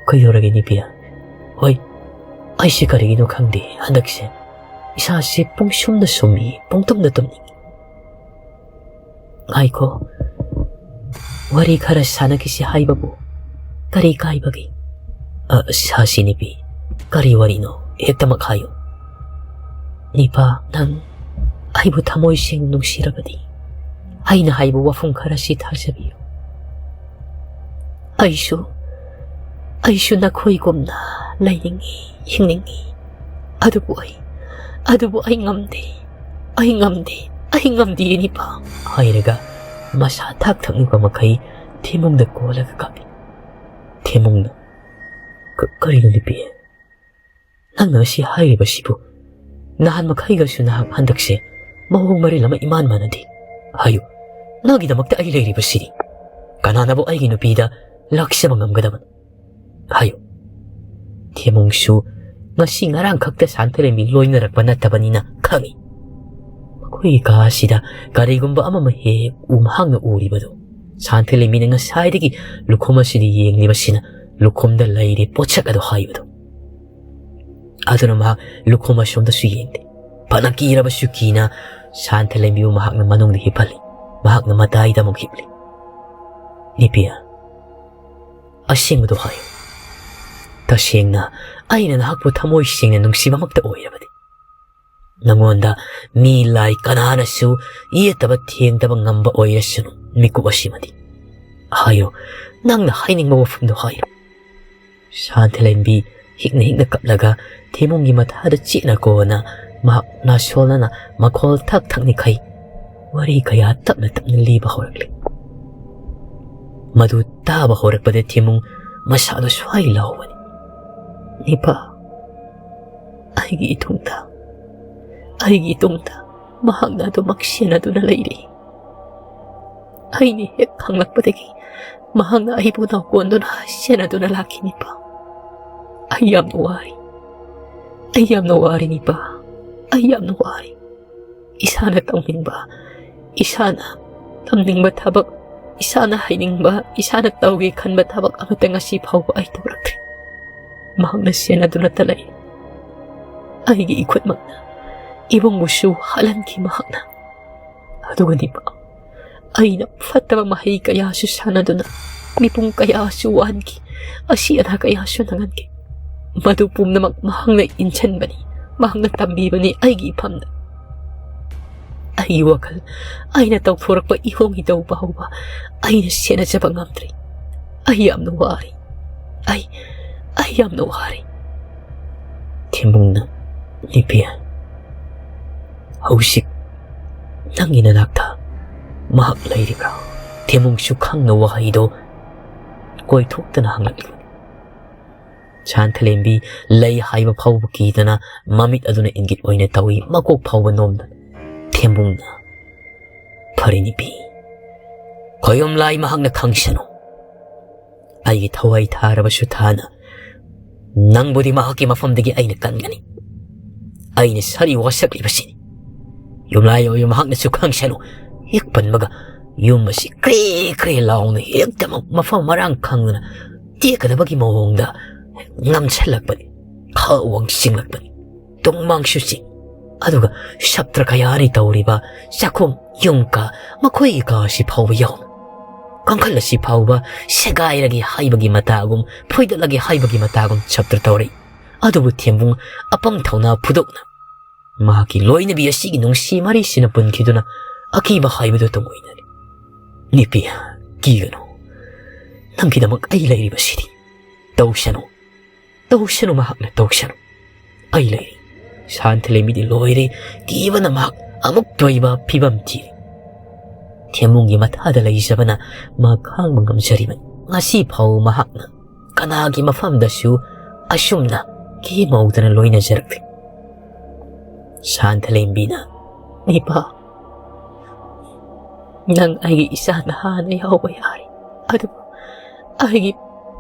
"ꯀꯩꯗꯧꯔꯒꯦ ꯅꯤꯄꯤ?" "ꯍꯣꯏ, ꯑꯩꯁꯦ ꯀꯔꯤꯒꯤꯅꯣ ꯈꯪꯗꯦ, ꯍꯟꯗꯛꯁꯦ ꯏꯁꯥꯁꯦ ꯄꯨꯡꯁꯨꯝꯗ ꯁꯨꯝꯃꯤ, ꯄꯨꯡꯇꯨꯝꯗ ꯇꯨꯝꯅꯤꯡꯉꯤ꯫" "ꯉꯥꯏꯈꯣ, ꯋꯥꯔꯤ ꯈꯔ ꯁꯥꯟꯅꯈꯤꯁꯤ ꯍꯥꯏꯕꯕꯨ ꯀꯔꯤ ꯀꯥꯏꯕꯒꯦ?" "ꯑ, ꯁꯥꯁꯤ ꯅꯤꯄꯤ, ꯀꯔꯤ ꯋꯥꯔꯤꯅꯣ? ꯍꯦꯛꯇꯃꯛ ꯍꯥꯏꯌꯨ꯫" "ꯅꯤꯄꯥ, ꯅꯪ ꯑꯩꯕꯨ ꯊꯃꯣꯏ ꯁꯦꯡꯅ ꯅꯨꯡꯁꯤꯔꯕꯗꯤ ꯑꯩꯅ ꯍꯥꯏꯕ ꯋꯥꯐꯝ ꯈꯔꯁꯤ ꯊꯥꯖꯕꯤꯌꯨ꯫ ꯑꯩꯁꯨ, ꯑꯩꯁꯨ ꯅꯈꯣꯏꯒꯨꯝꯅ ꯂꯩꯅꯤꯡꯉꯤ, ꯍꯤꯡꯅꯤꯡꯉꯤ꯫ ꯑꯗꯨꯕꯨ ꯑꯩ, ꯑꯗꯨꯕꯨ ꯑꯩ ꯉꯝꯗꯦ, ꯑꯩ ꯉꯝꯗꯦ, ꯑꯩ ꯉꯝꯗꯦ ꯅꯤꯄꯥ," ꯍꯥꯏꯔꯒ ꯃꯁꯥ ꯊꯥꯛ ꯊꯛꯂꯤꯕ ꯃꯈꯩ ꯊꯦꯝꯃꯨꯡꯗ ꯀꯣꯜꯂꯒ ꯀꯞꯂꯤ꯫ ꯊꯦꯝꯃꯨꯡꯅ, "ꯀ-, ꯀꯔꯤꯅꯣ ꯅꯨꯄꯤ? ꯅꯪꯅ ꯉꯁꯤ ꯍꯥꯏꯔꯤꯕꯁꯤꯕꯨ? ꯅꯍꯥꯟ ꯃꯈꯩꯒꯁꯨ ꯅꯍꯥꯛ ꯍꯟꯗꯛꯁꯦ ꯃꯑꯣꯡ ꯃꯔꯤꯜ ꯑꯃ ꯏꯃꯥꯟ ꯃꯥꯟꯅꯗꯦ꯫ ꯍꯥꯏꯌꯨ, ꯅꯪꯒꯤꯗꯃꯛꯇ ꯑꯩ ꯂꯩꯔꯤꯕꯁꯤꯗꯤ꯫ ꯀꯅꯥꯅꯕꯨ ꯑꯩꯒꯤ ꯅꯨꯄꯤꯗ ꯂꯥꯛꯆꯕ ꯉꯝꯒꯗꯕꯅꯣ? ꯍꯥꯏꯌꯨ꯫" ꯊꯦꯃꯨꯡꯁꯨ ꯉꯁꯤ ꯉꯔꯥꯡ ꯈꯛꯇ ꯁꯥꯟꯊꯂꯦꯝꯕꯤ ꯂꯣꯏꯅꯔꯛꯄ ꯅꯠꯇꯕꯅꯤꯅ ꯈꯪꯏ꯫ ꯃꯈꯣꯏꯒꯤ ꯀꯥ ꯑꯁꯤꯗ ꯀꯔꯤꯒꯨꯝꯕ ꯑꯃꯃ ꯍꯦꯛ ꯍꯦꯛ ꯎ ꯃꯍꯥꯛꯅ ꯎꯔꯤꯕꯗꯨ꯫ ꯁꯥꯟꯊꯂꯦꯝꯕꯤꯅ ꯉꯁꯥꯏꯗꯒꯤ ꯂꯨꯈꯨꯝ ꯑꯁꯤꯗ ꯌꯦꯡꯂꯤꯕꯁꯤꯅ ꯂꯨꯈꯨꯝꯗ ꯂꯩꯔꯦ ꯄꯣꯠꯁꯛ ꯑꯗꯨ ꯍꯥꯏꯕꯗꯨ꯫ ꯑꯗꯨꯅ ꯃꯍꯥꯛ ꯂꯨꯈꯨꯝ ꯑꯁꯣꯝꯗꯁꯨ ꯌꯦꯡꯗꯦ꯫ ꯐꯅ ꯀꯤꯔꯕꯁꯨ ꯀꯤꯅ ꯁꯥꯟꯊ ꯂꯩꯕꯤꯕꯨ ꯃꯍꯥꯛꯅ ꯃꯅꯨꯡꯗ ꯍꯤꯞꯍꯜꯂꯤ꯫ ꯃꯍꯥꯛꯅ ꯃꯇꯥꯏꯗ ꯑꯃꯨꯛ ꯍꯤꯞꯂꯤ꯫ "ꯅꯤꯄꯤꯌꯥ, ꯑꯁꯦꯡꯕꯗꯨ ꯍꯥꯏꯌꯨ꯫ ꯇꯁꯦꯡꯅ ꯑꯩꯅ ꯅꯍꯥꯛꯄꯨ ꯊꯃꯣꯏ ꯁꯦꯡꯅ ꯅꯨꯡꯁꯤꯕꯃꯛꯇ ꯑꯣꯏꯔꯕꯗꯤ, ꯅꯉꯣꯟꯗ ꯃꯤ ꯂꯥꯏ ꯀꯅꯥꯅꯁꯨ ꯌꯦꯠꯇꯕ ꯊꯦꯡꯗꯕ ꯉꯝꯕ ꯑꯣꯏꯔꯁꯅꯨ ꯃꯤꯀꯨꯞ ꯑꯁꯤꯃꯗꯤ꯫ ꯍꯥꯏꯌꯨ, ꯅꯪꯅ ꯍꯥꯏꯅꯤꯡꯕ ꯋꯥꯐꯝꯗꯨ ꯍꯥꯏꯌꯨ꯫" ꯁꯥꯟꯊꯂꯦꯝꯕꯤ ꯍꯤꯛꯅ ꯍꯤꯛꯅ ꯀꯞꯂꯒ ꯊꯦꯃꯨꯡꯒꯤ ꯃꯊꯥꯗ ꯆꯦꯠꯅ ꯀꯣꯟꯅ ꯃꯍꯥꯛ ꯅꯥꯁꯣꯟꯅꯅ ꯃꯈꯣꯜ ꯊꯛ ꯊꯛꯅꯤꯈꯩ ꯋꯥꯔꯤ ꯀꯌꯥ ꯇꯞꯅ ꯇꯞꯅ ꯂꯤꯕ ꯍꯧꯔꯛꯂꯤ꯫ ꯃꯗꯨ ꯇꯥꯕ ꯍꯧꯔꯛꯄꯗ ꯊꯦꯃꯨꯡ ꯃꯁꯥꯗ ꯁ꯭ꯋꯥꯏ ꯂꯥꯎꯕꯅꯤ꯫ "ꯅꯤꯄꯥ, ꯑꯩꯒꯤ ꯏꯇꯨꯡꯗ, ꯑꯩꯒꯤ ꯏꯇꯨꯡꯗ ꯃꯍꯥꯛꯅ ꯑꯗꯨꯃꯛ ꯁꯦꯟꯅꯗꯨꯅ ꯂꯩꯔꯤ꯫ ꯑꯩꯅ ꯍꯦꯛ ꯈꯪꯂꯛꯄꯗꯒꯤ ꯃꯍꯥꯛꯅ ꯑꯩꯕꯨ ꯅꯥꯎꯀꯣꯟꯗꯨꯅ ꯁꯦꯟꯅꯗꯨꯅ ꯂꯥꯛꯈꯤꯅꯤꯄꯥ꯫ ꯑꯩ ꯌꯥꯝꯅ ꯋꯥꯔꯤ꯫ ꯑꯩ ꯌꯥꯝꯅ ꯋꯥꯔꯤ ꯅꯤꯄꯥ꯫ ꯑꯩ ꯌꯥꯝꯅ ꯋꯥꯔꯤ꯫ ꯏꯁꯥꯅ ꯇꯧꯅꯤꯡꯕ, ꯏꯁꯥꯅ ꯇꯝꯅꯤꯡꯕ ꯊꯕꯛ, ꯏꯁꯥꯅ ꯍꯩꯅꯤꯡꯕ, ꯏꯁꯥꯅ ꯇꯧꯒꯦ ꯈꯟꯕ ꯊꯕꯛ ꯑꯃꯠꯇ ꯉꯁꯤ ꯐꯥꯎꯕ ꯑꯩ ꯇꯧꯔꯛꯇ꯭ꯔꯤ꯫ ꯃꯍꯥꯛꯅ ꯁꯦꯟꯅꯗꯨꯅꯇ ꯂꯩ꯫ ꯑꯩꯒꯤ ꯏꯈꯨꯠꯃꯛꯅ ꯏꯕꯨꯡꯕꯨꯁꯨ ꯍꯥꯠꯍꯟꯈꯤ ꯃꯍꯥꯛꯅ꯫ ꯑꯗꯨꯒꯗꯤ ꯑꯩꯅ ꯐꯠꯇꯕ ꯃꯍꯩ ꯀꯌꯥꯁꯨ ꯁꯥꯟꯅꯗꯨꯅ ꯃꯤꯄꯨꯝ ꯀꯌꯥꯁꯨ ꯋꯥꯍꯟꯈꯤ, ꯑꯁꯤ ꯑꯅꯥ ꯀꯌꯥꯁꯨ ꯅꯪꯍꯟꯈꯤ꯫ ꯃꯗꯨ ꯄꯨꯝꯅꯃꯛ ꯃꯍꯥꯛꯅ ꯏꯟꯁꯤꯟꯕꯅꯤ, ꯃꯍꯥꯛꯅ ꯇꯝꯕꯤꯕꯅꯤ ꯑꯩꯒꯤ ꯏꯐꯝꯗ꯫ ꯑꯩꯒꯤ ꯋꯥꯈꯜ, ꯑꯩꯅ ꯇꯧꯊꯣꯔꯛꯄ ꯏꯍꯣꯡ ꯏꯇꯧ ꯐꯥꯎꯕ ꯑꯩꯅ ꯁꯦꯟꯅꯖꯕ ꯉꯝꯗ꯭ꯔꯤ꯫ ꯑꯩ ꯌꯥꯝꯅ ꯋꯥꯔꯤ꯫ ꯑꯩ, ꯑꯩ ꯌꯥꯝꯅ ꯋꯥꯔꯤ꯫" ꯊꯦꯝꯕꯨꯡꯅ, "ꯅꯤꯄꯤ, ꯍꯧꯖꯤꯛ ꯅꯪꯒꯤ ꯅꯅꯥꯛꯇ ꯃꯍꯥꯛ ꯂꯩꯔꯤꯕ꯭ꯔꯥ?" ꯊꯦꯝꯕꯨꯡꯁꯨ ꯈꯪꯅ ꯋꯥꯍꯩꯗꯣ ꯀꯣꯏꯊꯣꯛꯇꯅ ꯍꯪꯂꯛꯂꯤ꯫ ꯁꯥꯟꯊꯂꯦꯝꯕꯤ ꯂꯩ ꯍꯥꯏꯕ ꯐꯥꯎꯕ ꯀꯤꯗꯅ ꯃꯃꯤꯠ ꯑꯗꯨꯅ ꯏꯪꯒꯤꯠ ꯑꯣꯏꯅ ꯇꯧꯏ, ꯃꯀꯣꯛ ꯐꯥꯎꯕ ꯅꯣꯝꯗꯅ꯫ ꯊꯦꯝꯕꯨꯡꯅ, "ꯐꯔꯦ ꯅꯨꯄꯤ, ꯈꯣꯌꯨꯝ ꯂꯥꯏ ꯃꯍꯥꯛꯅ ꯈꯪꯁꯅꯨ꯫ ꯑꯩꯒꯤ ꯊꯋꯥꯏ ꯊꯥꯔꯕꯁꯨ ꯊꯥꯅ ꯅꯪꯕꯨꯗꯤ ꯃꯍꯥꯛꯀꯤ ꯃꯐꯝꯗꯒꯤ ꯑꯩꯅ ꯀꯟꯒꯅꯤ꯫ ꯑꯩꯅ ꯁꯥꯔꯤ ꯋꯥꯁꯛꯂꯤꯕꯁꯤꯅꯤ꯫ ꯌꯨꯝꯂꯥꯏ ꯑꯣꯏꯕ ꯃꯍꯥꯛꯅꯁꯨ ꯈꯪꯁꯅꯨ"꯫ ꯍꯦꯛ ꯄꯟꯕꯒ ꯌꯨꯝ ꯑꯁꯤ ꯀ꯭ꯔꯦ ꯀ꯭ꯔꯦ ꯂꯥꯎꯅ ꯍꯦꯛꯇꯃꯛ ꯃꯐꯝ ꯃꯔꯥꯡ ꯈꯪꯗꯅ ꯇꯦꯛꯀꯗꯕꯒꯤ ꯃꯑꯣꯡꯗ ꯉꯝꯁꯜꯂꯛꯄꯅꯤ꯫ ꯈꯥ ꯋꯥꯡ ꯆꯤꯡꯂꯛꯄꯅꯤ꯫ ꯇꯨꯡꯃꯥꯡꯁꯨ ꯆꯤꯡ꯫ ꯑꯗꯨꯒ ꯁꯞꯇ꯭ꯔ ꯀꯌꯥꯅꯤ ꯇꯧꯔꯤꯕ ꯆꯥꯛꯈꯨꯝ ꯌꯨꯝ ꯀꯥ, ꯃꯈꯣꯏꯒꯤ ꯀꯥ ꯑꯁꯤ ꯐꯥꯎꯕ ꯌꯥꯎꯅ꯫ ꯀꯥꯡꯈꯜ ꯑꯁꯤ ꯐꯥꯎꯕ ꯁꯦꯒꯥꯏꯔꯒꯦ ꯍꯥꯏꯕꯒꯤ ꯃꯇꯥꯒꯨꯝ, ꯐꯣꯏꯗꯠꯂꯒꯦ ꯍꯥꯏꯕꯒꯤ ꯃꯇꯥꯒꯨꯝ ꯁꯞꯇ꯭ꯔ ꯇꯧꯔꯛꯏ꯫ ꯑꯗꯨꯕꯨ ꯊꯦꯝꯕꯨꯡ ꯑꯄꯪ ꯊꯧꯅꯥ ꯐꯨꯗꯣꯛꯅ ꯃꯍꯥꯛꯀꯤ ꯂꯣꯏꯅꯕꯤ ꯑꯁꯤꯒꯤ ꯅꯨꯡꯁꯤ ꯃꯔꯤꯁꯤꯅ ꯄꯨꯟꯈꯤꯗꯨꯅ ꯑꯀꯤꯕ ꯍꯥꯏꯕꯗꯨ ꯇꯨꯡꯑꯣꯏꯅꯔꯦ꯫ "ꯅꯨꯄꯤ, ꯀꯤꯒꯅꯨ꯫ ꯅꯪꯒꯤꯗꯃꯛ ꯑꯩ ꯂꯩꯔꯤꯕꯁꯤꯗꯤ꯫ ꯇꯧꯁꯅꯨ, ꯇꯧꯁꯅꯨ", ꯃꯍꯥꯛꯅ "ꯇꯧꯁꯅꯨ꯫ ꯑꯩ ꯂꯩꯔꯤ"꯫ ꯁꯥꯟꯊꯂꯦꯝꯕꯤꯗꯤ ꯂꯣꯏꯔꯦ꯫ ꯀꯤꯕꯅ ꯃꯍꯥꯛ ꯑꯃꯨꯛ ꯇꯣꯏꯕ ꯐꯤꯕꯝ ꯊꯤꯔꯦ꯫ ꯊꯦꯝꯕꯨꯡꯒꯤ ꯃꯊꯥꯗ ꯂꯩꯖꯕꯅ ꯃꯍꯥꯛ ꯈꯥꯡꯕ ꯉꯝꯖꯔꯤꯕꯅꯤ꯫ ꯉꯁꯤ ꯐꯥꯎ ꯃꯍꯥꯛꯅ ꯀꯅꯥꯒꯤ ꯃꯐꯝꯗꯁꯨ ꯑꯁꯨꯝꯅ ꯀꯤꯃꯧꯗꯅ ꯂꯣꯏꯅꯖꯔꯛꯂꯤ꯫ ꯁꯥꯟꯊꯂꯦꯝꯕꯤꯅ, "ꯅꯤꯄꯥ, ꯅꯪ ꯑꯩꯒꯤ ꯏꯆꯥ ꯅꯍꯥꯅ ꯌꯥꯎꯕ ꯌꯥꯔꯤ, ꯑꯗꯨꯕꯨ ꯑꯩꯒꯤ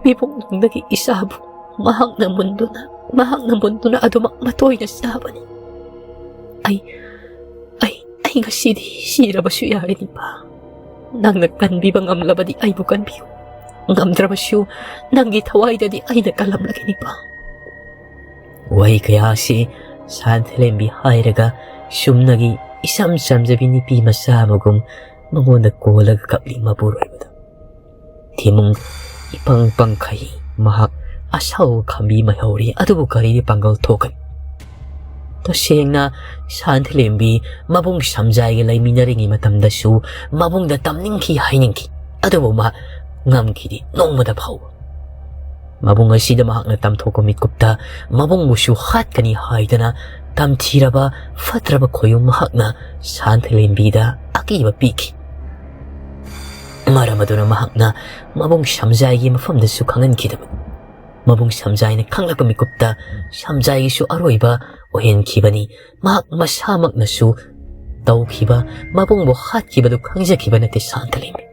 ꯃꯤꯄꯨꯝꯗꯨꯗꯒꯤ ꯏꯆꯥꯕꯨ ꯃꯍꯥꯛꯅ ꯃꯨꯟꯗꯨꯅ, ꯃꯍꯥꯛꯅ ꯃꯨꯟꯗꯨꯅ ꯑꯗꯨꯃꯛ ꯃꯇꯣꯏꯅ ꯆꯥꯕꯅꯤ꯫ ꯑꯩ, ꯑꯩ, ꯑꯩ ꯉꯁꯤꯗꯤ ꯁꯤꯔꯕꯁꯨ ꯌꯥꯔꯦ ꯅꯤꯄꯥ꯫ ꯅꯪꯅ ꯀꯟꯕꯤꯕ ꯉꯝꯂꯕꯗꯤ ꯑꯩꯕꯨ ꯀꯟꯕꯤꯌꯨ꯫ ꯉꯝꯗ꯭ꯔꯕꯁꯨ ꯅꯪꯒꯤ ꯊꯋꯥꯏꯗꯗꯤ ꯑꯩꯅ ꯀꯜꯂꯝꯂꯒꯦ ꯅꯤꯄꯥ"꯫ ꯋꯥꯍꯩ ꯀꯌꯥ ꯑꯁꯤ ꯁꯥꯟꯊꯂꯦꯝꯕꯤ ꯍꯥꯏꯔꯒ ꯆꯨꯝꯅꯒꯤ ꯏꯆꯝ ꯆꯝꯖꯕꯤ ꯅꯨꯄꯤ ꯃꯆꯥ ꯑꯃꯒꯨꯝ ꯃꯉꯣꯟꯗ ꯀꯣꯜꯂꯒ ꯀꯞꯂꯤ ꯃꯄꯨꯔꯣꯏꯕꯗ꯫ ꯊꯦꯝꯕꯨꯡ ꯏꯄꯪ ꯄꯪꯈꯩ ꯃꯍꯥꯛ ꯑꯁꯥꯎꯕ ꯈꯥꯝꯕꯤ ꯃꯩꯍꯧꯔꯤ, ꯑꯗꯨꯕꯨ ꯀꯔꯤꯗꯤ ꯄꯥꯡꯒꯜ ꯊꯣꯛꯀꯅꯤ? ꯇꯁꯦꯡꯅ ꯁꯥꯟꯊꯂꯦꯝꯕꯤ ꯃꯕꯨꯡ ꯁꯝꯖꯥꯏꯒ ꯂꯩꯃꯤꯟꯅꯔꯤꯉꯩ ꯃꯇꯝꯗꯁꯨ ꯃꯕꯨꯡꯗ ꯇꯝꯅꯤꯡꯈꯤ ꯍꯥꯏꯅꯤꯡꯈꯤ, ꯑꯗꯨꯕꯨ ꯃꯍꯥꯛ ꯉꯝꯈꯤꯗꯦ ꯅꯣꯡꯃꯗ ꯐꯥꯎꯕ꯫ ꯃꯕꯨꯡ ꯑꯁꯤꯗ ꯃꯍꯥꯛꯅ ꯇꯝꯊꯣꯛꯄ ꯃꯤꯀꯨꯞꯇ ꯃꯕꯨꯡꯕꯨꯁꯨ ꯍꯥꯠꯀꯅꯤ ꯍꯥꯏꯗꯅ ꯇꯝꯊꯤꯔꯕ ꯐꯠꯇ꯭ꯔꯕ ꯈꯣꯌꯨꯝ ꯃꯍꯥꯛꯅ ꯁꯥꯟꯊꯂꯦꯝꯕꯤꯗ ꯑꯀꯤꯕ ꯄꯤꯈꯤ꯫ ꯃꯔꯝ ꯑꯗꯨꯅ ꯃꯍꯥꯛꯅ ꯃꯕꯨꯡ ꯁꯝꯖꯥꯏꯒꯤ ꯃꯐꯝꯗꯁꯨ ꯈꯪꯍꯟꯈꯤꯗꯕꯅꯤ꯫ ꯃꯕꯨꯡ ꯁꯝꯖꯥꯏꯅ ꯈꯪꯂꯛꯄ ꯃꯤꯀꯨꯞꯇ ꯁꯝꯖꯥꯏꯒꯤꯁꯨ ꯑꯔꯣꯏꯕ ꯑꯣꯏꯍꯟꯈꯤꯕꯅꯤ꯫ ꯃꯍꯥꯛ ꯃꯁꯥꯃꯛꯅꯁꯨ ꯇꯧꯈꯤꯕ, ꯃꯕꯨꯡꯕꯨ ꯍꯥꯠꯈꯤꯕꯗꯨ ꯈꯪꯖꯈꯤꯕ ꯅꯠꯇꯦ ꯁꯥꯟꯊꯂꯦꯝꯕꯤ꯫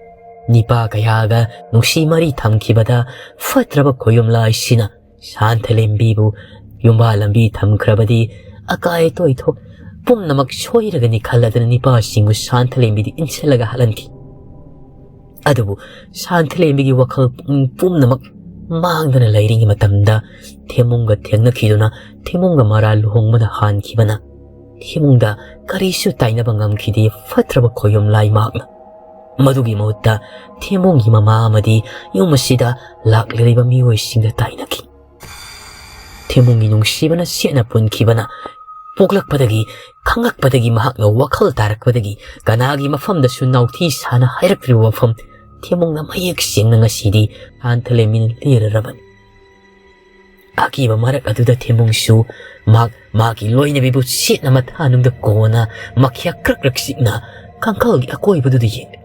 ꯅꯤꯄꯥ ꯀꯌꯥꯒ ꯅꯨꯡꯁꯤ ꯃꯔꯤ ꯊꯝꯈꯤꯕꯗ ꯐꯠꯇ꯭ꯔꯕ ꯈꯣꯌꯨꯝ ꯂꯥꯏꯁꯤꯅ ꯁꯥꯟꯊꯂꯦꯝꯕꯤꯕꯨ ꯌꯨꯝꯕꯥ ꯂꯝꯕꯤ ꯊꯝꯈ꯭ꯔꯕꯗꯤ ꯑꯀꯥꯏ ꯑꯇꯣꯏ ꯊꯣꯛ ꯄꯨꯝꯅꯃꯛ ꯁꯣꯏꯔꯒꯅꯤ ꯈꯜꯂꯗꯅ ꯅꯤꯄꯥꯁꯤꯡꯕꯨ ꯁꯥꯟꯊꯂꯦꯝꯕꯤꯗꯤ ꯏꯟꯁꯤꯜꯂꯒ ꯍꯥꯠꯍꯟꯈꯤ꯫ ꯑꯗꯨꯕꯨ ꯁꯥꯟꯊꯂꯦꯝꯕꯤꯒꯤ ꯋꯥꯈꯜ ꯄꯨꯛꯅꯤꯡ ꯄꯨꯝꯅꯃꯛ ꯃꯥꯡꯗꯅ ꯂꯩꯔꯤꯉꯩ ꯃꯇꯝꯗ ꯊꯦꯝꯃꯨꯡꯒ ꯊꯦꯡꯅꯈꯤꯗꯨꯅ ꯊꯦꯝꯃꯨꯡꯒ ꯃꯔꯥꯜ ꯂꯨꯍꯣꯡꯕꯗ ꯍꯥꯟꯈꯤꯕꯅ ꯊꯦꯝꯃꯨꯡꯗ ꯀꯔꯤꯁꯨ ꯇꯥꯏꯅꯕ ꯉꯝꯈꯤꯗꯦ ꯐꯠꯇ꯭ꯔꯕ ꯈꯣꯌꯨꯝ ꯂꯥꯏ ꯃꯍꯥꯛꯅ꯫ ꯃꯗꯨꯒꯤ ꯃꯍꯨꯠꯇ ꯊꯦꯝꯃꯨꯡꯒꯤ ꯃꯃꯥ ꯑꯃꯗꯤ ꯌꯨꯝ ꯑꯁꯤꯗ ꯂꯥꯛꯂꯤꯕ ꯃꯤꯑꯣꯏꯁꯤꯡꯗ ꯇꯥꯏꯅꯈꯤ꯫ ꯊꯦꯝꯃꯨꯡꯒꯤ ꯅꯨꯡꯁꯤꯕꯅ ꯁꯦꯠꯅ ꯄꯨꯟꯈꯤꯕꯅ ꯄꯣꯛꯂꯛꯄꯗꯒꯤ, ꯈꯪꯂꯛꯄꯗꯒꯤ, ꯃꯍꯥꯛꯅ ꯋꯥꯈꯜ ꯇꯥꯔꯛꯄꯗꯒꯤ ꯀꯅꯥꯒꯤ ꯃꯐꯝꯗꯁꯨ ꯅꯥꯎꯊꯤ ꯁꯥꯅ ꯍꯥꯏꯔꯛꯇ꯭ꯔꯤꯕ ꯋꯥꯐꯝ ꯊꯦꯝꯃꯨꯡꯅ ꯃꯌꯦꯛ ꯁꯦꯡꯅ ꯉꯁꯤꯗꯤ ꯁꯥꯟꯊꯂꯦꯝꯕꯤꯅ ꯂꯤꯔꯔꯕꯅꯤ꯫ ꯑꯀꯤꯕ ꯃꯔꯛ ꯑꯗꯨꯗ ꯊꯦꯝꯃꯨꯡꯁꯨ ꯃꯍꯥꯛ ꯃꯥꯒꯤ ꯂꯣꯏꯅꯕꯤꯕꯨ ꯁꯦꯠꯅ ꯃꯊꯥꯅꯨꯡꯗ ꯀꯣꯟꯅ ꯃꯈ꯭ꯌꯥ ꯀ꯭ꯔꯛ ꯀ꯭ꯔꯛ ꯆꯤꯛꯅ ꯀꯥꯡꯈꯜꯒꯤ ꯑꯀꯣꯏꯕꯗꯨꯗ ꯌꯦꯡꯂꯤ꯫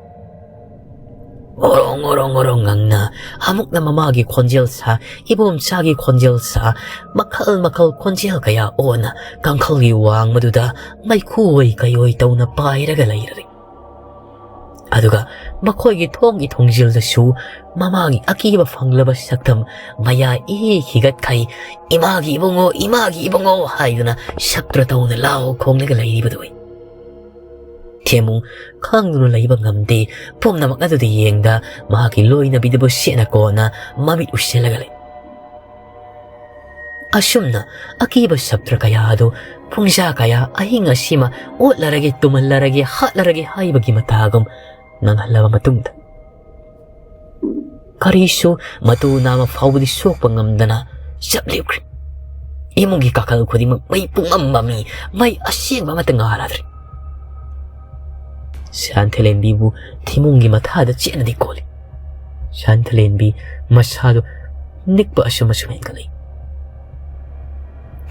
ꯑꯣꯔꯣꯡ ꯑꯣꯔꯣꯡ ꯑꯣꯔꯣꯡ ꯉꯪꯅ ꯑꯃꯨꯛꯅ ꯃꯃꯥꯒꯤ ꯈꯣꯟꯖꯦꯜ ꯁꯥ, ꯏꯕꯣꯝꯆꯥꯒꯤ ꯈꯣꯟꯖꯦꯜ ꯁꯥ, ꯃꯈꯜ ꯃꯈꯜ ꯈꯣꯟꯖꯦꯜ ꯀꯌꯥ ꯑꯣꯟꯅ ꯀꯥꯡꯈꯜꯒꯤ ꯋꯥꯡꯃꯗꯨꯗ ꯃꯩꯈꯨ ꯑꯣꯏ ꯀꯩꯑꯣꯏ ꯇꯧꯅ ꯄꯥꯏꯔꯒ ꯂꯩꯔꯔꯤ꯫ ꯑꯗꯨꯒ ꯃꯈꯣꯏꯒꯤ ꯊꯣꯡꯒꯤ ꯊꯣꯡꯖꯤꯜꯗꯁꯨ ꯃꯃꯥꯒꯤ ꯑꯀꯤꯕ ꯐꯪꯂꯕ ꯁꯛꯇꯝ, ꯃꯌꯥ ꯏ ꯍꯤꯒꯠꯈꯩ, "ꯏꯃꯥꯒꯤ ꯏꯕꯨꯡꯉꯣ, ꯏꯃꯥꯒꯤ ꯏꯕꯨꯡꯉꯣ" ꯍꯥꯏꯗꯨꯅ ꯁꯛꯇ꯭ꯔ ꯇꯧꯅ ꯂꯥꯎ ꯈꯣꯡꯂꯒ ꯂꯩꯔꯤꯕꯗꯨ ꯎꯏ꯫ ꯊꯦꯝꯃꯨ ꯈꯪꯗꯨꯅ ꯂꯩꯕ ꯉꯝꯗꯦ꯫ ꯄꯨꯝꯅꯃꯛ ꯑꯗꯨꯗ ꯌꯦꯡꯗ ꯃꯍꯥꯛꯀꯤ ꯂꯣꯏꯅꯕꯤꯗꯨꯕꯨ ꯁꯦꯠꯅ ꯀꯣꯟꯅ ꯃꯃꯤꯠ ꯎꯏꯁꯤꯜꯂꯒ ꯂꯩ꯫ ꯑꯁꯨꯝꯅ ꯑꯀꯤꯕ ꯁꯛꯇ꯭ꯔ ꯀꯌꯥ ꯑꯗꯨ ꯄꯨꯡꯖꯥ ꯀꯌꯥ ꯑꯍꯤꯡ ꯑꯁꯤꯃ ꯑꯣꯠꯂꯔꯒꯦ, ꯇꯨꯝꯍꯜꯂꯔꯒꯦ, ꯍꯥꯠꯂꯔꯒꯦ ꯍꯥꯏꯕꯒꯤ ꯃꯇꯥꯒꯨꯝ ꯉꯪꯍꯜꯂꯕ ꯃꯇꯨꯡꯗ ꯀꯔꯤꯁꯨ ꯃꯇꯨ ꯅꯥꯝꯃ ꯐꯥꯎꯕꯗꯤ ꯁꯣꯛꯄ ꯉꯝꯗꯅ ꯆꯞ ꯂꯦꯞꯈ꯭ꯔꯦ꯫ ꯏꯃꯨꯡꯒꯤ ꯀꯥꯈꯜ ꯈꯨꯗꯤꯡꯃꯛ ꯃꯩ ꯄꯨꯡꯃꯝ ꯃꯝꯃꯤ, ꯃꯩ ꯑꯁꯦꯡꯕ ꯑꯃꯠꯇ ꯉꯥꯜꯂꯗ꯭ꯔꯦ꯫ ꯁꯥꯟꯊꯂꯦꯝꯕꯤꯕꯨ ꯊꯤꯃꯨꯡꯒꯤ ꯃꯊꯥꯗ ꯆꯦꯠꯅꯗꯤ ꯀꯣꯜꯂꯤ꯫ ꯁꯥꯟꯊꯂꯦꯝꯕꯤ ꯃꯁꯥꯗꯨ ꯅꯤꯛꯄ ꯑꯁꯨꯝ ꯑꯁꯨꯝ ꯍꯦꯟꯒꯠꯂꯛꯏ꯫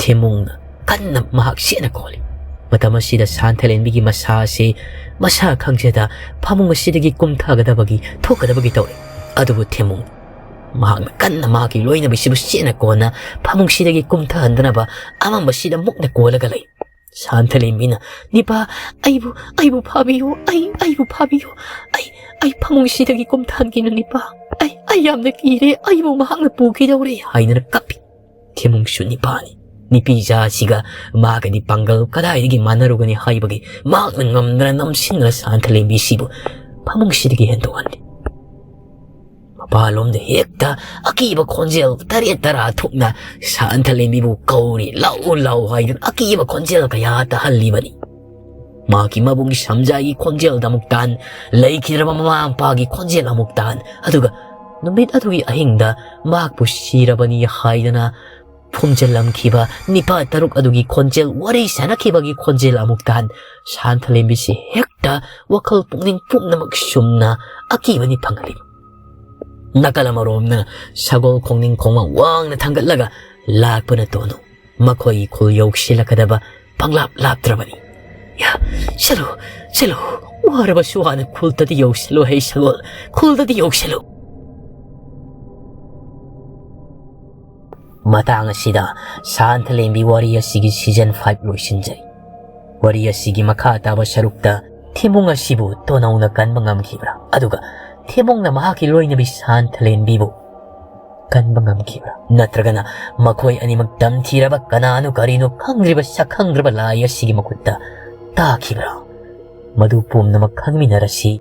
ꯊꯦꯝꯃꯨꯡꯅ ꯀꯟꯅ ꯃꯍꯥꯛ ꯁꯦꯠꯅ ꯀꯣꯜꯂꯤ꯫ ꯃꯇꯝ ꯑꯁꯤꯗ ꯁꯥꯟꯊꯂꯦꯟꯕꯤꯒꯤ ꯃꯁꯥ ꯑꯁꯤ ꯃꯁꯥ ꯈꯪꯖꯗ ꯐꯃꯨꯡ ꯑꯁꯤꯗꯒꯤ ꯀꯨꯝꯊꯒꯗꯕꯒꯤ, ꯊꯣꯛꯀꯗꯕꯒꯤ ꯇꯧꯔꯤ꯫ ꯑꯗꯨꯕꯨ ꯊꯦꯝꯃꯨꯡ ꯃꯍꯥꯛꯅ ꯀꯟꯅ ꯃꯍꯥꯛꯀꯤ ꯂꯣꯏꯅꯕꯤꯁꯤꯕꯨ ꯁꯦꯠꯅ ꯀꯣꯟꯅ ꯐꯃꯨꯡꯁꯤꯗꯒꯤ ꯀꯨꯝꯊꯍꯟꯗꯅꯕ ꯑꯃꯝꯕꯁꯤꯗ ꯃꯨꯛꯅ ꯀꯣꯜꯂꯒ ꯂꯩ꯫ ꯁꯥꯟꯊꯂꯦꯝꯕꯤꯅ, "ꯅꯤꯄꯥ, ꯑꯩꯕꯨ, ꯑꯩꯕꯨ ꯐꯥꯕꯤꯌꯨ, ꯑꯩ, ꯑꯩꯕꯨ ꯐꯥꯕꯤꯌꯨ, ꯑꯩ, ꯑꯩ ꯐꯃꯨꯡꯁꯤꯗꯒꯤ ꯀꯨꯝꯊꯍꯟꯈꯤꯅꯨ ꯅꯤꯄꯥ, ꯑꯩ, ꯑꯩ ꯌꯥꯝꯅ ꯀꯤꯔꯦ, ꯑꯩꯕꯨ ꯃꯍꯥꯛꯅ ꯄꯨꯈꯤꯗꯧꯔꯦ" ꯍꯥꯏꯗꯅ ꯀꯞꯄꯤ꯫ ꯊꯤꯃꯨꯡꯁꯨ ꯅꯤꯄꯥꯅꯤ꯫ ꯅꯨꯄꯤꯖꯥꯁꯤꯒ ꯃꯥꯒꯗꯤ ꯄꯥꯡꯒꯜ ꯀꯗꯥꯏꯗꯒꯤ ꯃꯥꯟꯅꯔꯨꯒꯅꯤ ꯍꯥꯏꯕꯒꯤ ꯃꯍꯥꯛꯅ ꯉꯝꯗꯅ ꯅꯝꯁꯤꯟꯗꯨꯅ ꯁꯥꯟꯊꯂꯦꯝꯕꯤꯁꯤꯕꯨ ꯐꯃꯨꯡꯁꯤꯗꯒꯤ ꯍꯦꯟꯗꯣꯛꯍꯟꯗꯦ꯫ ꯃꯄꯥꯟꯂꯣꯝꯗ ꯍꯦꯛꯇ ꯑꯀꯤꯕ ꯈꯣꯟꯖꯦꯜ ꯇꯔꯦꯠ ꯇꯔꯥ ꯊꯣꯛꯅ ꯁꯥꯟꯊꯂꯦꯝꯕꯤꯕꯨ ꯀꯧꯔꯤ, "ꯂꯥꯛꯎ, ꯂꯥꯛꯎ" ꯍꯥꯏꯗꯨꯅ ꯑꯀꯤꯕ ꯈꯣꯟꯖꯦꯜ ꯀꯌꯥ ꯇꯥꯍꯜꯂꯤꯕꯅꯤ꯫ ꯃꯍꯥꯛꯀꯤ ꯃꯕꯨꯡ ꯁꯝꯖꯥꯏꯒꯤ ꯈꯣꯟꯖꯦꯜꯗ ꯑꯃꯨꯛ ꯇꯥꯟ, ꯂꯩꯈꯤꯗ꯭ꯔꯕ ꯃꯃꯥ ꯃꯄꯥꯒꯤ ꯈꯣꯟꯖꯦꯜ ꯑꯃꯨꯛ ꯇꯥꯟ, ꯑꯗꯨꯒ ꯅꯨꯃꯤꯠ ꯑꯗꯨꯒꯤ ꯑꯍꯤꯡꯗ ꯃꯍꯥꯛꯄꯨ ꯁꯤꯔꯕꯅꯤ ꯍꯥꯏꯗꯅ ꯐꯨꯝꯖꯤꯜꯂꯝꯈꯤꯕ ꯅꯤꯄꯥ ꯇꯔꯨꯛ ꯑꯗꯨꯒꯤ ꯈꯣꯟꯖꯦꯜ, ꯋꯥꯔꯤ ꯁꯥꯟꯅꯈꯤꯕꯒꯤ ꯈꯣꯟꯖꯦꯜ ꯑꯃꯨꯛ ꯇꯥꯟ, ꯁꯥꯟꯊꯂꯦꯝꯕꯤꯁꯤ ꯍꯦꯛꯇ ꯋꯥꯈꯜ ꯄꯨꯛꯅꯤꯡ ꯄꯨꯝꯅꯃꯛ ꯁꯨꯝꯅ ꯑꯀꯤꯕꯅꯤ ꯐꯪꯍꯜꯂꯤ꯫ ꯅꯥꯀꯜ ꯑꯃꯔꯣꯝꯅ ꯁꯒꯣꯜ ꯈꯣꯡꯅꯤꯡ ꯈꯣꯡꯃꯥꯡ ꯋꯥꯡꯅ ꯊꯥꯡꯒꯠꯂꯒ ꯂꯥꯛꯄꯅ ꯇꯣꯅꯨ꯫ ꯃꯈꯣꯏꯒꯤ ꯈꯨꯜ ꯌꯧꯁꯤꯜꯂꯛꯀꯗꯕ ꯄꯪꯂꯥꯞ ꯂꯥꯞꯇ꯭ꯔꯕꯅꯤ꯫ ꯌꯥ, ꯆꯠꯂꯨ, ꯆꯠꯂꯨ, ꯋꯥꯔꯕꯁꯨ ꯋꯥꯅ ꯈꯨꯜꯗꯗꯤ ꯌꯧꯁꯤꯜꯂꯨ, ꯍꯩ ꯁꯒꯣꯜ, ꯈꯨꯜꯗꯗꯤ ꯌꯧꯁꯤꯜꯂꯨ꯫ ꯃꯇꯥꯡ ꯑꯁꯤꯗ ꯁꯥꯟꯊꯂꯦꯝꯕꯤ ꯋꯥꯔꯤ ꯑꯁꯤꯒꯤ season five ꯂꯣꯏꯁꯤꯟꯖꯔꯤ꯫ ꯋꯥꯔꯤ ꯑꯁꯤꯒꯤ ꯃꯈꯥ ꯇꯥꯕ ꯁꯔꯨꯛꯇ ꯊꯦꯝꯕꯨꯡ ꯑꯁꯤꯕꯨ ꯇꯣꯅꯧꯅ ꯀꯟꯕ ꯉꯝꯈꯤꯕ꯭ꯔꯥ? ꯑꯗꯨꯒ ꯊꯦꯝꯕꯨꯡꯅ ꯃꯍꯥꯛꯀꯤ ꯂꯣꯏꯅꯕꯤ ꯁꯥꯟꯊꯂꯦꯝꯕꯤꯕꯨ ꯀꯟꯕ ꯉꯝꯈꯤꯕ꯭ꯔꯥ? ꯅꯠꯇ꯭ꯔꯒꯅ ꯃꯈꯣꯏ ꯑꯅꯤꯃꯛ ꯇꯝꯊꯤꯔꯕ ꯀꯅꯥꯅꯣ ꯀꯔꯤꯅꯣ ꯈꯪꯗ꯭ꯔꯤꯕ ꯁꯛꯈꯪꯗ꯭ꯔꯕ ꯂꯥꯏ ꯑꯁꯤꯒꯤ ꯃꯈꯨꯠꯇ ꯇꯥꯈꯤꯕ꯭ꯔꯥ? ꯃꯗꯨ ꯄꯨꯝꯅꯃꯛ ꯈꯪꯃꯤꯟꯅꯔꯁꯤ꯫